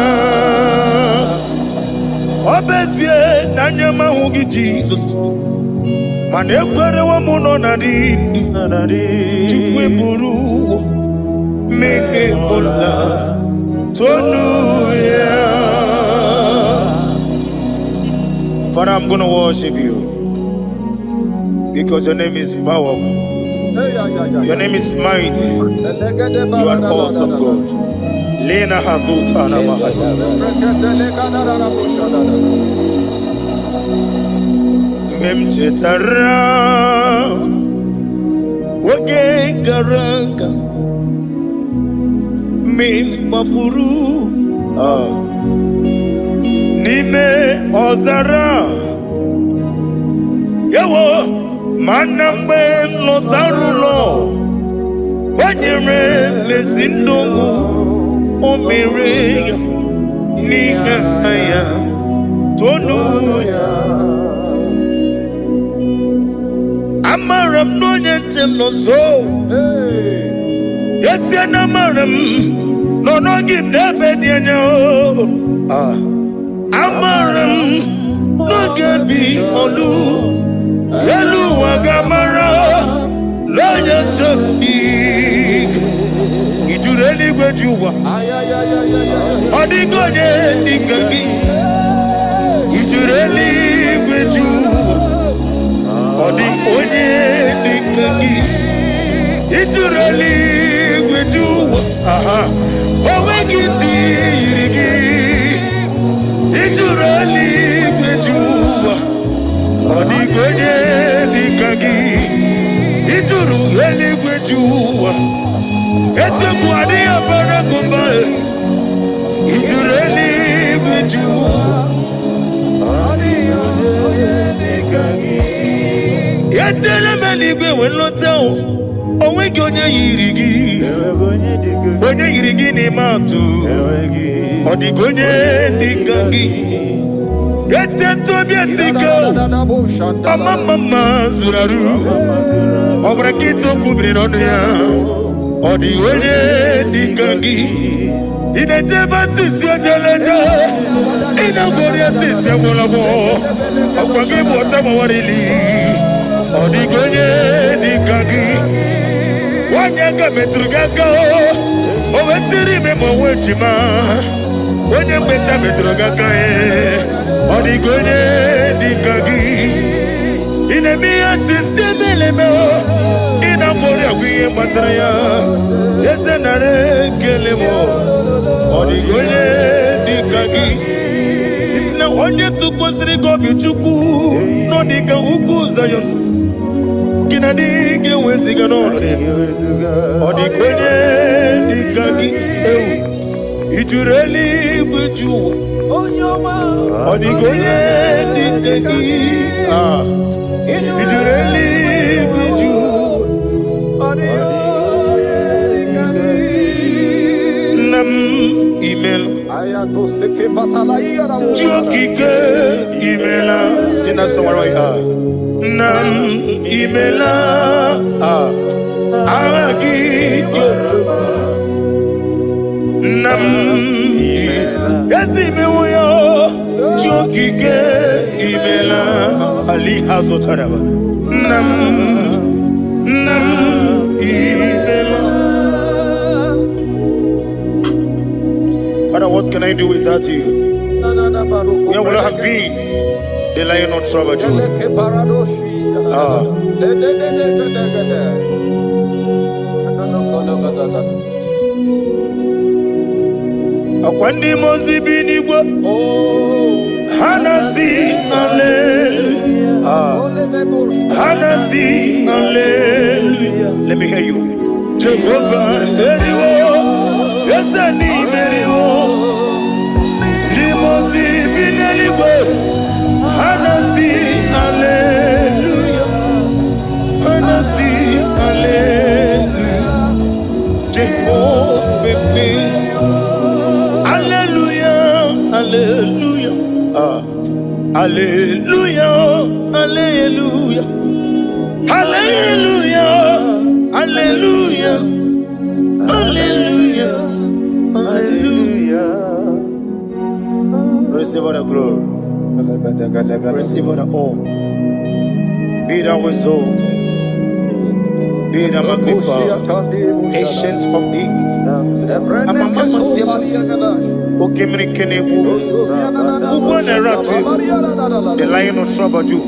Ọ bụ ezie na anya m ahụghị Jizọs, mana ekwerewo m nọ na dị ndụ. Chukwu eburu mmehie mụla tonu ya. Father, I'm going to worship you because your name is powerful. Your name is mighty. You are an awesome God. Lena Hazutana Mahaya. Mgbe m chetara oge gara aga, mgbe m gbafuru n'ime ọzara, ewo, mana mgbe m lọtara ụlọ, o nyere m ezi ndụ, o mere ya n'ihe ya, tonu ya. Amara m na onye nche m nọ nso. Ezie na amara m nọ n'oge m n'ebe dị anya o. Ah. Amara m n'oge bi olu elu ụwa ga-amara n'onye nche m dị. Ijuru eluigwe ji ụwa, ọ dịghị onye dịka gị. Ijuru eluigwe ji ụwa, ọ dị onye dịka gị. Ijuru eluigwe ji ụwa, aha, o nweghị ntị yiri gị. Ijuru eluigwe ji ụwa, ọ dịghị onye dịka gị. Ijuru eluigwe ji ụwa, eziokwu adịghị abara gị mba. Ijuru eluigwe ji ụwa. Ejele m eluigwe wee lọta o, onweghị onye yiri gị, onye yiri gị n'ime atụ. Ọ dịghị onye dịka gị. Eteta obi esi ike o, ọma mma mma zuru arụ. Ọ bụrụ nkịta okwu biri n'ọnụ ya, ọ dịghị onye dịka gị. Ị na-ejebe asịsị ojeleje, ị na-agwọrị asịsị agwọrọgwọ, ọkwa gị bụ ọta gbawarili. Ọ dịghị onye dịka gị. Nwanyị aka metụrụ gị aka, o wetiri ime ma onwe ejima. Onye mgbeta metụrụ gị aka, ọ dịghị onye dịka gị. Ị na-eme ihe asịsị emeleme, ị na-agwọrị agwụ ihe kpatara ya. Eze, nara ekele m. Ọ dịghị onye dịka gị. Isi na onye tụkwasịrị gị obi, Chukwu, nọ dịka ugwu Zayọn gị na adịghị ga-eweziga n'ọnọdụ ya. Ọ dịka onye dịka gị. Ewu, ijuru eluigwe ju ụwa, ọ dịka onye dịka gị. Ah, ijuru eluigwe ju ụwa. Nna m, imela. Chi okike, imela. Si na sọgbara ya, nna m, imela. Ah, aha gị dị omimi. Nna m, ezi imewo ya. Chi okike, imela. Ali azụtara nna m, nna m, imela. Father, what can I do without you? Where would I have been? The lion of tribe of Judah. Ah. Akwa ndị mmụọ ozi bi n'igwe, ha na-asị hallelujah. Ah. Ha na-asị hallelujah. Let me hear you. Jehovah meriwo, eze n'imeriwo. Ndị mmụọ ozi bi n'eluigwe, ha na-asị hallelujah. Ha na-asị hallelujah. Hallelujah, hallelujah, hallelujah, hallelujah, hallelujah, hallelujah. Receive all the glory, receive all the honor. Be thou exalted, be thou magnified, Ancient of Days. Amama siamasi, Okemiri kenebu, Ugbo na ratu, the Lion of tribe of Judah.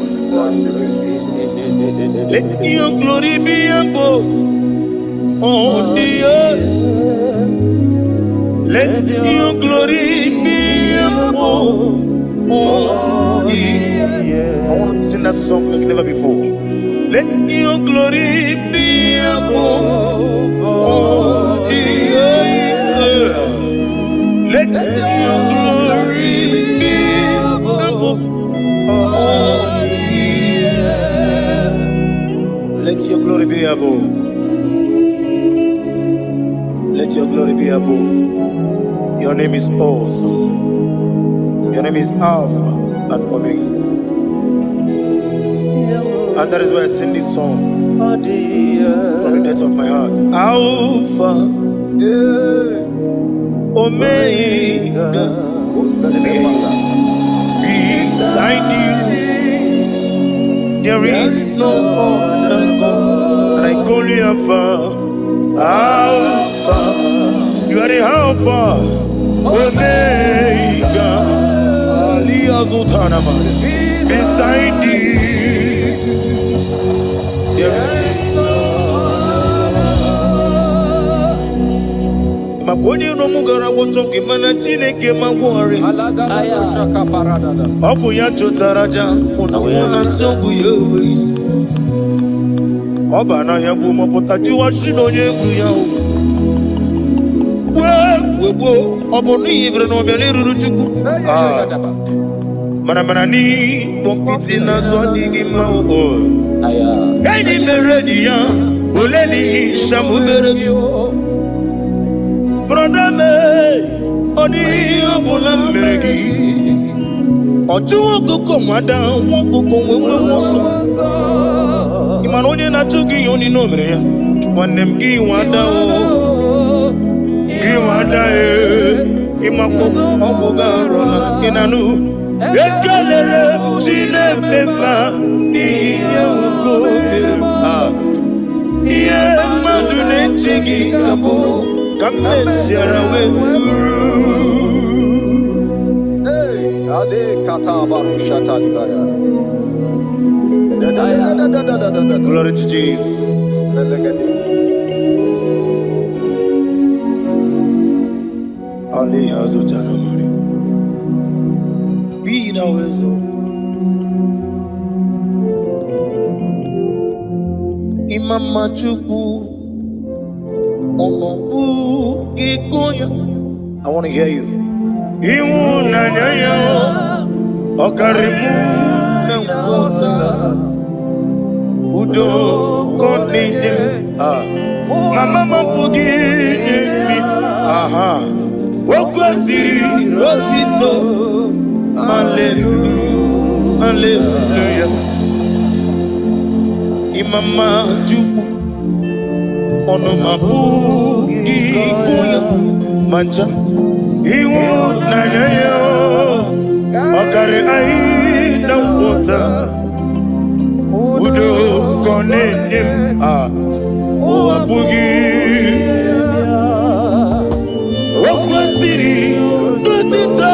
Let your glory be above on the earth. Let your glory be above on the earth. I want to sing that song like never before. Let your glory be above on the earth. Let your glory be above on the earth. Let your glory be above. Let your glory be above. Your name is awesome. Your name is Alpha and Omega. And that is why I sing this song from the depth of my heart. Alpha, Omega. Let me hear you. Beside you, there is no other God. And I call you Alpha. Alpha. You are the Alpha, Omega. Ali Azutanama. Beside you, there is maka onye iro m gara gwọchọ gị, mana Chineke ma gwọrị. Ọ bụ ya chụtara aja mụ na mụ na nsị ọgwụ ya enwe isi. Ọ ba n'ahịa bụ mọpụta jụwa shi na onye egwu ya o wee wegbuo. Ọ bụ n'ihi bere na ọbịa n'eruru Chukwu. Ah, mana mana n'ikpọ nkịtị n'azụ adịghị mma o. Enyi mere enyi ya ole n'ihi shamu mere. Brother me, ọ dịghị ihe ọ bụla m mere gị. Ọ chụwa ọkụkọ nwada nwa ọkụkọ nwee nwe nwe ọsọ. Ị mara onye na-achụ gị ihe onye o mere ya, nwanne m? Gị nwada o, gị nwada e, ịmakwa ọgwụ gị arụla ị na-anụ. Ekelere m Chineke ma n'ihi ihe nwoke o mere m. Ah, ihe mmadụ na-eche gị ka bụrụ ka m mesiara wee bụrụ. Ade kata barushata libaya. Da da da da da da da da. Glory to Jesus. Elegede. Ali Azutana Mari. Be thou exalted. Imama Chukwu, ọnọbụ ịgụ ya. I want to hear you. Ịhụnanya ya ọ karịrị mụ na nghọta. Udo ka ọ na-enye m. Ah. Mama m apụghị inye m. Aha. O kwesịrị otito. Hallelujah. Hallelujah. Imama Chukwu, ọnụ m apụghị ịgụ ya ma ncha. Ịhụnanya ya ọ karịrị anyị na nghọta. Udo ka ọ na-enye m. Ah, ụwa apụghị. O kwesịrị n'otito.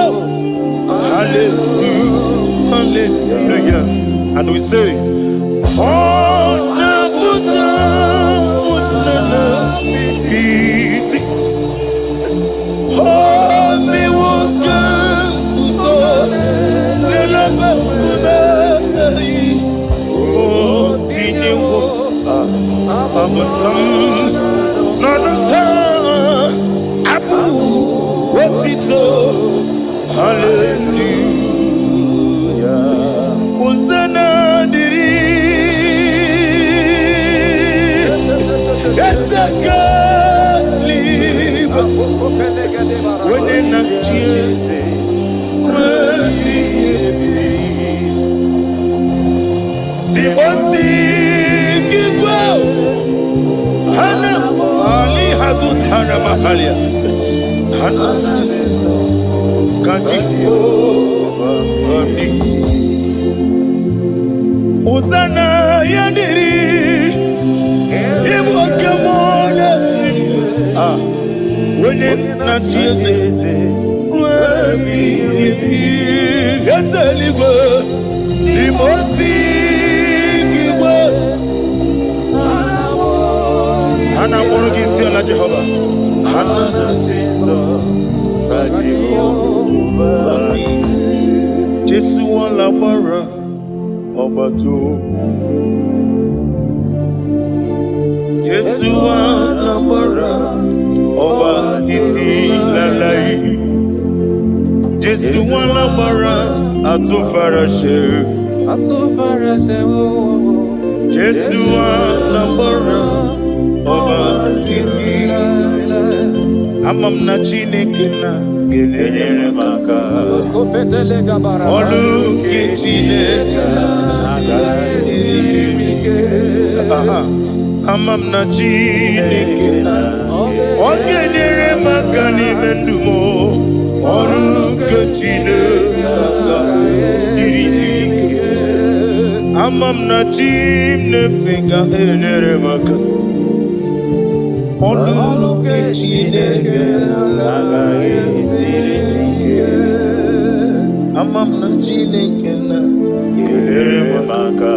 Hallelujah, hallelujah. And we say, ọ na-apụta na iti o mewo ka nguzo n'elebe nkume o tinyewo abụsam n'ọnụ taa abụ otito. Hallelujah. Hosanna dịrị eze eluigwe, onye na-achị eze ruo ebighị ebi. N'Igbo si igwe hana ali hazutara mahalia hana sisi ka Jehova dị. Hosanna ya dịrị ịbụ oke mmụọ na-eri. Ah, onye na-achị eze ruo ebighị ebi, eze eluigwe n'ime osi igwe ha na-akpọrọ gị isi ala. Jehova ha na-asị Ka Jehova dị. Jesu wala gbara ọgbata. Jesu wala gbara ọba títí láláì. Jésù wala gbara àtúnfaraṣe. Jésù wala gbara ọba títí. Ama m na Chineke na ga-enyere Enyere m m aka. Aka. Ọlụ nke Chineke siri ike. Aha. Ama m na Chineke na ọ ga-enyere m aka n'ime ndụ m. Ọrụ nke Chineke siri ike. Ama m na chi m na-efe ga-enyere m aka. Ọrụ nke Chineke Agaghị esiri ike. Ama m na Chineke na ga-enyere m aka. Aka.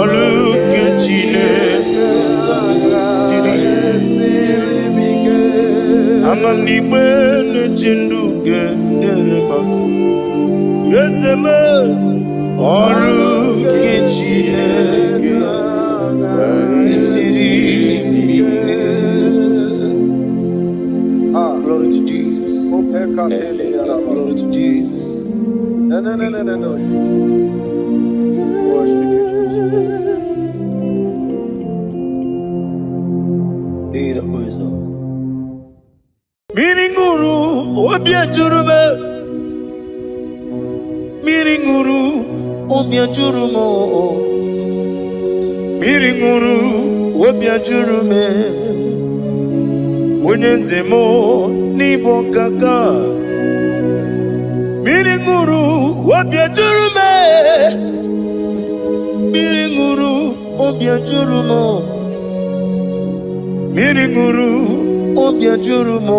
Ọrụ nke Chineke siri ike. Ama m na igbe na-eche ndụ ga-enyere m aka. Eze m, ọrụ nke Chineke siri ike. Ah. Glory to Jesus. Glory to Jesus. No, no, no, no, no, no. Worship you, Jesus. Be the wisdom. Mmiri ṅụrụ obi ejuru m. Mmiri ṅụrụ obi ejuru m. Mmiri ṅụrụ obi ejuru m. Onye eze m n'ịbụ kaka. Mmiri ṅụrụ obi ejuru m. Mmiri ṅụrụ obi ejuru m. Mmiri ṅụrụ obi ejuru m.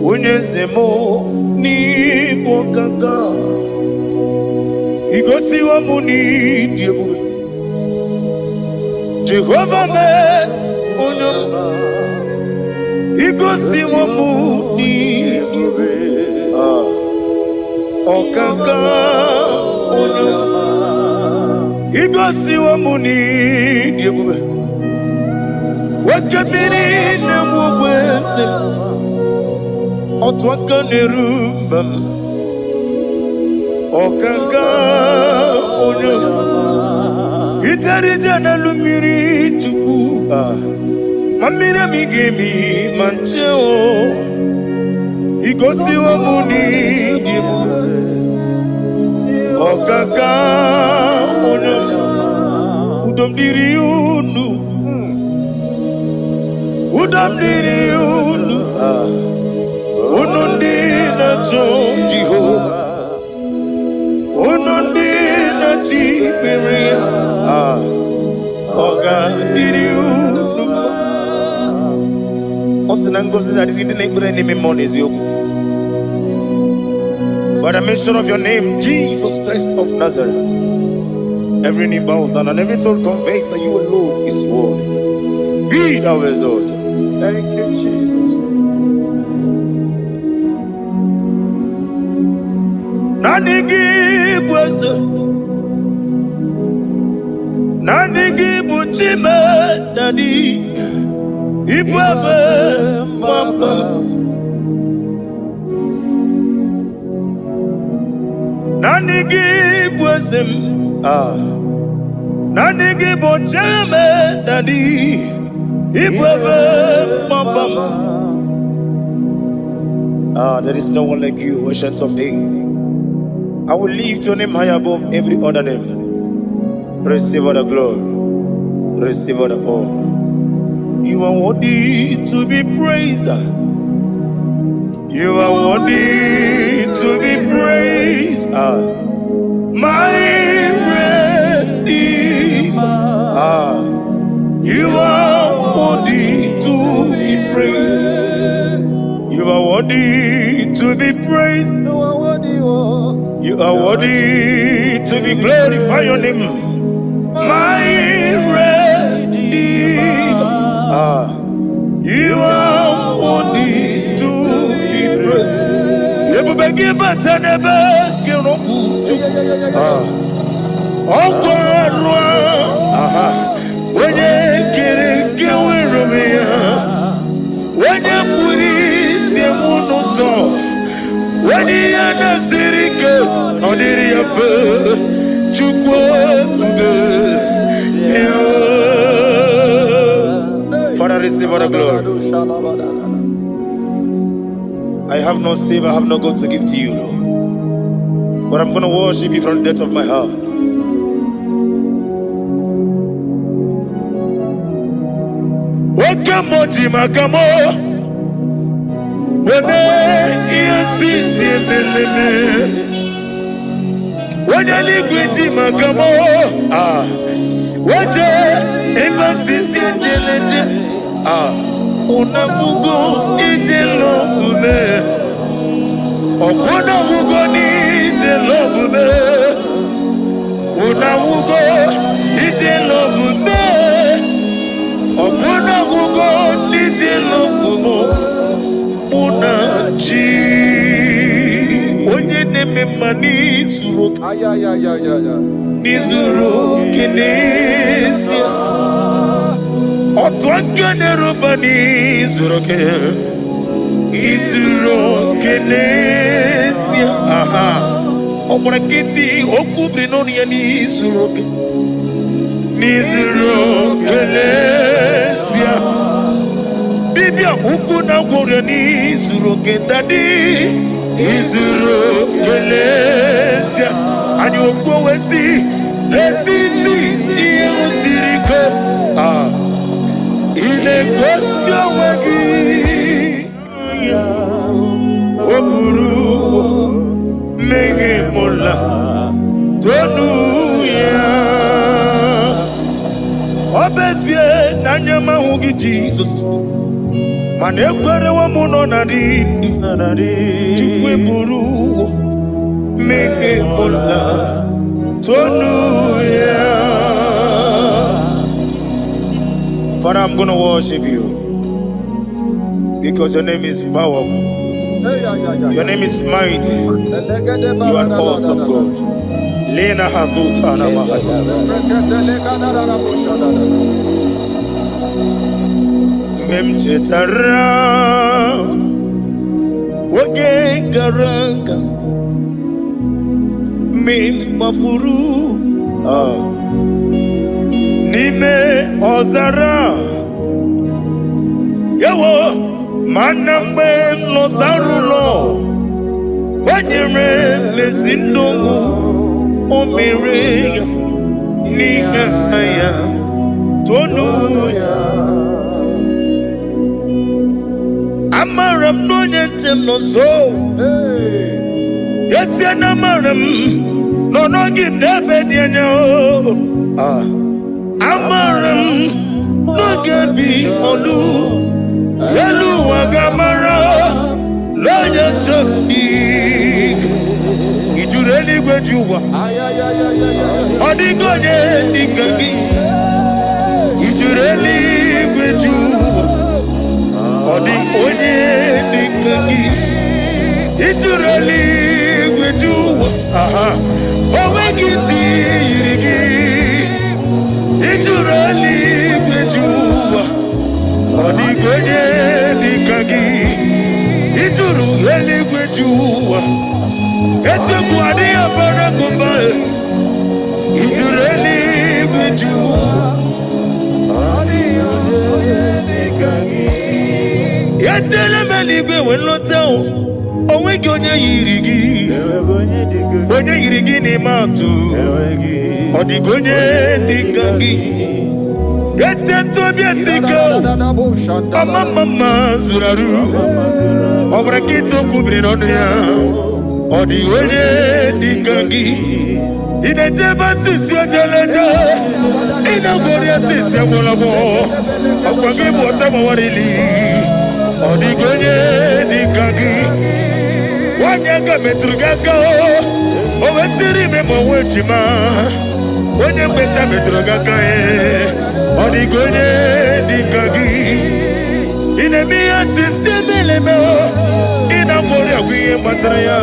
Onye eze m n'ịbụ kaka. Igosiwo m n'ịdị ebube. Jehova mee onye ọma. Igosiwo m n'ịdị ebube. Ah, ọkaka onye ọma. Igosiwo m n'ịdị ebube. Oke mmiri na-enwe ogbe eze m. Otu aka na-eru mba m. Ọkaka onye ọma. Ijere ije n'elu mmiri Chukwu. Ah, ma mmiri emi ga-emi ma nche o. Igosiwo m n'ịdị ebube. Ọkaka onye ọma. Udo m dịrị unu. Udo m dịrị unu. Ah, unu ndị na-achọ Jehova. Unu ndị na-achọ ikpere ya. Ah, ọ ga-adịrị unu mma. Ọ sị na ngọzi na-adịrị ndị na-ekpere n'ime mmụọ na eziokwu. By the mention of your name, Jesus Christ of Nazareth, every knee bows down and every tongue confesses that you alone is worthy. Be thou exalted. Thank you, Jesus. Naanị gị bụ eze. Naanị gị bụ Chime Daddy. Ibu ebe mgbapụ m. Naanị gị bụ eze m. Ah. Naanị gị bụ Chime Daddy. Ibu ebe mgbapụ m. Ah, there is no one like you, Ancient of Days. I will lift your name high above every other name. Receive all the glory. Receive all the honor. You are worthy to be praised. You are worthy to be praised. Ah, my Redeemer. Ah, you are worthy to be praised. You are worthy to be praised. You are worthy, oh. You are worthy to be glorified. Your name, my Redeemer. Ah, you are worthy to be praised. Ebube gị bata n'ebe gị rọpụ. Ah, ọkwa arụ. Aha, onye kere nke nwere onwe ya, onye kpụrụ isi m n'ụzọ, onye ihe na-esiri ike ọ dịrị ya mfe. Chukwu ebube ya. Father, receive all the glory. I have no silver, I have no gold to give to you, Lord. But I'm going to worship you from the depth of my heart. Oke mmụọ ji maka mụ weme ihe sisi emeleme. Onye eluigwe ji maka mụ ah wete ebe sisi ejeleje ah unabugo ije lọbume ọkwụnabugo n'ije lọbume unabugo ije lọbume ọkwụnabugo n'ije lọbume mụ na chi onye na-eme mma n'izuru oke. Ayayayayaya. N'izuru oke n'ezie, otu aka na-eruba n'izuru oke, izuru oke n'ezie. Aha, ọ gbara nkịtị okwu biri n'ọnụ ya n'izuru oke, n'izuru oke n'ezie. Dibịa ukwu na gwọrọ n'izuru oke, daddy, izuru oke n'ezie. Anyị okwu wee si n'etiti ihe siri ike, ah, ị na-egosi onwe gị. O buru mmehie mụla tonu ya. Ọ bụ ezie na anya m ahụghị Jizọs, mana ekwerewo m nọ na dị ndụ. Chukwu eburu mmehie mụla tonu ya. Father, I'm going to worship you because your name is powerful. Hey, yeah, yeah, yeah. Your name is mighty. Elegede You are an awesome God. Lena Hazutana Mahaya. Rekete. Mgbe m chetara oge gara aga, mgbe m gbafuru n'ime ọzara, ewo, mana mgbe m lọtara ụlọ, o nyere m ezi ndụ, o mere ya n'ihe ya tonu ya. Amara m na onye nche m nọ nso. Hey. Esie na amara m nọ n'oge m n'ebe dị anya o. Ah. Amara m n'oge bi olu elu ụwa ga-amara n'onye nche m dị ijuru eluigwe ji ụwa. Ayayayayaya. Ọ dịghị onye dịka gị, ijuru eluigwe ji ụwa. Ọ dị onye dịka gị, ijuru eluigwe ji ụwa. Aha, o nweghị ntị yiri gị, ijuru eluigwe ji ụwa. Ọ dịghị onye dịka gị, ijuru eluigwe ji ụwa. Eziokwu adịghị abara gụba, ijuru eluigwe ji ụwa. Ọ dịghị onye dịka gị. Ya. Ejele m eluigwe wee lọta o, onweghị onye yiri gị. Enweghị onye dị ka gị. Onye yiri gị n'ime atụ. Enweghị. Ọ dịghị onye dị ka gị. Eteta obi esi ike o, ọma mma mma zuru arụ. Ọ bụrụ nkịta okwu biri n'ọnụ ya, ọ dịghị onye dị ka gị. Ị na-ejebe asịsị ojeleje, ị na-agwọrị asịsị agwọrọgwọ, ọkwa gị bụ ọta gbawarili. Ọ dịghị onye dị ka gị. Nwaanyị aka metụrụ gị aka, o wetiri ime ma onwe ejima. Onye mgbeta metụrụ gị aka, ọ dịghị onye dị ka gị. Ị na-eme ihe osisi emeleme, ị na-agwọrị agwụ ihe gbatara ya.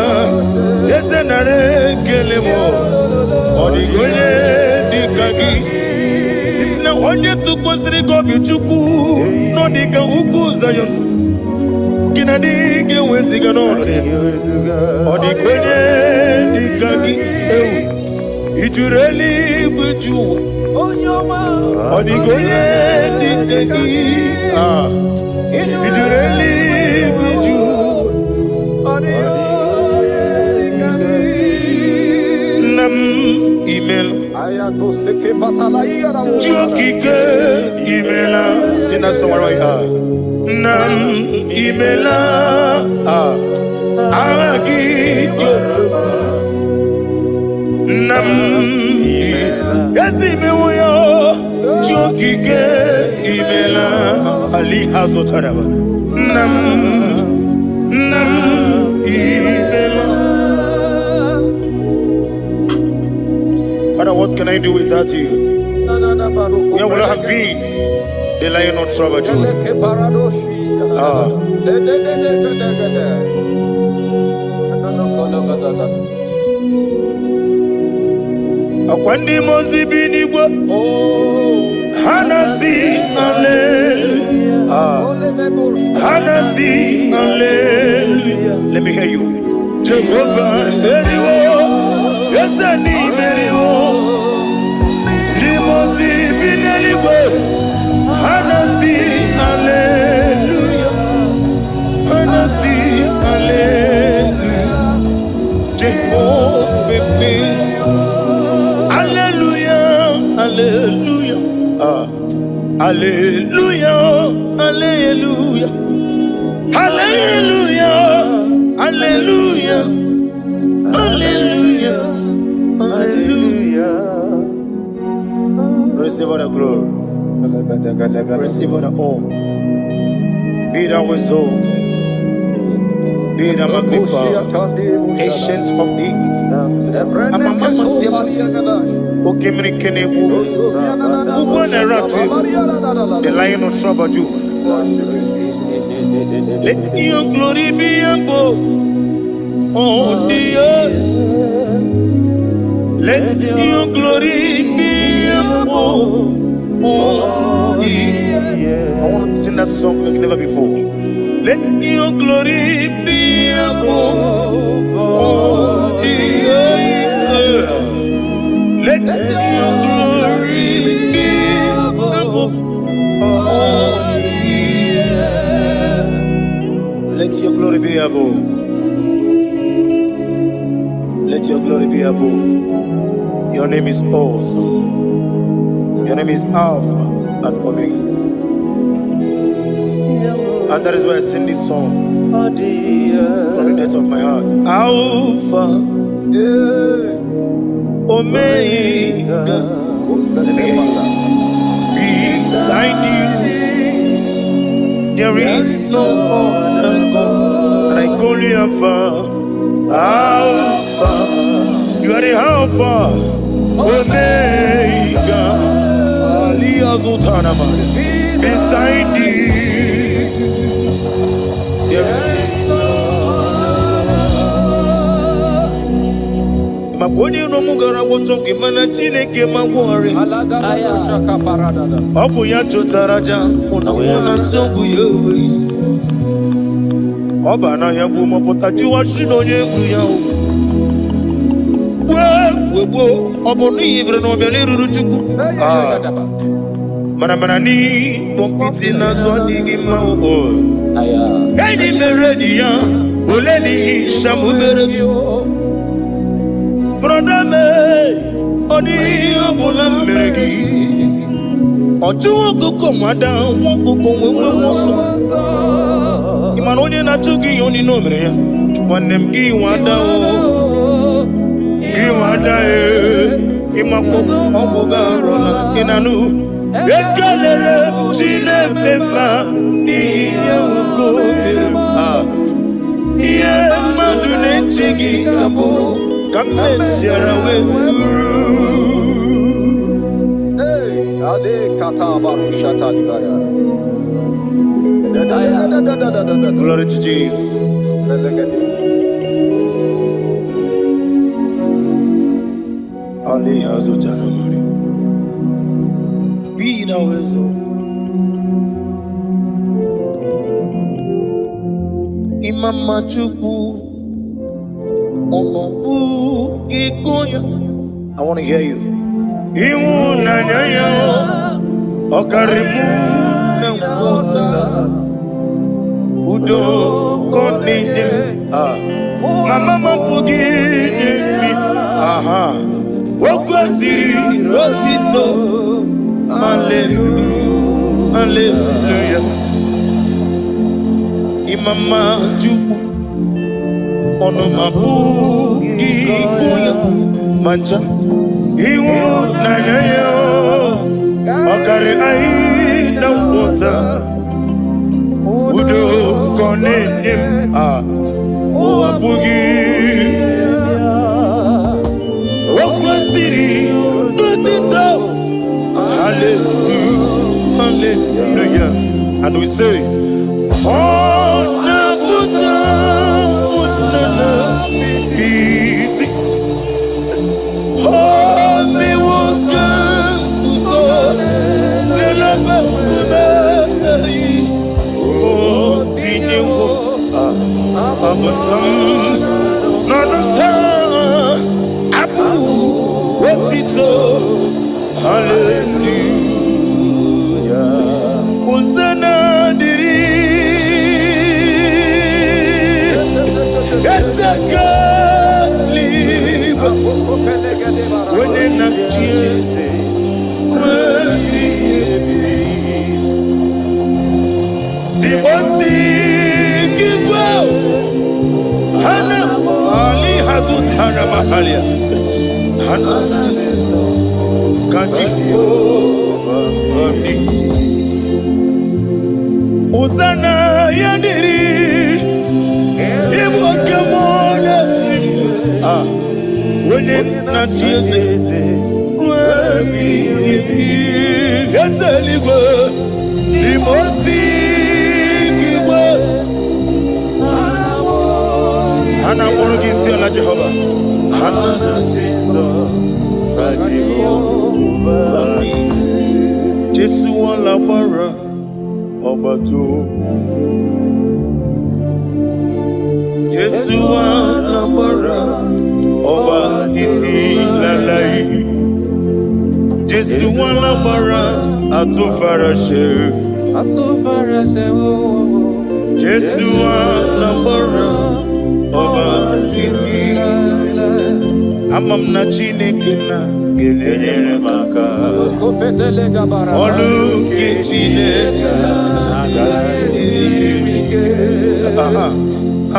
Eze, nara ekele m. Ọ dịghị onye dị ka gị. Isi na onye tụkwasịrị gị obi, Chukwu, nọ dị ka ugwu Zayọn, gị na dị ga-eweziga n'ọnọdụ ya. Ọ dịghị onye dị ka gị. Ewu ijuru eluigwe ju ụwa. Ọ dịghị onye dị ka gị. Ah, ijuru eluigwe ju ụwa. Nna m, imela. Chi okike, imela. Si na sọgbara ya. Nna m, imela. Ah, agha gị dị okwu. Nna m, ezi imewo ya. Chi okike, imela. Ali ha zụtara nna m. Nna m, imela. Father, what can I do without you? Where would I have been? The Lion of tribe of Judah. Ah. Akwa ndị mmụọ ozi bi n'igwe, ha na-asị hallelujah. Ah. Ha na-asị hallelujah. Let me hear you. Jehovah meriwo, eze n'imeriwo. Ndị mmụọ ozi bi n'eluigwe, ha na-asị hallelujah. Ha na-asị hallelujah. Jehovah meriwo. Hallelujah, hallelujah. Ah. Hallelujah, hallelujah. Hallelujah, hallelujah, hallelujah, hallelujah. Receive all the glory, receive all the honor. Be thou exalted, be thou magnified, Ancient of Days. Okemiri Kenebu, Ugbo na-ere atụ egwu, the Lion of tribe of Judah. Let your glory be above on the earth. Let your glory be above on the earth. I want to sing that song like never before. Let your glory be above on the earth. Let your glory be above on the earth. Let your glory be above. Let your glory be above. Your name is awesome. Your name is Alpha and Omega. And that is why I sing this song from the depth of my heart. Alpha, Omega. Let me hear you. Beside you, there is no other God. And I call you Alpha, Alpha. You are the Alpha, Omega. Ali Azutanama. Beside you, there is maka onye iro m gara gwọchọ gị, mana Chineke ma gwọrị. Ọ bụ ya chụtara aja mụ na mụ na nsị ọgwụ ya enwe isi. Ọ ba n'ahịa bụ mọpụta jụwa shi na onye egwu ya o wee gbuo gbuo. Ọ bụ n'ihi bere na ọbịa n'eruru Chukwu. Ah. Mana mana n'ịkpọ nkịtị n'azụ adịghị mma o. Enyi mere enyi ya, ole n'ihi shamubere. Brother m, ọ dịghị ihe ọ bụla m mere gị. Ọ chụwa ọkụkọ nwada, nwa ọkụkọ nwe nwe nwe ọsọ. Ị ma na onye na-achụ gị ihe onye o mere ya? Nwanne m, gị nwada o, gị nwada e, ịmakwa ọgwụ gị arụla ị na-anụ. Ekelere m Chineke mma n'ihi ihe nwoke o mere m. Ah. Ihe mmadụ na-eche gị ka bụrụ ka m mesiara wee bụrụ. Hey, Ade kata barushata dibaya. Da da da da da da da da da. Glory to Jesus. Elegede. Ali hazutana mari. Be thou exalted. Imama Chukwu, ọnọbụ gị. I want to hear you. Ịhụnanya ya ọ karịrị mụ na nghọta. Udo ka ọ na-enye m. Ah. Mama m apụghị inye m. Aha. O kwesịrị otito. Hallelujah. Hallelujah. Imama Chukwu, ọnụ m apụghị ịkụ ya ma ncha. Ịhụnanya ya ọ karịrị anyị na nghọta. Udo ka ọ na-enye m. Ah. Ụwa apụghị. O kwesịrị n'otito. Hallelujah. Hallelujah. And we say, ọ na-apụta ụnana iti. O mewo ka nguzo n'elebe nkume eyi. O tinyewo abụsam n'ọnụ taa abụ otito. Hallelujah. Hosanna dịrị Eze eluigwe, onye na-achị eze ruo ebighị ebi. Dibosi igwe hana ali hazutara mahalia hana sisi kaji ani. Hosanna ya dịrị ịbụ oke mmụọ na-eri. Ah, onye na-achị eze ruo ebighị ebi. Eze eluigwe, n'ime osi igwe ha na-akpọrọ gị isi ala. Jehova, ha na-asị Jesu wala gbara ọgbata. Jesu wala gbara ọba títí láláì. Jésù wala gbara àtúnfaraṣe. Jésù wala gbara ọba títí. Ama m na Chineke na ga-enyere m aka. Ọlụ nke Chineke siri ike. Aha.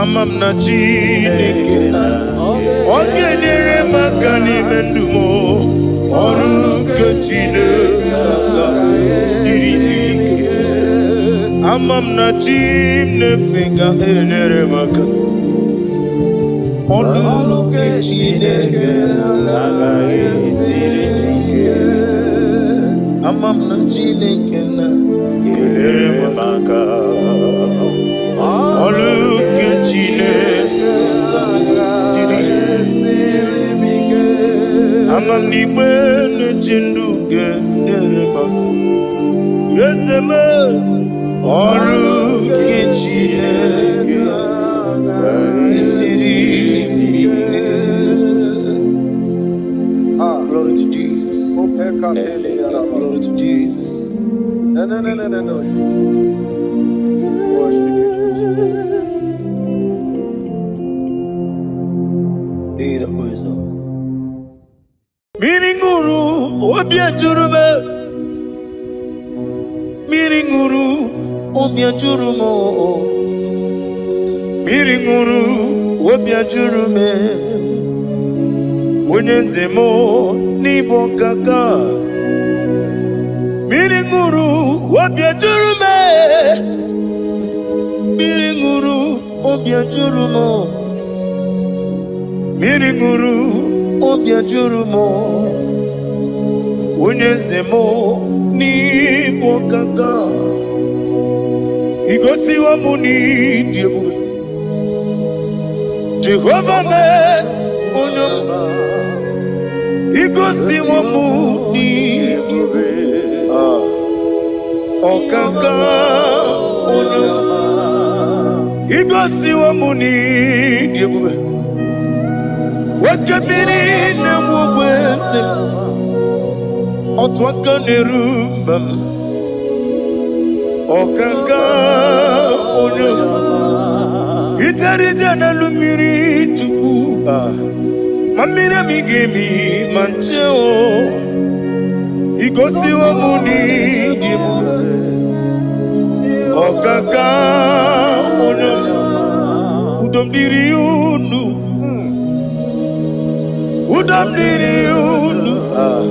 Ama m na Chineke na ọ ga-enyere m aka n'ime ndụ m. Ọrụ nke Chineke aka siri ike. Ama m na chi m na-efe ga-enyere m aka. Ọrụ nke Chineke ike. Ama m na Chineke na ga-enyere m aka. Ọrụ nke Chineke siri. Ama m n'igbe na-eche ndụ ga-enyere m aka. Eze m, ọrụ nke Chineke siri ike. Ah, Glory to Jesus. Opekatele. Glory to Jesus. No, no, no, no, no, no. Worship you, Obi ejuru m, mmiri ṅụrụ, obi ejuru m, mmiri ṅụrụ, obi ejuru m. Onye eze m, n'ịbụ ọkaka. Mmiri ṅụrụ, obi ejuru m, mmiri ṅụrụ, obi ejuru m, mmiri ṅụrụ, obi ejuru m. Onye eze m, n'ịbụ ọkaka. Igosiwo m n'ịdị ebube. Jehova mee, onye m, igosiwo m n'ịdị ebube. Ah, ọkaka, onye m, igosiwo m n'ịdị ebube. Oke mmiri na-enwe ogbe eze m, otu aka na-eru mba m, ọkaka, onye m, ijere ije n'elu mmiri, Chukwu. Ah, ma mmiri emi ga-emi ma nche o. Igosiwo m n'ịdị ebube. Ọkaka, onye m, udo m dịrị unu, udo m dịrị unu. Ah,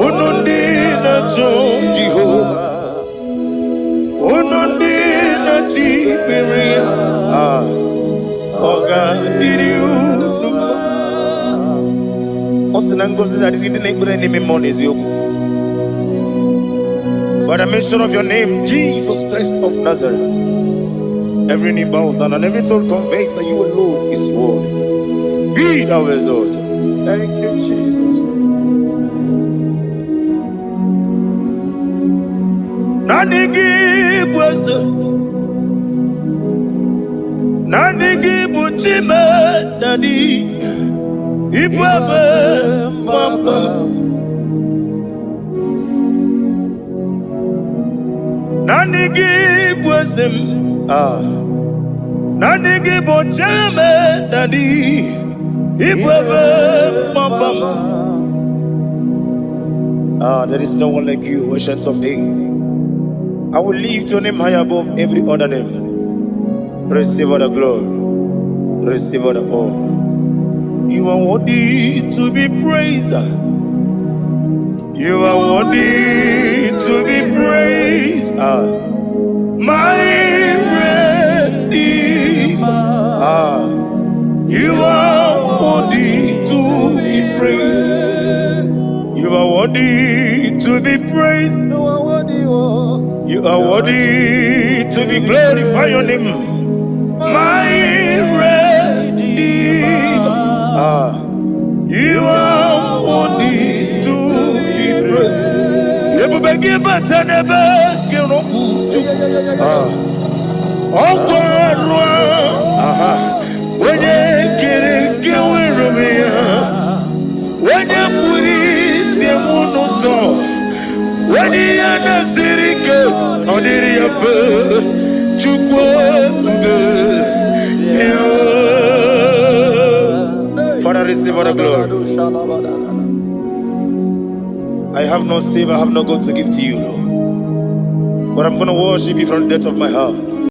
unu ndị na-achọ Jehova, unu ndị na-achọ ikpere ya. Ah, ọ ga-adịrị unu mma. Ọ sị na ngọzi na-adịrị ndị na-ekpere n'ime mmụọ na eziokwu. By the mention of your name, Jesus Christ of Nazareth, every knee bows down and every tongue confesses that you alone is worthy. Be thou exalted. Thank you, Jesus. Naanị gị bụ eze, naanị gị bụ Chime Daddy, ịbụ ebe mgbamgbam. Naanị gị bụ eze m. Ah. Naanị gị bụ Chime Daddy, ịbụ ebe mgbamgbam. Ah, there is no one like you, Ancient of Days. I will lift your name high above every other name. Receive all the glory. Receive all the honor. You are worthy to be praised. You are worthy to be praised. Ah, my Redeemer. Ah, you are worthy to be praised. You are worthy to be praised. You are worthy, oh. You are worthy to be glorified. Your name, my Redeemer. Ah, you are worthy to be praised. Ebube gị bata n'ebe gị rọpụ. Ah, ọkwa arụ. Aha, onye kere nke nwere onwe ya, onye kpụrụ isi m n'ụzọ, onye ihe na-esiri ike ọ dịrị ya mfe. Chukwu ebube ya. Father, receive all the glory. I have no silver, I have no gold to give to you, Lord. But I'm going to worship you from the depth of my heart.